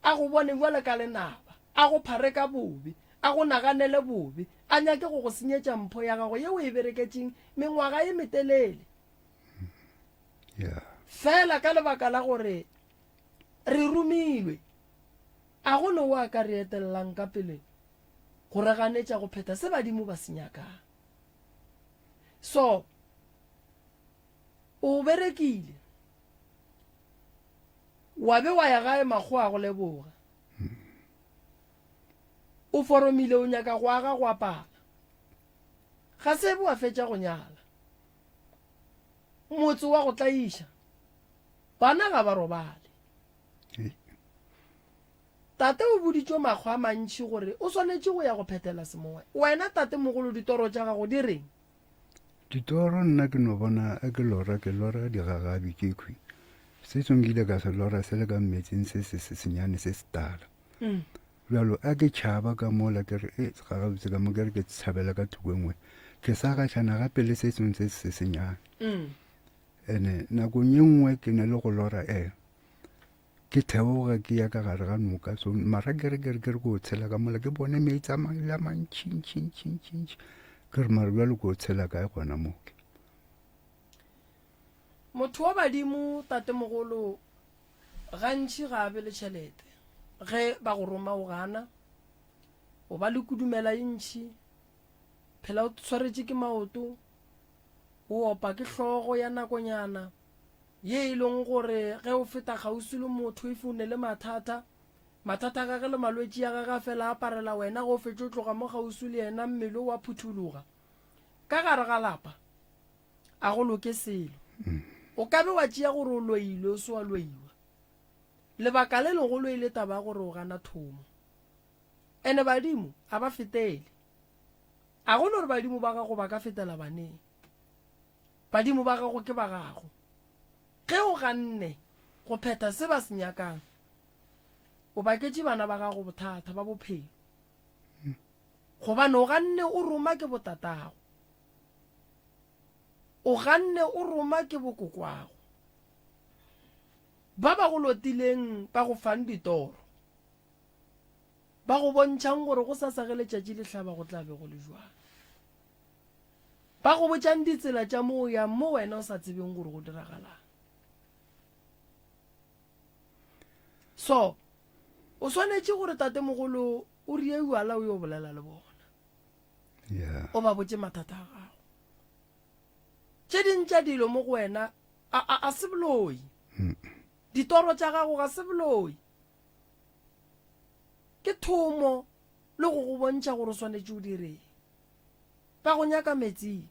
a go bone bjalo ka lenaba, a go phare ka bobe, a go naganele bobe, a nyake go go senyetša mpho ya gago ye o e bereketšeng mengwaga ye metelele. Yeah. Fela ka lebaka la gore re romilwe, a go ne o a ka re etelelang ka pele go re ganetša go phetha se badimo ba se nyakang. So, o berekile, wa be wa ya gae makgowa a go leboga. O foromile o nyaka go aga go apala. Ga se be wa fetša go nyala. Motse wa go tlaiša. Bana ga ba robale. Tate o boditšwe makgwa a mantši gore o swanetše go ya go phethela semoya. Wena tate mogolo ditoro tša gago di reng? Ditoro nna ke no bona a ke lora ke lora digagabi tše khwi. Se sengwe ke ile ka se lora se le ka metsing se se se senyane se setala. Mm. Bjalo a ke tšhaba ka mola ke re e segagabi se ka mo ke re ke tshabela ka thoko e nngwe. Ke sa gahlana gape le se sengwe se se senyane. Mm. Ene nakong ye nngwe ke ne le go lora e ke theoga ke ya ka gare ga noka so mara ke re ke re ke re ko tshela ka mola ke bone meetse a mangwe a mantšintšintšintšintši ke re mara bjalo ko tshela kae gona mo ke Motho wa badimo tatemogolo gantši ga a be le tšhelete ge ba go roma o gana o ba le kudumela e ntšhi phela o tshwaretše ke maoto o opa ke hlogo ya nakonyana ye e leng gore ge o feta kgauswi le motho if o ne le mathata, mathata a gage le malwetši a gage a fela a aparela wena, ge o fetša o tloga mo kgauswi le yena mmele o a phuthologa. Ka gare ga lapa a go loke selo. O ka be wa tšea gore o loilwe o se wa loiwa. Lebaka le legolo e le taba ya gore o gana thomo. Ene badimo a ba fetele. A go no re badimo ba gago ba ka fetela baneng. Badimo ba gago ke ba gago. Ge o ganne go phetha se ba se nyakang, o baketše bana ba gago bothata ba bophelo. Gobane o ganne o roma ke botatago. O ganne o roma ke bokokwago. Ba ba go lotileng ba go fang ditoro, ba go bontšhang gore gosasa ge letšatši le hlaba go tla be go le jwang. Ba go botšang ditsela tša mo o yang mo wena o sa tsebeng gore go diragalang. So, o swanetše gore tatemogolo o rie uala o yo bolela le bona. Yeah. O ba botše mathata a gago. Tše ding tša dilo mo go wena a, a, a se boloi. Mm. Ditoro tša gago ga se boloi. Ke thomo le go go bontšha gore o swanetše o direng. Ba go nyaka metsing.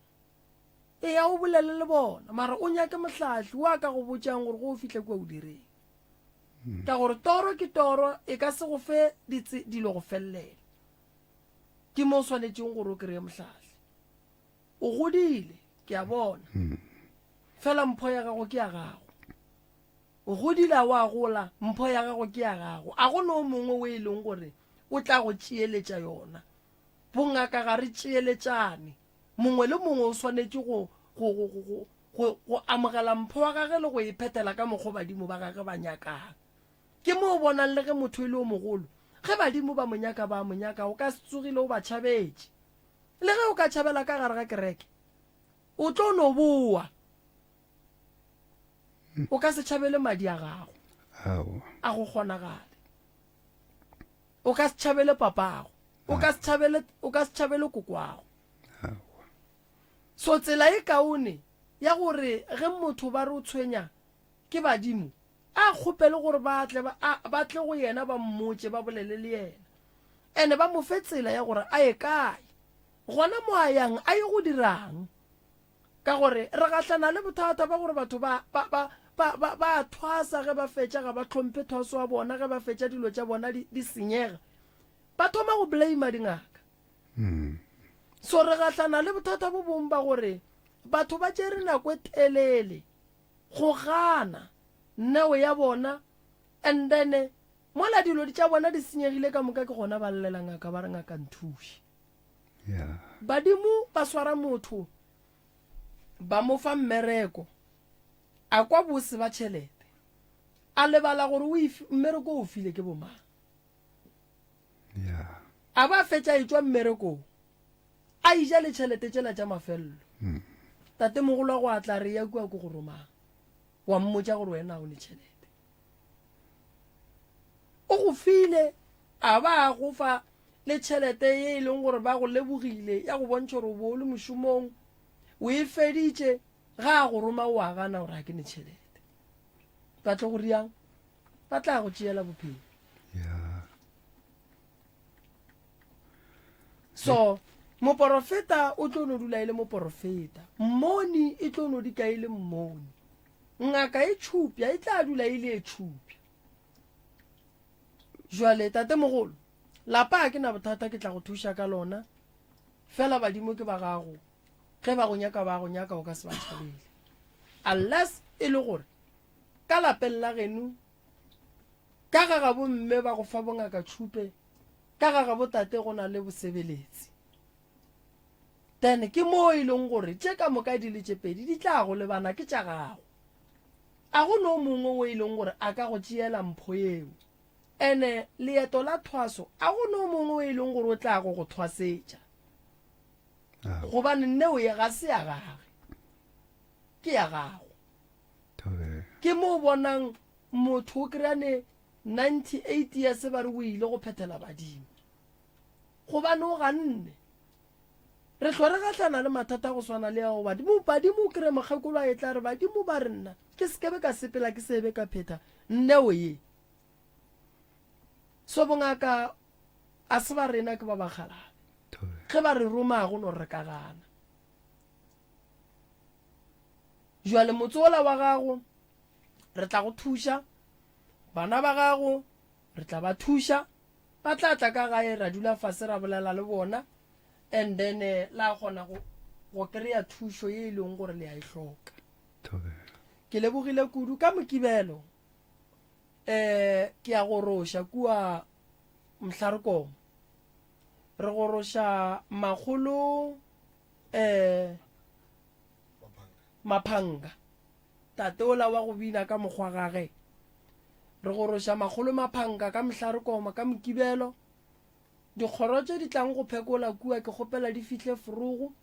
Eya o bolele le bona, mara o nyake mohlahli wo a ka go botšang gore go o fihla kua o direng. Ka gore toro ke toro, e ka se go fe dilo go fellela. Ke mo o swanetšeng gore o kry-e mohlahli. O godile, ke a bona. Fela mpho ya gago ke ya gago. O godile a wa gola, mpho ya gago ke ya gago. A go no mongwe o e leng gore o tla go tšeeletša yona. Bongaka ga re tšeeletšane. Mongwe le mongwe o swanetše go, go, go, go, go, go, go amogela mpho wa gage le go e phethela ka mokgwa badimo ba gage ba nyakang. Ke mo o bonang le ge motho e le o mogolo, ge badimo ba mo nyaka ba a mo nyaka, o ka se tsogile o ba tšhabetše. Le ge o ka tšhabela ka gare ga kereke, o tlo no boa. O ka se tšhabele madi a gago. Aowa. A go kgonagale. O ka se tšhabele papago. O ka se tšhabele, o ka se tšhabele kokwago. So tsela e kaone ya gore ge motho ba re o tshwenya ke badimo, a kgopele gore ba tle ba, a, ba tle go yena ba mmotše, ba bolele le yena. Ene ba mo fe tsela ya gore a ye kae. Gona mo a yang, a ye go dirang. Ka gore re gahlana le bothata ba gore batho ba, ba, ba, ba, ba, ba a thwasa ge ba fetša ga ba hlomphe thwaso ya bona, ge ba fetša dilo tša bona di, di senyega. Ba thoma go blame dingaka. So re gahlana le bothata bo bong ba gore batho ba tšere nako e telele go gana neo ya bona and then mola dilo di tša bona di senyegile ka moka ke gona ba llela ngaka ba re ngaka nthuše. Yeah. Badimo ba swara motho ba mo fa mmereko. A kwa bose ba tšhelete. A lebala gore o e mmereko o file ke bomang. Yeah. A ba fetša e tšwa mmerekong. A ija le tšhelete tšela tša mafello. Mm. Tatemogolo wa go a tla re ya kua ko go romang. Wa mmotša gore wena o ne tšhelete. O go file a ba a go fa le tšhelete ye e leng gore ba go lebogile ya go bontšha gore o bo o le mošomong o e feditše ga a go roma o a gana gore a ke ne tšhelete. Ba tlo go riang? Ba tla go tšeela bophelo. Yeah. So moporofeta o tlo no dula e le moporofeta, mmoni e tlo no dika e le mmoni, ngaka e tšhupja e tla dula e le e tšhupja. Jwale tatemogolo, lapa a ke na bothata ke tla go thuša ka lona, fela badimo ke ba gago, ge ba go nyaka ba go nyaka o ka se ba tšhabele. Unless e le gore ka lapeng la geno ka ga ga bomme ba go fa bongaka tšhupe ka ga ga botate go na le bosebeletsi then ke moo e leng gore tše ka moka di le tše pedi di tla go lebana ke tša gago a go no mongwe o e leng gore a ka go tšeela mpho yeo ene leeto la thwaso a go no mongwe o e leng gore o tla go go thwasetša gobane neo ye ga se ya gage ke ya gago Ke mo o bonang motho o kry-a ne 98 years ba re o ile go phethela badimo gobane o ganne. Re hlwa re gahlana le mathata a go swana le ao badimo. Badimo o kry-e mokgekolo a etla re badimo ba re nna ke sekebe ka sepela ke sebe ka phetha neo ye. So bongaka a se ba rena ke ba bakgalabe. Ge ba re roma go no re ka gana. Jwale motse wola wa gago re tla go thuša, bana ba gago re tla ba thuša, ba tla tla ka gae ra dula fase ra bolela le bona and then eh, la kgona go go kry-a thušo ye e leng gore le a e hloka. Ke lebogile kudu ka Mokibelo eh ke ya goroša kua Mhlarekomo. Re goroša makgolo eh Maphanka, tate ola wa go bina ka mokgwa gage. Re goroša makgolo Maphanka ka Mhlarekoma ka Mokibelo. Dikgoro tše di tlang go phekola kua ke kgopela di fihle forogo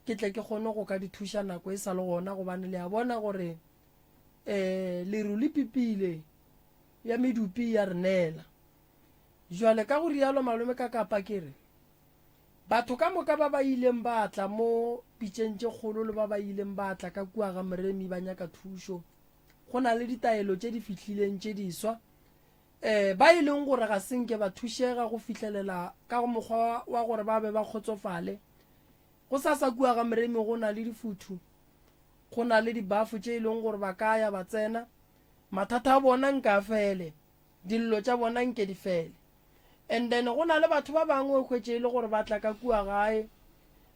ke tle ke kgone go ka di thuša nako e sa le gona gobane le a bona gore um leru le pipile ya medupi ya re neela. Jwale ka go rialo malome ka kapa ke re Batho ka moka ba ba ileng ba tla mo pitšeng tše kgolo le ba ba ileng ba tla ka kua ga Moremi ba nyaka thušo, go na le ditaelo tše di fihlileng tše diswa, um ba e leng gore ga se nke ba thušega go fihlelela ka mokgwa wa gore ba be ba kgotsofale. Gosasa kua ga Moremi go na le difuthu, go na le dibafo tše e leng gore ba ka ya ba tsena, mathata a bona nke a fele, dillo tša bona nke di fele. And then go na le batho ba bangwe o hwetše e le gore ba tla ka kua gae,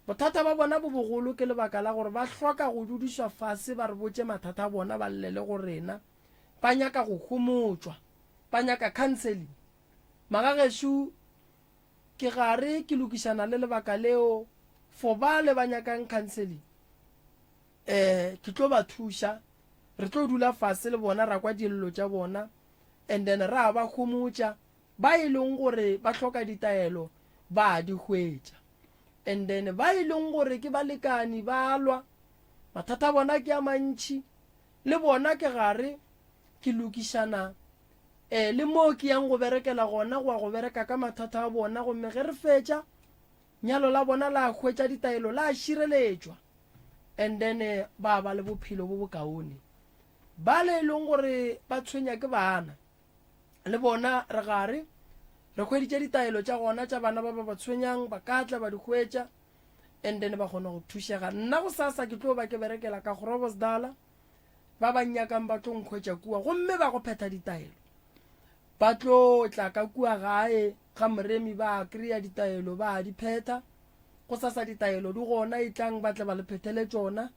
bothata ba bona bo bogolo ke lebaka la gore ba hloka go dudišwa fase ba re botše mathata a bona ba llele go rena, ba nyaka go homotšwa, ba nyaka counseling. Magagešo ke gare ke lokišana le lebaka leo for bale ba nyakang counseling eh ke tlo ba thuša, re tlo dula fase le bona ra kwa dillo tša bona and then ra ba homotša. Ba e leng gore ba hloka ditaelo ba a di hwetša. And then ba e leng gore ke balekani ba lwa, mathata a bona ke a mantši, le bona ke gare ke lokišana eh, le moo ke yang go berekela gona go ya go bereka ka mathata a bona, gomme ge re fetša nyalo la bona la hwetša ditaelo la šireletšwa and then eh, ba ba le bophelo bo bokaone. Bale e leng gore ba tshwenya ke bana le bona re gare re hweditše ditaelo tša gona tša bana ba ba ba tshwenyang, ba ka tla ba di hwetša and then ba kgona go thušega. Nna go sasa ke tlo ba ke berekela ka Groblersdal, ba ba nnyakang ba tlo nkhwetša kua gomme ba go phetha ditaelo ba tlo tla ka kua gae ga Moremi ba kry-a ditaelo ba di phetha. Go sasa ditaelo di gona, e tlang ba tle ba le phethele tšona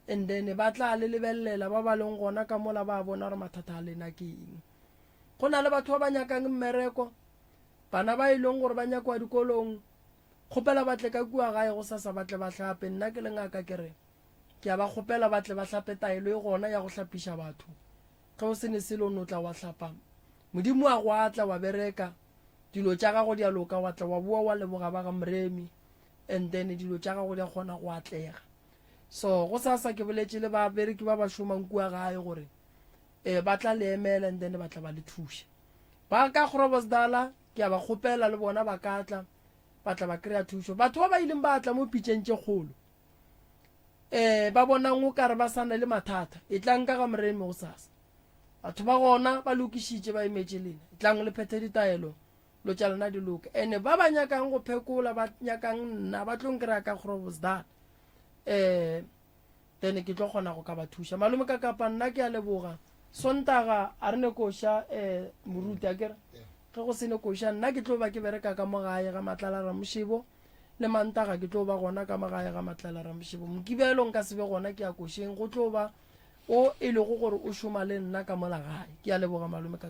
and then ba tla le lebelelela ba ba leng gona ka mola ba bona gore mathata a lena ke eng. Go na le batho ba ba nyakang mmereko, bana ba e leng gore ba nyakwa dikolong, kgopela ba tle ka kua gae go sasa ba tle ba hlape. Nna ke le ngaka ke re. Ke a ba kgopela ba tle ba hlape taelo e gona ya go hlapiša batho. Ge o se ne selo no tla wa hlapa. Modimo a go atla wa bereka, dilo tša gago di a loka wa tla wa boa wa leboga ba ga Moremi and then dilo tša gago di a kgona go atlega. So go sasa ke boletše le babereki ba ba šomang kua gae gore eh, ba tla le emela and then ba tla ba le thuša. Ba ka Groblersdal ke a ba kgopela le bona ba ka tla ba tla ba kry-a thušo. Batho ba ba ileng ba tla mo pitšeng tše kgolo um ba bonang o kare ba sa na le mathata e tlang ka ga Moremi go sasa. Batho ba gona ba lokišitše ba emetše lena e tlang le phethe ditaelo lo tša lena di loke. Ene ba ba nyakang go phekola ba nyakang nna ba tlo nkry-a ka Groblersdal um then ke tlo kgona go ka ba thuša. Malome ka kapa nna ke a leboga. Sontaga a re ne koša um moruti a kere ge go se ne koša nna ke tlo ba ke bereka ka mo gae ga Matlala Ramošebo le Mantaga ke tlo ba gona ka mo gae ga Matlala Ramošebo. Mokibelo nka se be gona ke ya košeng go tlo ba o e lego gore o šoma le nna ka mola gae. Ke a leboga malome ka.